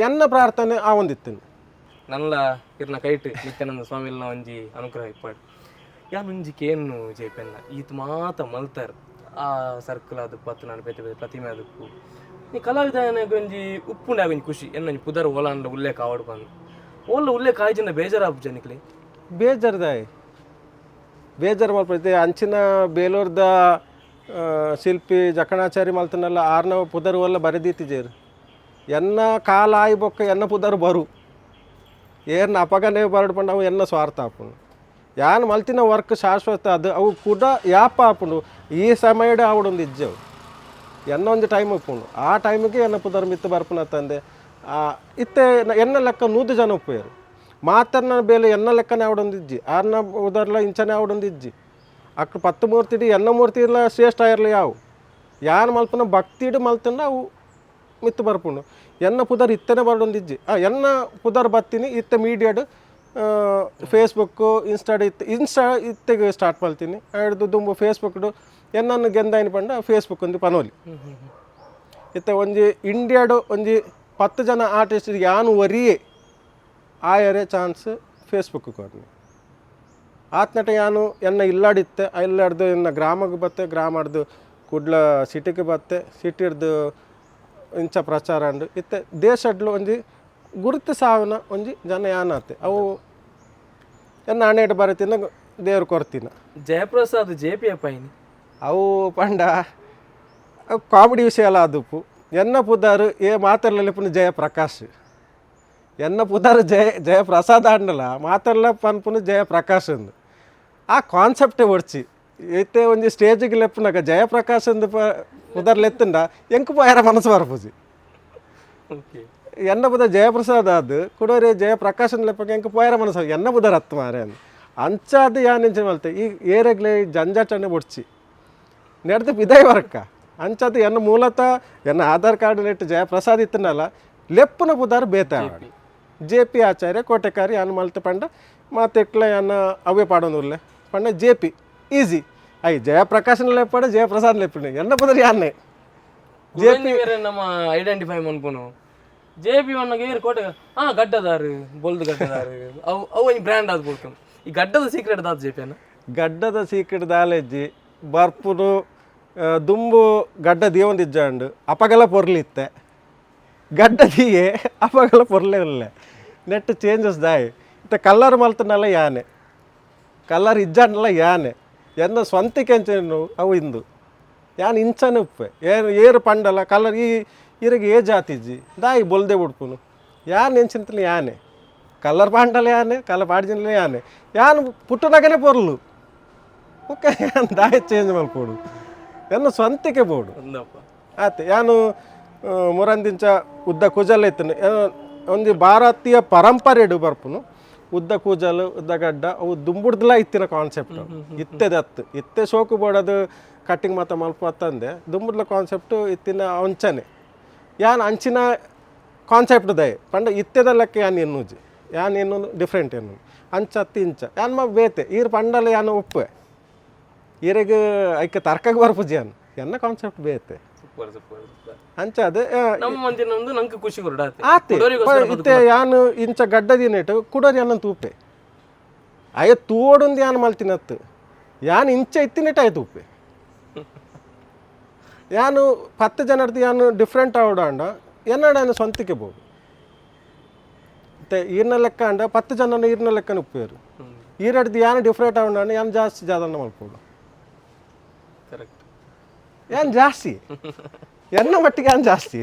ಎನ್ನ ಪ್ರಾರ್ಥನೆ ಆ ಒಂದಿತ್ತಿನ. ನಲ್ಲ ಇರ್ನ ಕೈಟ್ ನಿತ್ಯಾನಂದ ಸ್ವಾಮಿಲ್ನ ಒಂಜಿ ಅನುಗ್ರಹ ಇಪ್ಪಾಡು. ಯಾನ್ ಒಂಜಿ ಕೇನು ಜೇಪೆನ್ನ, ಈತ್ ಮಾತ ಮಲ್ತರ್ ಆ ಸರ್ಕಲ್ ಅದು ಪತ್ತು ನಾನು ಬೇತೆ ಬೇತೆ ಪ್ರತಿಮೆ ಅದಕ್ಕೂ ಈ ಕಲಾವಿದನಾಗ ಒಂಜಿ ಉಪ್ಪುಂಡ ಒಂಜಿ ಖುಷಿ ಎನ್ನ ಒಂಜಿ ಪುದರ್ ಓಲಾಂಡ ಉಲ್ಲೇಖ ಆವಡ್ ಬಂದು ಓಲ ಉಲ್ಲೇಖ ಆಯ್ಜಿನ ಬೇಜಾರಾಪು ನಿಕ್ಲೆ? ಬೇಜಾರ್ದಾಯ್ ಬೇಜಾರು ಮಲ್ಪೈತೆ. ಅಂಚಿನ ಬೇಲೂರ್ದ ಶಿಲ್ಪಿ ಜಕಣಾಚಾರಿ ಮಲ್ತನಲ್ಲ, ಆರ್ನ ಪುದರ್ ಒಲ್ಲ ಬರೆದೀತಿಜೇರು. ಎನ್ನ ಕಾಲ ಆಯಿ ಬೊಕ್ಕ ಎನ್ನ ಪುದರ್ ಬರು ಏರ್ನ ಅಪಗನೇ ಬರಡು ಪಂಡ ಅವು ಎನ್ನ ಸ್ವಾರ್ಥ ಆಪುಂಡು. ಯಾನ್ ಮಲ್ತಿನ ವರ್ಕ್ ಶಾಶ್ವತ ಅದು. ಅವು ಕೂಡ ಯಾಪ ಆಪುಂಡು. ಈ ಸಮಯಡ್ ಆವಡೊಂದು ಇಜ್ಜವು. ಎನ್ನ ಒಂಜಿ ಟೈಮ್ ಉಪ್ಪುಂಡು, ಆ ಟೈಮಿಗೆ ಎನ್ನ ಪುದರ್ ಮಿತ್ತು ಬರ್ಪುನ ತಂದೆ. ಇತ್ತೆ ಎನ್ನ ಲೆಕ್ಕ 100 ಜನ ಉಪ್ಪುಯೆರ್. ಮಾತರ್ನ ಬೇಲೆ ಎನ್ನ ಲೆಕ್ಕನೆ ಆವಡೊಂದು ಇಜ್ಜಿ, ಆರ್ನ ಉದರ್ಲ ಇಂಚನೆ ಆವಡೊಂದು ಇಜ್ಜಿ. ಅಕ್ 10 ಮೂರ್ತಿಡ್ ಎನ್ನ ಮೂರ್ತಿ ಇಲ್ಲ ಶ್ರೇಷ್ಠ ಇರಲಿ. ಯಾವು ಯಾನ್ ಮಲ್ಪುನ ಭಕ್ತಿಡ್ ಮಲ್ತಂಡ ಅವು ಮಿತ್ತು ಬರ್ಪುಂಡು. ಎನ್ನ ಪುದರ್ ಇತ್ತನೆ ಬರಡೊಂದು ಇಜ್ಜಿ. ಎನ್ನ ಪುದರ್ ಬತ್ತೀನಿ ಇತ್ತೆ ಮೀಡಿಯಾಡ್, ಫೇಸ್ಬುಕ್ಕು ಇನ್ಸ್ಟಾಡ್. ಇತ್ತೆ ಇನ್ಸ್ಟಾ ಇತ್ತೆಗ್ ಸ್ಟಾರ್ಟ್ ಮಲ್ತೀನಿ. ಐಡ್ದು ದುಂಬು ಫೇಸ್ಬುಕ್ಡು ಎನ್ನನ್ನು ಗೆಂದಾಯಿನ ಪಂಡ ಫೇಸ್ಬುಕ್ ಒಂದು ಪನೋಲಿ. ಇತ್ತೆ ಒಂಜಿ ಇಂಡಿಯಾಡು ಒಂಜಿ 10 ಜನ ಆರ್ಟಿಸ್ಟ್ ಯಾನು ಒರಿಯೇ ಆಯರೆ ಚಾನ್ಸ್ ಫೇಸ್ಬುಕ್ ಕೊರ್ನಿ. ಆತ್ನಟ ಯಾನು ಎನ್ನ ಇಲ್ಲಾಡಿತ್ತೆ, ಇಲ್ಲಾಡ್ದು ಎನ್ನ ಗ್ರಾಮಕ್ಕೆ ಬತ್ತೆ, ಗ್ರಾಮಡ್ದು ಕುಡ್ಲ ಸಿಟಿಗೆ ಬತ್ತೆ, ಸಿಟಿಡ್ದು ಇಂಚ ಪ್ರಚಾರ ಅಂಡು ಇತ್ತೆ ದೇಶಡ್ಲು ಒಂಜಿ ಗುರುತು ಸಾವಿನ ಒಂಜಿ ಜನ ಯಾನಾತೆ. ಅವು ಎನ್ನ ಹಣೆಡ್ ಬರತಿನ, ದೇವ್ರು ಕೊರ್ತಿನ. ಜಯಪ್ರಸಾದ್ ಜೆ ಪಿ ಅಪ್ಪ. ಅವು ಪಂಡ ಅವು ಕಾಮಿಡಿ ವಿಷಯ ಅಲ್ಲ ಅದುಪ್ಪು. ಎನ್ನ ಪುದಾರು ಏ ಮಾತರ್ಲ ಜಯಪ್ರಕಾಶ್. ಎನ್ನ ಪುದಾರು ಜಯ ಜಯಪ್ರಸಾದ್ ಆಂಡಲ ಮಾತರ್ಲ ಪನ್ಪುನು ಜಯಪ್ರಕಾಶ್ ಅಂದು. ಆ ಕಾನ್ಸೆಪ್ಟೇ ಒಡ್ಚಿ. ಇತ್ತೆ ಒಂಜಿ ಸ್ಟೇಜಿಗೆ ಲೆಪ್ಪುನಗ ಜಯಪ್ರಕಾಶ್ ಅಂದು ಪುದರ್ ಲೆತ್ತುಂಡ ಎಂಕ್ ಪೋಯರ ಮನಸ್ಸು ಬರ್ಪುಜಿ. ಎನ್ನ ಪುದರ್ ಜಯಪ್ರಸಾದ್ ಆದ್ ಕುಡೋರಿ ಜಯಪ್ರಕಾಶ್ ಲೆಪ್ಪಗೆ ಎಂಕ್ ಪೋಯರ ಮನಸ್ಸು, ಎನ್ನ ಪುದರ್ ಅತ್ತು ಮಾರೆ ಅಂದ್. ಅಂಚಾದ್ ಯಾನ್ ಎಂಚಿನ ಮಲ್ತೆ, ಈ ಏರೆಗ್ಲೆ ಜಂಜಾಟನೆ ಬೊಡ್ಚಿ ನೆಡ್ದು ಪಿದಾಯಿ ಬರಕ್ಕ. ಅಂಚಾದ್ ಎನ್ನ ಮೂಲತಃ ಎನ್ನ ಆಧಾರ್ ಕಾರ್ಡ್ ನೆಟ್ ಜಯಪ್ರಸಾದ್ ಇತ್ತನಲ್ಲ, ಲೆಪ್ಪುನ ಪುದರ್ ಬೇತೆ ಜೆ ಪಿ ಆಚಾರ್ಯ ಕೋಟೆಕಾರಿ. ಯಾನ್ ಮಲ್ತೆ ಪಂಡ ಮಾತೆಟ್ಲ ಯಾನ್ ಅವೇ ಪಾಡೊಂದು ಉಲ್ಲೆ ಪಂಡ J P easy. I ಜಯಪ್ರಕಾಶನ ಲೆಪ್ಪಡ Jayaprasad ಲೆಪ್ಪುನೆ ಎನ್ನ ಪುದರ್ ಯಾನ್ನೇ. ಜೆ ಪಿ ಬೇರೆ ನಮ್ಮ ಐಡೆಂಟಿಫೈ ಮನ್ಪುನು ಜೆ ಪಿ ವನ್ನಗ ಏರ್ ಕೋಟೆ ಗಡ್ಡದಾರು ಬೊಲ್ದು ಗಡ್ಡದಾರು ಅವು ಅವು ಒಂಜಿ ಬ್ರ್ಯಾಂಡ್ ಆದ್ ಬೋಲ್ತು. ಈ ಗಡ್ಡದ ಸೀಕ್ರೆಟ್ ದಾದ ಜೆ ಪಿ ಅನ್ನ? ಗಡ್ಡದ ಸೀಕ್ರೆಟ್ ದಾಲೆಜ್ಜಿ. ಬರ್ಪುನು ದುಂಬು ಗಡ್ಡ ದೀವೊಂದಿಜ್ಜಾಂಡ್. ಅಪಗಲ ಪೊರ್ಲಿತ್ತೆ. ಗಡ್ಡ ದೀಯೆ ಅಪಗಲ ಪೊರ್ಲೆ ಉಲ್ಲೆ. ನೆಟ್ ಚೇಂಜಸ್ ದಾಯೆ? ಇತ್ತೆ ಕಲ್ಲರ್ ಮಲ್ತನಲ್ಲ ಯಾನೆ, ಕಲ್ಲರ್ ಇಜ್ಜಾಂಡಲ ಯಾನೆ. ಎನ್ನ ಸ್ವಂತಿಕೆ ಅಂಚೆನು ಅವು ಇಂದು ಯಾನ್ ಇಂಚನೆ ಉಪ್ಪೆ. ಏನು ಏರು ಪಂಡಲ ಕಲ್ಲರ್ ಈ ಇರೆಗ್ ಏ ಜಾತಿ ಇಜ್ಜಿ, ದಾಯಿ ಬೊಲ್ದೆ ಉಡ್ಪುನು? ಯಾನ್ ಎಂಚಿಂತಲ ಯಾನೆ ಕಲ್ಲರ್ ಪಾಂಡಲ ಯಾನೆ, ಕಲ್ಲರ್ ಪಾಡ್ಜಿನಲ ಯಾನೆ. ಯಾನ್ ಪುಟ್ಟುನಗನೆ ಪೊರ್ಲು. ಓಕೆ, ಯಾನ್ ದಾಯಿ ಚೇಂಜ್ ಮಲ್ಪೊಡು? ಎನ್ನ ಸ್ವಂತಿಕೆ ಬೋಡು. ಒಂದಪ್ಪ. ಆತೆ ಯಾನು ಮುರಂದಿಂಚ ಉದ್ದ ಕುಜಲ್ ಇತ್ತನು. ಒಂಜಿ ಭಾರತೀಯ ಪರಂಪರೆಡು ಬರ್ಪುನು ಉದ್ದ ಕೂಜಲು ಉದ್ದ ಗಡ್ಡ. ಅವು ದುಂಬುಡ್ದಲ ಇತ್ತಿನ ಕಾನ್ಸೆಪ್ಟ್ ಇತ್ತೆದತ್ತು. ಇತ್ತೆ ಶೋಕು ಬೋಡದು ಕಟ್ಟಿಂಗ್ ಮಾತ ಮಲ್ಪ ತಂದೆ. ದುಂಬುಡ್ಲ ಕಾನ್ಸೆಪ್ಟ್ ಇತ್ತಿನ ಅಂಚನೆ. ಯಾನ್ ಅಂಚಿನ ಕಾನ್ಸೆಪ್ಟ್ ದಯ ಪಂಡ ಇತ್ತೆದ ಲೆಕ್ಕ ಯಾನ್ ಎನ್ನುಜಿ. ಯಾನ್ ಎನ್ನು ಡಿಫ್ರೆಂಟ್ ಎನ್ನು. ಅಂಚ ಅತ್ತಿ ಇಂಚ ಯಾನ್ ಮ ಬೇತೆ. ಈರ್ ಪಂಡಲ ಯಾನ್ ಒಪ್ಪೆ. ಈರೆಗ್ ಐಕೆ ತರ್ಕಗ್ ಬರ್ಪುಜಿ. ಯಾನ್ ಎನ್ನ ಕಾನ್ಸೆಪ್ಟ್ ಬೇತೆ. Super super super. ಅಂಚ ಅದು ನಮ್ಮ ಮಂದಿನ ಒಂದು ನಂಗೆ ಖುಷಿ ಕೊರಡು ಆತೆ. ಆತೆ. ಇತ್ತೆ ಯಾನ್ ಇಂಚ ಗಡ್ಡ ದಿನೇಟು ಕುಡೋರಿ ಅನ್ನ ತೂಪೆ. ಅಯ್ಯ ತೂವೊಡೊಂದು ಯಾನ್ ಮಲ್ತಿನತ್ತು ಯಾನ್ ಇಂಚ ಇತ್ತಿನೆಟ್ ಆಯ್ತು ಉಪ್ಪೆ. ಯಾನು 10 ಜನರ್ದು ಯಾನು ಡಿಫ್ರೆಂಟ್ ಆವಡಾಂಡ ಎನ್ನಡ ಸ್ವಂತಿಕೆ ಬೋದು. ಮತ್ತೆ ಈರ್ನ ಲೆಕ್ಕ ಅಂಡ 10 ಜನನ ಈರ್ನ ಲೆಕ್ಕನ ಉಪ್ಪೇರು. ಈರಡ್ದು ಯಾನು ಡಿಫ್ರೆಂಟ್ ಆವಡಾಂಡ ಯಾನ್ ಜಾಸ್ತಿ ಜಾದನ್ನ ಮಲ್ಪೋಡು. ಕರೆಕ್ಟ್. ಯಾನ್ ಜಾಸ್ತಿ ಎನ್ನ ಮಟ್ಟಿಗೆ ಯಾನ್ ಜಾಸ್ತಿ.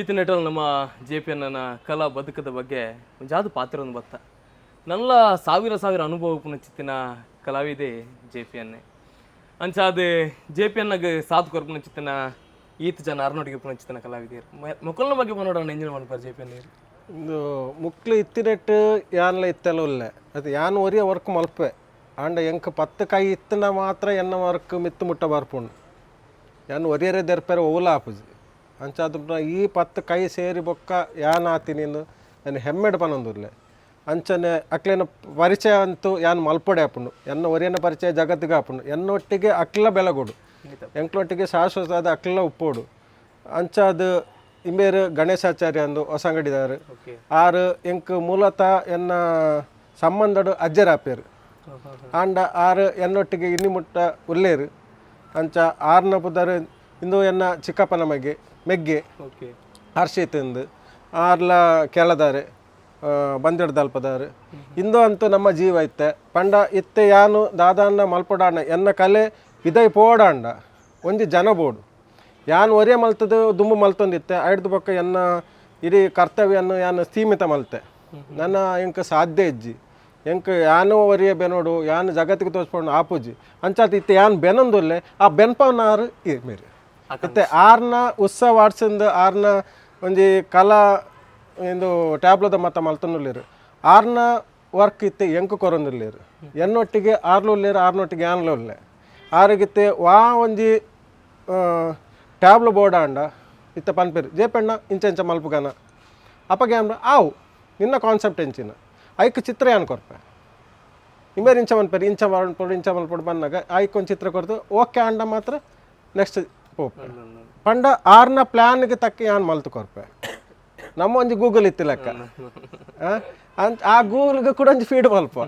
ಈತ ನೆಟ್ಟಲ್ಲಿ ನಮ್ಮ ಜೆ ಪಿ ಅಣ್ಣನ ಕಲಾ ಬದುಕದ ಬಗ್ಗೆ ಒಂಜಾದ ಪಾತ್ರವನ್ನು ಬತ್ತ ನನ್ನ ಸಾವಿರ ಸಾವಿರ ಅನುಭವ ಪುನಚಿತ್ತಿನ ಕಲಾವಿದೆ ಜೆ ಪಿ ಅನ್ನೆ. ಅಂಚಾದ ಜೆ ಪಿ ಅಣ್ಣಗೆ ಸಾಥ್ ಕೊರ್ಪುನಚಿತ್ತಿನ ಈತ ಜನ ಅರ್ನೋಟಿಗೆ ಪುನಚಿತ್ತಿನ ಕಲಾವಿದೆಯರು ಮೊಕ್ಕಲ್ನ ಬಗ್ಗೆ ಮನೋಡೋಣ ಎಂಜಿನ ಮನ್ಪಾರ್ ಜೆ ಪಿ ಅಣ್ಣೆ. ಇಂದು ಮುಕ್ಲು ಇತ್ತಿನೆಟ್ಟು ಯಾನ್ಲ ಇತ್ತೆಲ್ಲ ಉಲ್ಲೆ ಅದು ಯಾನ್ ಒರಿಯ ವರ್ಕ್ ಮಲ್ಪೆ ಆಂಡ ಎಂಕ್ 10 ಕೈ ಇತ್ತನ ಮಾತ್ರ ಎನ್ನ ವರ್ಕ್ ಮಿತ್ತು ಮುಟ್ಟ ಬರ್ಪುಂಡು. ಯಾನ್ ಒರಿಯರೆ ದೆರ್ಪೆರೆ ಓಲ ಆಪುಜಿ. ಅಂಚಾದ ಈ 10 ಕೈ ಸೇರಿ ಬೊಕ್ಕ ಯಾನ್ ಆತಿ ನೀನು ನಾನು ಹೆಮ್ಮೆಡ್ ಪನೊಂದುಲ್ಲೆ. ಅಂಚನೆ ಅಕ್ಲೆನ ಪರಿಚಯ ಅಂತೂ ಯಾನ್ ಮಲ್ಪೊಡೆ ಆಪುಂಡು. ಎನ್ನ ಒರಿಯನ ಪರಿಚಯ ಜಗತ್ತಿಗೆ ಆಪುಂಡು. ಎನ್ನೊಟ್ಟಿಗೆ ಅಕ್ಲ ಬೆಲಗೋಡು, ಎಂಕ್ಲೊಟ್ಟಿಗೆ ಶಾಶ್ವತವಾದ ಅಕ್ಲ ಉಪ್ಪೋಡು. ಅಂಚಾದ ಇಂಬೇರು ಗಣೇಶಾಚಾರ್ಯ ಅಂದು ಹೊಸಂಗಡಿದಾರು. ಆರು ಎಂಕ್ ಮೂಲತಃ ಎನ್ನ ಸಂಬಂಧಡು ಅಜ್ಜರಾಪೇರು. ಆಂಡ ಆರು ಎನ್ನೊಟ್ಟಿಗೆ ಇನ್ನಿ ಮುಟ್ಟ ಉಲ್ಲೇರು. ಅಂಚ ಆರ್ನ ಪುದರ್ ಇಂದು ಎನ್ನ ಚಿಕ್ಕಪ್ಪನ ಮಗೆ ಮೆಗ್ಗೆ ಹರ್ಷಿತ್ ಇಂದು ಆರ್ಲ ಕೇಳದಾರೆ ಬಂದಿಡ್ದಲ್ಪದಾರು. ಇಂದು ಅಂತೂ ನಮ್ಮ ಜೀವ ಇತ್ತೆ ಪಂಡ ಇತ್ತೆ ಯಾನು ದಾದಾನ್ನ ಮಲ್ಪೊಡಾಂಡ ಎನ್ನ ಕಲೆ ವಿದಯ್ ಪೋಡಾಂಡ ಒಂಜಿ ಜನ ಬೋಡು. ಯಾನ್ ಒರಿಯ ಮಲ್ತದು ದುಂಬು ಮಲ್ತೊಂದಿತ್ತೆ. ಐಡ್ದು ಬೊಕ್ಕ ಎನ್ನ ಇಡೀ ಕರ್ತವ್ಯವನ್ನು ಯಾನು ಸೀಮಿತ ಮಲ್ತೆ. ನನ್ನ ಎಂಕ್ ಸಾಧ್ಯ ಇಜ್ಜಿ. ಎಂಕ್ ಯಾನು ಒರಿಯ ಬೆನೋಡು ಯಾನು ಜಗತ್ತಿಗೆ ತೋರಿಸ್ಕೊಂಡು ಆಪುಜಿ. ಅಂಚಾತ್ ಇತ್ತೆ ಯಾನ್ ಬೆನೊಂದುಲ್ಲೆ ಆ ಬೆನ್ಪವನಾರು ಈ ಮೇರೆ ಇತ್ತೆ ಆರ್ನ ಉತ್ಸವ ಆಡ್ಸಿಂದ ಆರ್ನ ಒಂಜಿ ಕಲಾ ಇಂದು ಟ್ಯಾಬ್ಲದ ಮತ್ತ ಮಲ್ತೊಂದುಲ್ಲೇರು. ಆರ್ನ ವರ್ಕ್ ಇತ್ತೆ ಎಂಕ್ ಕೊರೊಂದುಲ್ಲೇರು. ಎನ್ನೊಟ್ಟಿಗೆ ಆರ್ಲು ಉಲ್ಲೇರು, ಆರ್ನೊಟ್ಟಿಗೆ ಯಾನ್ಲ ಉಲ್ಲೆ. ಆರುಗಿತ್ತೆ ವಾ ಒಂಜಿ ಟ್ಯಾಬ್ಲು ಬೋರ್ಡ್ ಆಂಡ ಇತ್ತೆ ಪನ್ಪೇರು ಜೇಪಣ್ಣ ಇಂಚ ಇಂಚ ಮಲ್ಪುಗನ ಅಪ್ಪಗೆ ಅಂದ್ರ ಆವು ನಿನ್ನ ಕಾನ್ಸೆಪ್ಟ್ ಎಂಚಿನ ಐಕ್ ಚಿತ್ರ ಯಾನ್ ಕೊರ್ಪೆ. ಇಂಬೇರು ಇಂಚ ಮನ್ಪೇರು ಇಂಚ ಮಲ್ಪೊಡು ಇಂಚ ಮಲ್ಪೊಡು ಬಂದಾಗ ಐಕ್ ಒಂದು ಚಿತ್ರ ಕೊರ್ದು ಓಕೆ ಆಂಡ ಮಾತ್ರ ನೆಕ್ಸ್ಟ್ ಪೋಪೆ. ಪಂಡ ಆರ್ನ ಪ್ಲ್ಯಾನ್ಗೆ ತಕ್ಕ ಯಾನ್ ಮಲ್ತು ಕೊರ್ಪೆ. ನಮ್ಮ ಒಂಜಿ ಗೂಗಲ್ ಇತ್ತು ಲೆಕ್ಕ ಅಂತ ಆ ಗೂಗಲ್ಗೆ ಕೂಡ ಒಂಜಿ ಫೀಡ್ ಮಲ್ಪ.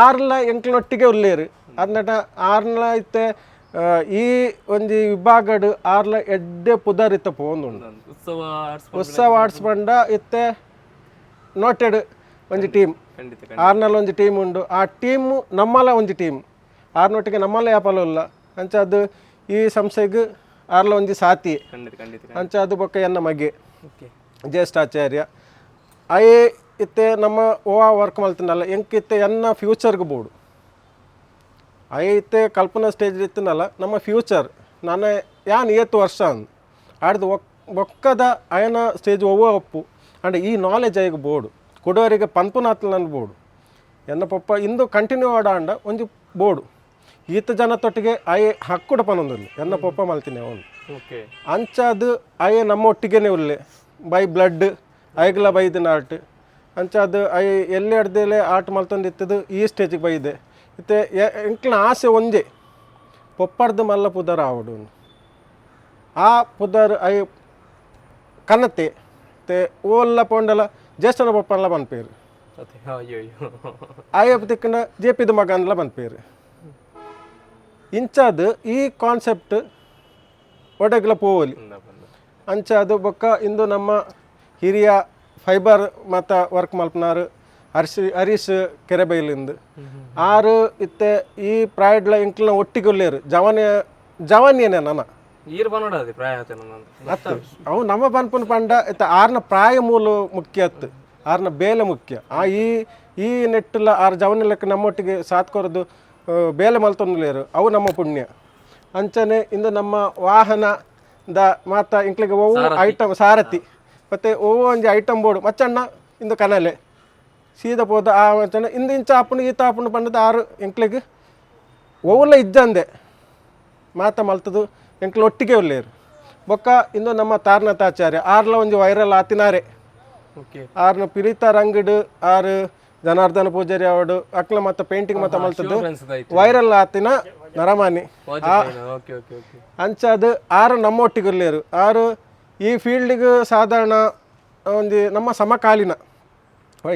ಆರ್ಲ ಎಂಕ್ಲೊಟ್ಟಿಗೆ ಉಲ್ಲೇರು ಅದ್ನಟ ಆರ್ಲ ಇತ್ತೆ ಈ ಒಂಜಿ ವಿಭಾಗಡ್ ಆರ್ಲ ಎಡ್ಡೆ ಪುದರ್ ಇತ್ತ ಪೋಂದುಂಡು. ಉತ್ಸವ ಉತ್ಸವ ಆರ್ಟ್ಸ್ ಪಂಡ ಇತ್ತೆ ನೋಟೆಡ್ ಒಂಜಿ ಟೀಮ್. ಆರ್ನಲ್ಲ ಒಂಜಿ ಟೀಮ್ ಉಂಡು. ಆ ಟೀಮ್ ನಮ್ಮಲ ಒಂಜಿ ಟೀಮ್ ಆರ್ನೊಟ್ಟಿಗೆ ನಮ್ಮಲ್ಲ ಯಾಪಲ ಉಲ್ಲ. ಅಂಚ ಅದು ಈ ಸಂಸ್ಥೆಗ್ ಆರ್ಲ ಒಂಜಿ ಸಾತಿ. ಅಂಚ ಅದು ಬೊಕ್ಕ ಎನ್ನ ಮಗೆ ಜ್ಯೇಷ್ಠಾಚಾರ್ಯ ಅಯೇ ಇತ್ತೆ ನಮ್ಮ ಓ ವರ್ಕ್ ಮಲ್ತಿನಲ್ಲ ಎಂಕ್ ಇತ್ತೆ ಎನ್ನ ಫ್ಯೂಚರ್ಗೆ ಬೋಡು. ಅಯೇ ಇತ್ತೆ ಕಲ್ಪನಾ ಸ್ಟೇಜ್ ಇತ್ತಿನಲ್ಲ ನಮ್ಮ ಫ್ಯೂಚರ್ ನನ್ನ ಯಾನ್ ಏತ್ ವರ್ಷ ಅಂದ್ ಆಡ್ದು ಒಕ್ಕದ ಅಯನ ಸ್ಟೇಜ್ ಒವ್ವ ಒಪ್ಪು ಅಂಡ್ ಈ ನಾಲೆಜ್ ಅಯ್ಯಗ್ ಬೋಡು ಕುಡೋರಿಗೆ ಪನ್ಪುನಾತ್ಲ ನನ್ ಬೋಡು. ಎನ್ನ ಪೊಪ್ಪ ಇಂದು ಕಂಟಿನ್ಯೂ ಆಡ ಒಂಜಿ ಬೋಡು ಈತ ಜನ ತೊಟ್ಟಿಗೆ ಅಯೆ ಹಕ್ಕುಡ ಪನೊಂದುಲ್ಲ ಎನ್ನ ಪೊಪ್ಪ ಮಲ್ತಿನಿ ಅವನು. Okay. ಅಂಚಾದು ಅಯ್ಯ ನಮ್ಮ ಒಟ್ಟಿಗೆನೆ ಉಲ್ಲೆ ಬೈ ಬ್ಲಡ್ ಅಯ್ಯಗ್ಲ ಬೈದಿನ ಆರ್ಟ್. ಅಂಚಾದು ಅಯ್ಯ ಎಲ್ಲಿ ಅಡ್ದೇಲೆ ಆರ್ಟ್ ಮಲ್ತೊಂದಿತ್ತದು ಈ ಸ್ಟೇಜಿಗೆ ಬೈದೆ. ಇತ್ತೆ ಎಂಕ್ಲ ಆಸೆ ಒಂಜೆ ಪೊಪ್ಪರ್ದು ಮಲ್ಲ ಪುದರ್ ಆವಡು. ಆ ಪುದರ್ ಅಯ್ಯ ಕನತೆ ते ಓಲ್ಲ ಪೋಂಡಲ ಜ್ಯೇಷ್ಠನ ಪೊಪ್ಪನ್ಲ ಪನ್ಪೇರು. ಅಯ್ಯೋ ಅಯ್ಯೋ. ಆಯಪ್ಪ ತಿಕ್ಕಂಡ ಜೆ ಪಿದ ಮಗನ್ಲ ಪನ್ಪೇರು. ಇಂಚಾದ್ ಈ ಕಾನ್ಸೆಪ್ಟ್ ಒಡೆಗ್ಲ ಪೋವಲಿ. ಅಂಚಾದ್ ಬೊಕ್ಕ ಇಂದು ನಮ್ಮ ಹಿರಿಯ ಫೈಬರ್ ಮತ ವರ್ಕ್ ಮಲ್ಪನಾರು ಹರೀಶ್ ಕೆರೆಬೈಲಿಂದು ಆರು ಇತ್ತೆ ಈ ಪ್ರಾಯಡ್ಲ ಇಂಕ್ಲ ಒಟ್ಟಿಗೆ ಜವಾನಿ ಜವಾನಿಯೇನೆ ನನ ಈರ್ ಬನ್ನೋಡ ಅದು ಪ್ರಾಯ ಆತ ನನ್ನ. ಅತ್ತು ಅವು ನಮ್ಮ ಪನ್ಪುನ ಪಂಡ ಇತ್ತ ಆರ್ನ ಪ್ರಾಯ ಮೂಲ ಮುಖ್ಯ ಅತ್ತು, ಆರ್ನ ಬೇಲೆ ಮುಖ್ಯ. ಆ ಈ ಈ ನೆಟ್ಟುಲ ಆರ್ ಜವನ ಲೆಕ್ಕ ನಮ್ಮೊಟ್ಟಿಗೆ ಸಾತ್ ಕೊರದು ಬೇಲೆ ಮಲ್ತೊಂದುಲೇರು ಅವು ನಮ್ಮ ಪುಣ್ಯ. ಅಂಚನೆ ಇಂದು ನಮ್ಮ ವಾಹನ the ಮಾತ ಇಂಕ್ಲಿಗೆ ಒವು ಐಟಮ್ ಸಾರಥಿ ಮತ್ತೆ ಒವು ಒಂಜಿ ಐಟಮ್ ಬೋರ್ಡು ಮಚ್ಚಣ್ಣ ಇಂದು ಕನಲೆ ಸೀದ ಪೋದ ಆ ಮಚ್ಚಣ್ಣ ಇಂದು ಇಂಚ ಆಪುಂಡು ಈತ ಆಪುಂಡು ಪಂಡದ ಆರು ಎಂಕ್ಲಿಗೆ ಒವುಲ ಇಜ್ಜಂದೆ ಮಾತ ಮಲ್ತದು ಎಂಕ್ಲು ಒಟ್ಟಿಗೆ ಉಲ್ಲೇರು. ಬೊಕ್ಕ ಇಂದು ನಮ್ಮ ತಾರನಾಥಾಚಾರ್ಯ ಆರ್ಲ ಒಂಜಿ ವೈರಲ್ ಆತಿನಾರೆ. ಓಕೆ. ಆರ್ನ ಪಿರಿತ ರಂಗಡು ಆರು ಜನಾರ್ದನ ಪೂಜಾರಿ ಅವಡು ಅಕ್ಲ ಮತ್ತ ಪೇಂಟಿಂಗ್ ಮತ್ತ ಮಲ್ತದ್ದು ವೈರಲ್ ಆತಿನ ನರಮಾನಿ. Okay okay okay. ಅಂಚಾದ ಆರು ನಮ್ಮ ಒಟ್ಟಿಗೆ ಉಲ್ಲೇರು. ಆರು ಈ ಫೀಲ್ಡಿಗೆ ಸಾಧಾರಣ ಒಂಜಿ ನಮ್ಮ ಸಮಕಾಲೀನ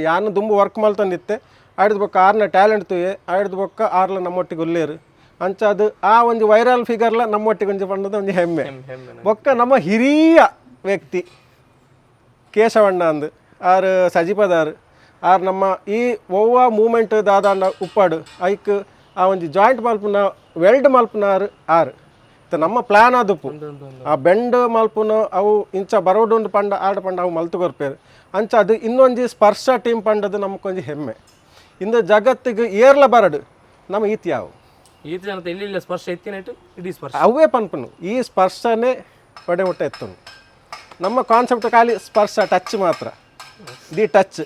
ಯಾನು ದುಂಬು ವರ್ಕ್ ಮಲ್ತೊಂದಿತ್ತೆ ಆಯ್ದ ಬೊಕ್ಕ ಆರ್ನ ಟ್ಯಾಲೆಂಟ್ ತೂಯೆ ಆಯ್ದ ಬೊಕ್ಕ ಆರ್ಲ ನಮ್ಮೊಟ್ಟಿಗೆ ಉಲ್ಲೇರು. ಅಂಚಾದ ಆ ಒಂಜಿ ವೈರಲ್ ಫಿಗರ್ಲ ನಮ್ಮೊಟ್ಟಿಗೆ ಒಂಜಿ ಪಂಡದ ಒಂಜಿ ಹೆಮ್ಮೆ. ಹೆಮ್ಮೆ. ಬೊಕ್ಕ ನಮ್ಮ ಹಿರಿಯ ವ್ಯಕ್ತಿ ಕೇಶವಣ್ಣ ಅಂದು ಆರು ಸಜಿಪದಾರು ಆರ್ ನಮ್ಮ ಈ ಒವ್ವ ಮೂಮೆಂಟ್ ದಾದಾಂಡ ಉಪ್ಪಾಡು ಐಕ್ ಆ ಒಂಜಿ ಜಾಯಿಂಟ್ ಮಲ್ಪುನ ವೆಲ್ಡ್ ಮಲ್ಪುನಾರು ಆರು. ಇತ್ತೆ ನಮ್ಮ ಪ್ಲ್ಯಾನ್ ಆದುಪ್ಪು ಆ ಬೆಂಡ್ ಮಲ್ಪುನ ಅವು ಇಂಚ ಬರೋಡು ಪಂಡ ಆಡ ಪಂಡ ಅವು ಮಲ್ತು ಕೊರ್ಪೇರು. ಅಂಚ ಅದು ಇನ್ನೊಂಜಿ ಸ್ಪರ್ಶ ಟೀಮ್ ಪಂಡದು ನಮಕೊಂಜಿ ಹೆಮ್ಮೆ. ಇಂದು ಜಗತ್ತಿಗೆ ಏರ್ಲ ಬರಡು ನಮ್ಮ ಈತಿ ಯಾವು ಈತ ಜನತೆ ಇಲ್ಲಿ ಸ್ಪರ್ಶ ಎತ್ತಿನಟ್ಟು ಇಡೀ ಸ್ಪರ್ಶ ಅವೇ ಪನ್ಪುನು ಈ ಸ್ಪರ್ಶನೇ ಒಡೆ ಮುಟ್ಟ ಎತ್ತನು. ನಮ್ಮ ಕಾನ್ಸೆಪ್ಟ್ ಖಾಲಿ ಸ್ಪರ್ಶ ಟಚ್ ಮಾತ್ರ, the touch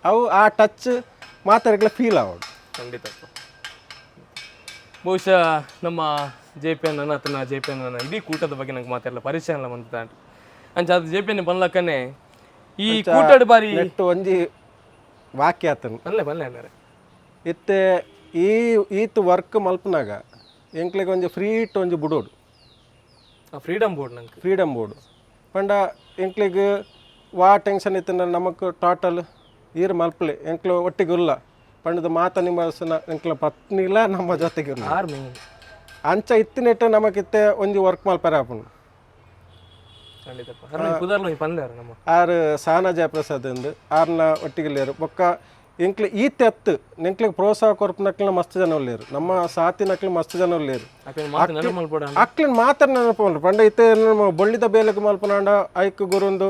ಅವು ಆ ಟಚ್ ಮಾತ್ರ ಫೀಲ್ ಆವಡು. ಖಂಡಿತ. ಬಹುಶಃ ನಮ್ಮ ಜೆ ಪಿ ಅನ್ನ ಆತನ ಜೆ ಪಿ ಅನ್ನ ಇಡೀ ಕೂಟದ ಬಗ್ಗೆ ನಂಗೆ ಮಾತಾಡಲ್ಲ ಪರಿಚಯ ಎಲ್ಲ ಬಂತ ಅಂಚ ಅದು ಜೆ ಪಿ ಎನ್ ಬನ್ಲಕ್ಕನೆ ಈ ಕೂಟಡ್ ಬಾರಿ ನೆಟ್ಟು ಒಂಜಿ ವಾಕ್ಯ ಆತನು ಬಲ್ಲೆ ಬಲ್ಲೆ ಅನ್ನಾರೆ. ಇತ್ತೆ ಈ ಈತ್ ವರ್ಕ್ ಮಲ್ಪನಾಗ ಎಂಕ್ಲೆಗ್ ಒಂಜಿ ಫ್ರೀ it ಒಂಜಿ ಬುಡೋಡು. ಆ ಫ್ರೀಡಮ್ ಬೋರ್ಡ್ ನಂಗೆ ಫ್ರೀಡಮ್ ಬೋರ್ಡು ಪಂಡ ಎಂಕ್ಲೆಗ್ ವಾ ಟೆನ್ಷನ್ ಇತ್ತಂದ್ರೆ ನಮಕ್ ಟೋಟಲ್ ಈರ್ ಮಲ್ಪಲೆ ಎಂಕ್ಲು ಒಟ್ಟಿಗೆ ಉಲ್ಲ ಪಂಡದ ಮಾತ ನಿಮ್ಮ ಎಂಕ್ಲ ಪತ್ನಿಲ ನಮ್ಮ ಜೊತೆಗೆ ಉಲ್ಲ. ಆರ್ ಮೇನ್ ಅಂಚ ಇತ್ತಿನೆಟ್ಟು ನಮಕಿತ್ತೆ ಒಂಜಿ ವರ್ಕ್ ಮಲ್ಪರೆ ಆಪುಂಡು. ಖಂಡಿತಪ್ಪ ಪುದರ್ಲ ಪಂದಾರ ನಮ್ಮ ಆರ್ ಸಾನಾ ಜಯಪ್ರಸಾದ್ ಅಂದು ಆರ್ನ ಒಟ್ಟಿಗೆ ಲೇರು. ಬೊಕ್ಕ ಎಂಕ್ಲೆ ಈ ತೆತ್ತು ಎಂಕ್ಲೆಗ್ ಪ್ರೋತ್ಸಾಹ ಕೊರ್ಪುನಕ್ಲೆನ ಮಸ್ತ್ ಜನ ಉಲ್ಲೇರು, ನಮ್ಮ ಸಾತಿನಕ್ಲು ಮಸ್ತ್ ಜನ ಉಲ್ಲೇರು. ಅಕ್ಲೆ ಮಾತು ನೆನಪು ಮಲ್ಪಡ ಅಕ್ಲಿನ ಮಾತ್ರ ನೆನಪು ಉಂಟು ಪಂಡ ಇತ್ತೆ ನಮ್ಮ ಬೊಳ್ಳಿದ ಬೇಲೆಗ್ ಮಲ್ಪನಾಂಡ ಐಕ್ ಗುರುಂದು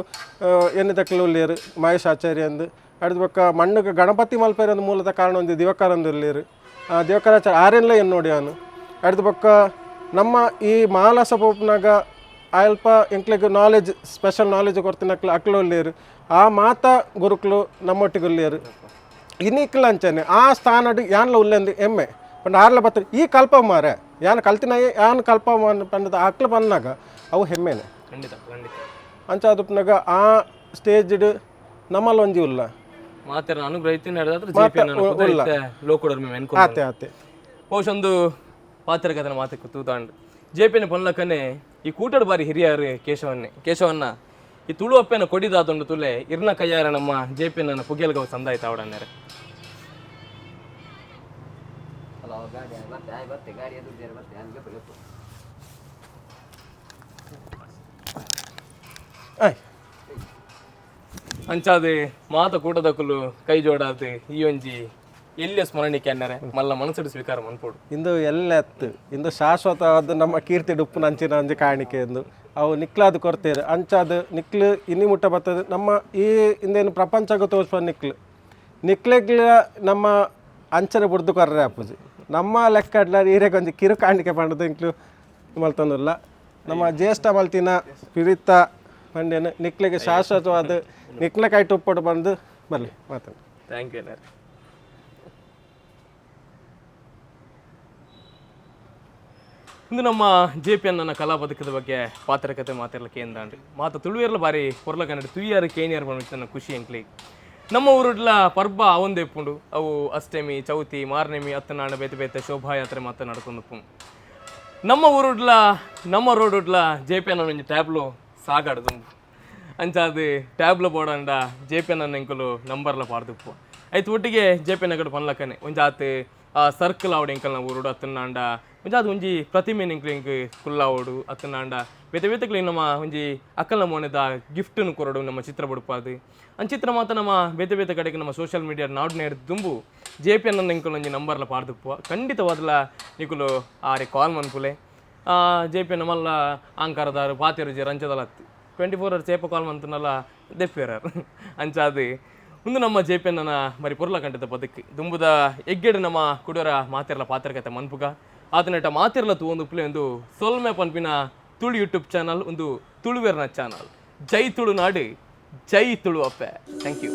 ಎನ್ನಿದಕ್ಲು ಉಲ್ಲೇರು ಮಹೇಶ್ ಆಚಾರ್ಯ ಅಂದು. ಅಡ್ದ ಬೊಕ್ಕ ಮಣ್ಣುಗೆ ಗಣಪತಿ ಮಲ್ಪೇರು ಅಂದ್ ಮೂಲದ ಕಾರಣ ಒಂದು ದಿವಕರಂದು ಉಲ್ಲೇರು. ದಿವಕರಾಚಾರ್ಯ ಆರೆನ್ಲ ಏನು ನೋಡಿ ಅವನು. ಅಡ್ದ ಬೊಕ್ಕ ನಮ್ಮ ಈ ಮಾಲಸ ಪೋಪ್ನಾಗ ಅಲ್ಪ ಎಂಕ್ಲೆಗ್ knowledge special knowledge ಕೊರ್ತಿನಕ್ಲು ಅಕ್ಲು ಉಲ್ಲೇರು. ಆ ಮಾತ ಗುರುಕ್ಲು ನಮ್ಮೊಟ್ಟಿಗೆ ಉಲ್ಲೇರು. ಇನಿಕ್ಲ ಅಂಚನೆ ಆ ಸ್ಥಾನಡ್ ಯಾನ್ಲ ಉಲ್ಲೆಂದು ಎಮ್ಮೆ ಪಂಡ ಆರ್ಲ ಬತ್ತ ಈ ಕಲ್ಪ ಮಾರೆ ಯಾನ್ ಕಲ್ತಿನ ಯಾನ್ ಕಲ್ಪ ಪಂಡದ ಅಕ್ಲು ಬಂದಾಗ ಅವು ಹೆಮ್ಮೆನೆ. ಖಂಡಿತ ಖಂಡಿತ. ಅಂಚ ಆದುಪ್ಪುನಗ ಆ ಸ್ಟೇಜ್ಡ್ ನಮ್ಮಲ್ಲ ಒಂಜಿ ಉಲ್ಲ ಮಾತಾರ ಅನುಗ್ರಹ ಇತ್ತಿನ ಹಿಡ್ದಾದ್ರೆ ಜೆ ಪಿ ಅನ್ನ ಲೋಕೊಡರ್ ಮೇ ಎನ್ಕೊ ಆತೆ ಆತೆ. ಬಹುಶಃ ಒಂದು ಪಾತ್ರಕಥನ ಮಾತಕ್ಕೆ ತೂತಾಂಡ್ ಜೆ ಪಿ ಎನ್ ಪನ್ಲಕ್ಕನೆ ಈ ಕೂಟಡ್ ಬಾರಿ ಹಿರಿಯರು ಕೇಶವನ್ನೇ ಕೇಶವನ್ನ ಈ ತುಳು ಅಪ್ಪೆನ ಕೊಡಿದಾತೊಂಡು ತುಲೆ ಇರ್ನ ಕೈಯಾರ ನಮ್ಮ ಜೆ ಪಿ ನನ್ನ ಪುಗೆಲ್ಗವ ಸಂದಾಯ್ತ ಅವಡನ್ನೆರೆ. ಆಯ್ ಅಂಚಾದೆ ಮಾತ ಕೂಟದಕುಲು ಕೈ ಜೋಡಾದ್ ಈ ಒಂಜಿ ಎಲ್ಲಿಯ ಸ್ಮರಣಿಕೆ ಅನ್ನರೆ ಮಲ್ಲ ಮನಸ್ಸುಡು ಸ್ವೀಕಾರ ಮನ್ಪೋಡು. ಇಂದು ಎಲ್ಲ ಎತ್ತು ಇಂದು ಶಾಶ್ವತವಾದ ನಮ್ಮ ಕೀರ್ತಿ ಡುಪ್ಪುನ ಅಂಚಿನ ಒಂಜಿ ಕಾಣಿಕೆ ಎಂದು ಅವು ನಿಕ್ಲಾದ್ ಕೊರ್ತೇರು. ಅಂಚಾದ ನಿಕ್ಲು ಇನ್ನಿ ಮುಟ್ಟ ಬರ್ತದೆ ನಮ್ಮ ಈ ಇಂದೇನು ಪ್ರಪಂಚಕ್ಕೆ ತೋರಿಸುವ ನಿಕ್ಲು ನಿಕ್ಲೆಗ್ಲ ನಮ್ಮ ಅಂಚನೆ ಬುಡ್ದು ಕೊರ್ರೆ ಅಪ್ಪುಜಿ ನಮ್ಮ ಲೆಕ್ಕಡ್ಲ ಈರೆಗೆ ಒಂಜಿ ಕಿರು ಕಾಣಿಕೆ ಪಂಡದು ಇಂಕ್ಲು ಮಲ್ತೊಂದುಲ್ಲ. ನಮ್ಮ ಜ್ಯೇಷ್ಠ ಮಲ್ತಿನ ಪಿರಿತ ಪಂಡ್ಯನ ನಿಕ್ಲೆಗೆ ಶಾಶ್ವತವಾದ ನಿಕ್ಲ ಕೈ ಉಪ್ಪಡು ಬಂದು ಬರಲಿ ಮಾತಾಡಿ. Thank you ಅನ್ನಾರೆ. ಇಂದು ನಮ್ಮ ಜೆ ಪಿ ಅಣ್ಣನ ಕಲಾ ಬದುಕದ ಬಗ್ಗೆ ಪಾತ್ರ ಕತೆ ಮಾತೆಲ್ಲ ಕೇಂದಾಂಡ್ ಮಾತ ತುಳುವೇರ್ಲ ಬಾರಿ ಪೊರ್ಲ ಕನ್ನಡ ತುಯ್ಯಾರು ಕೇನಿಯರ್ ಬಂದ ಖುಷಿ ಎಂಕ್ಲಿ. ನಮ್ಮ ಊರುಡ್ಲ ಪರ್ಬ ಅವಂದೇ ಇಪ್ಪುಂಡು. ಅವು ಅಷ್ಟಮಿ, ಚೌತಿ, ಮಾರ್ನೆಮಿ, ಅತ್ತನಾಡ ಬೇತೆ ಬೇತೆ ಶೋಭಾಯಾತ್ರೆ ಮಾತ ನಡ್ಕೊಂಡು. ನಮ್ಮ ಊರುಡ್ಲ ನಮ್ಮ ರೋಡುಡ್ಲ ಜೆ ಪಿ ಅನ್ನ ಒಂಜಿ ಟ್ಯಾಬ್ಲು ಸಾಗಾಡ್ದು. ಅಂಚಾದ್ ಟ್ಯಾಬ್ಲು ಬೋಡಂಡ ಜೆ ಪಿ ಅನ್ನ ಎಂಕುಲು ನಂಬರ್ಲ ಪಾಡ್ದುಪ್ಪು. ಐತ ಒಟ್ಟಿಗೆ ಜೆ ಪಿ ನಗಡ ಪನ್ಲಕ್ಕನೆ ಒಂಜಾತ್ ಆ ಸರ್ಕಲ್ ಆವಡು ಎಂಕಲ್ನ ಊರುಡು, ಅತ್ತನಾಂಡ ಒಂಜಾತ್ ಒಂಜಿ ಪ್ರತಿಮೆ ಎಂಕ್ಲು ಎಂಕ್ ಕುಲ್ಲಾವೋಡು, ಅತ್ತನಾಂಡ ಬೇತೆ ಬೇತೆಕ್ಲು ನಮ್ಮ ಒಂಜಿ ಅಕ್ಕಲ್ನ ಮೋನೆದ ಗಿಫ್ಟನ್ನು ಕೊರಡು ನಮ್ಮ ಚಿತ್ರ ಬುಡ್ಪಾದು. ಅಂಚಿತ್ರ ಮಾತ ನಮ್ಮ ಬೇತೆ ಬೇತೆ ಕಡೆಗೆ ನಮ್ಮ ಸೋಷಿಯಲ್ ಮೀಡಿಯಾ ನಾಡು ನೇರ್ ದುಂಬು ಜೆ ಪಿ ಅನ್ನ ಎಂಕುಲು ಒಂಜಿ ನಂಬರ್ಲ ಪಾಡ್ದುಪ್ಪು. ಖಂಡಿತವಾದ್ಲ ನಿಕುಲು ಆರೆ ಕಾಲ್ ಮನ್ಪುಲೆ. ಜೆ ಪಿ ನಮ್ಮಲ್ಲ ಆಂಕಾರದಾರು ಪಾತೆರು ಜೆ ರಂಚದಲತ್ತು 24 ಅವರ್ಸ್ ಏಪ ಕಾಲ್ ಮಂತನಲ್ಲ ದೆಪ್ಪೇರಾರು. ಅಂಚಾದ್ ಉಂದು ನಮ್ಮ ಜೆ ಪಿ ನನ್ನ ಬರಿ ಪೊರ್ಲ ಕಂಠದ ಬದುಕು ದುಂಬುದ ಎಗ್ಗೆಡು ನಮ್ಮ ಕುಡೋರ ಮಾತೆರ್ಲ ಪಾತ್ರಕತೆ ಮನ್ಪುಗ ಆತನೆಟ ಮಾತೆರ್ಲ ತೂವೊಂದು ಉಪ್ಲೆ. ಒಂದು ಸೊಲ್ಮೆ ಪನ್ಪಿನ ತುಳು ಯೂಟ್ಯೂಬ್ ಚಾನಲ್ ಒಂದು ತುಳುವೆರ್ನ ಚಾನಲ್. ಜೈ ತುಳುನಾಡು, ಜೈ ತುಳು ಅಪ್ಪೆ. Thank you.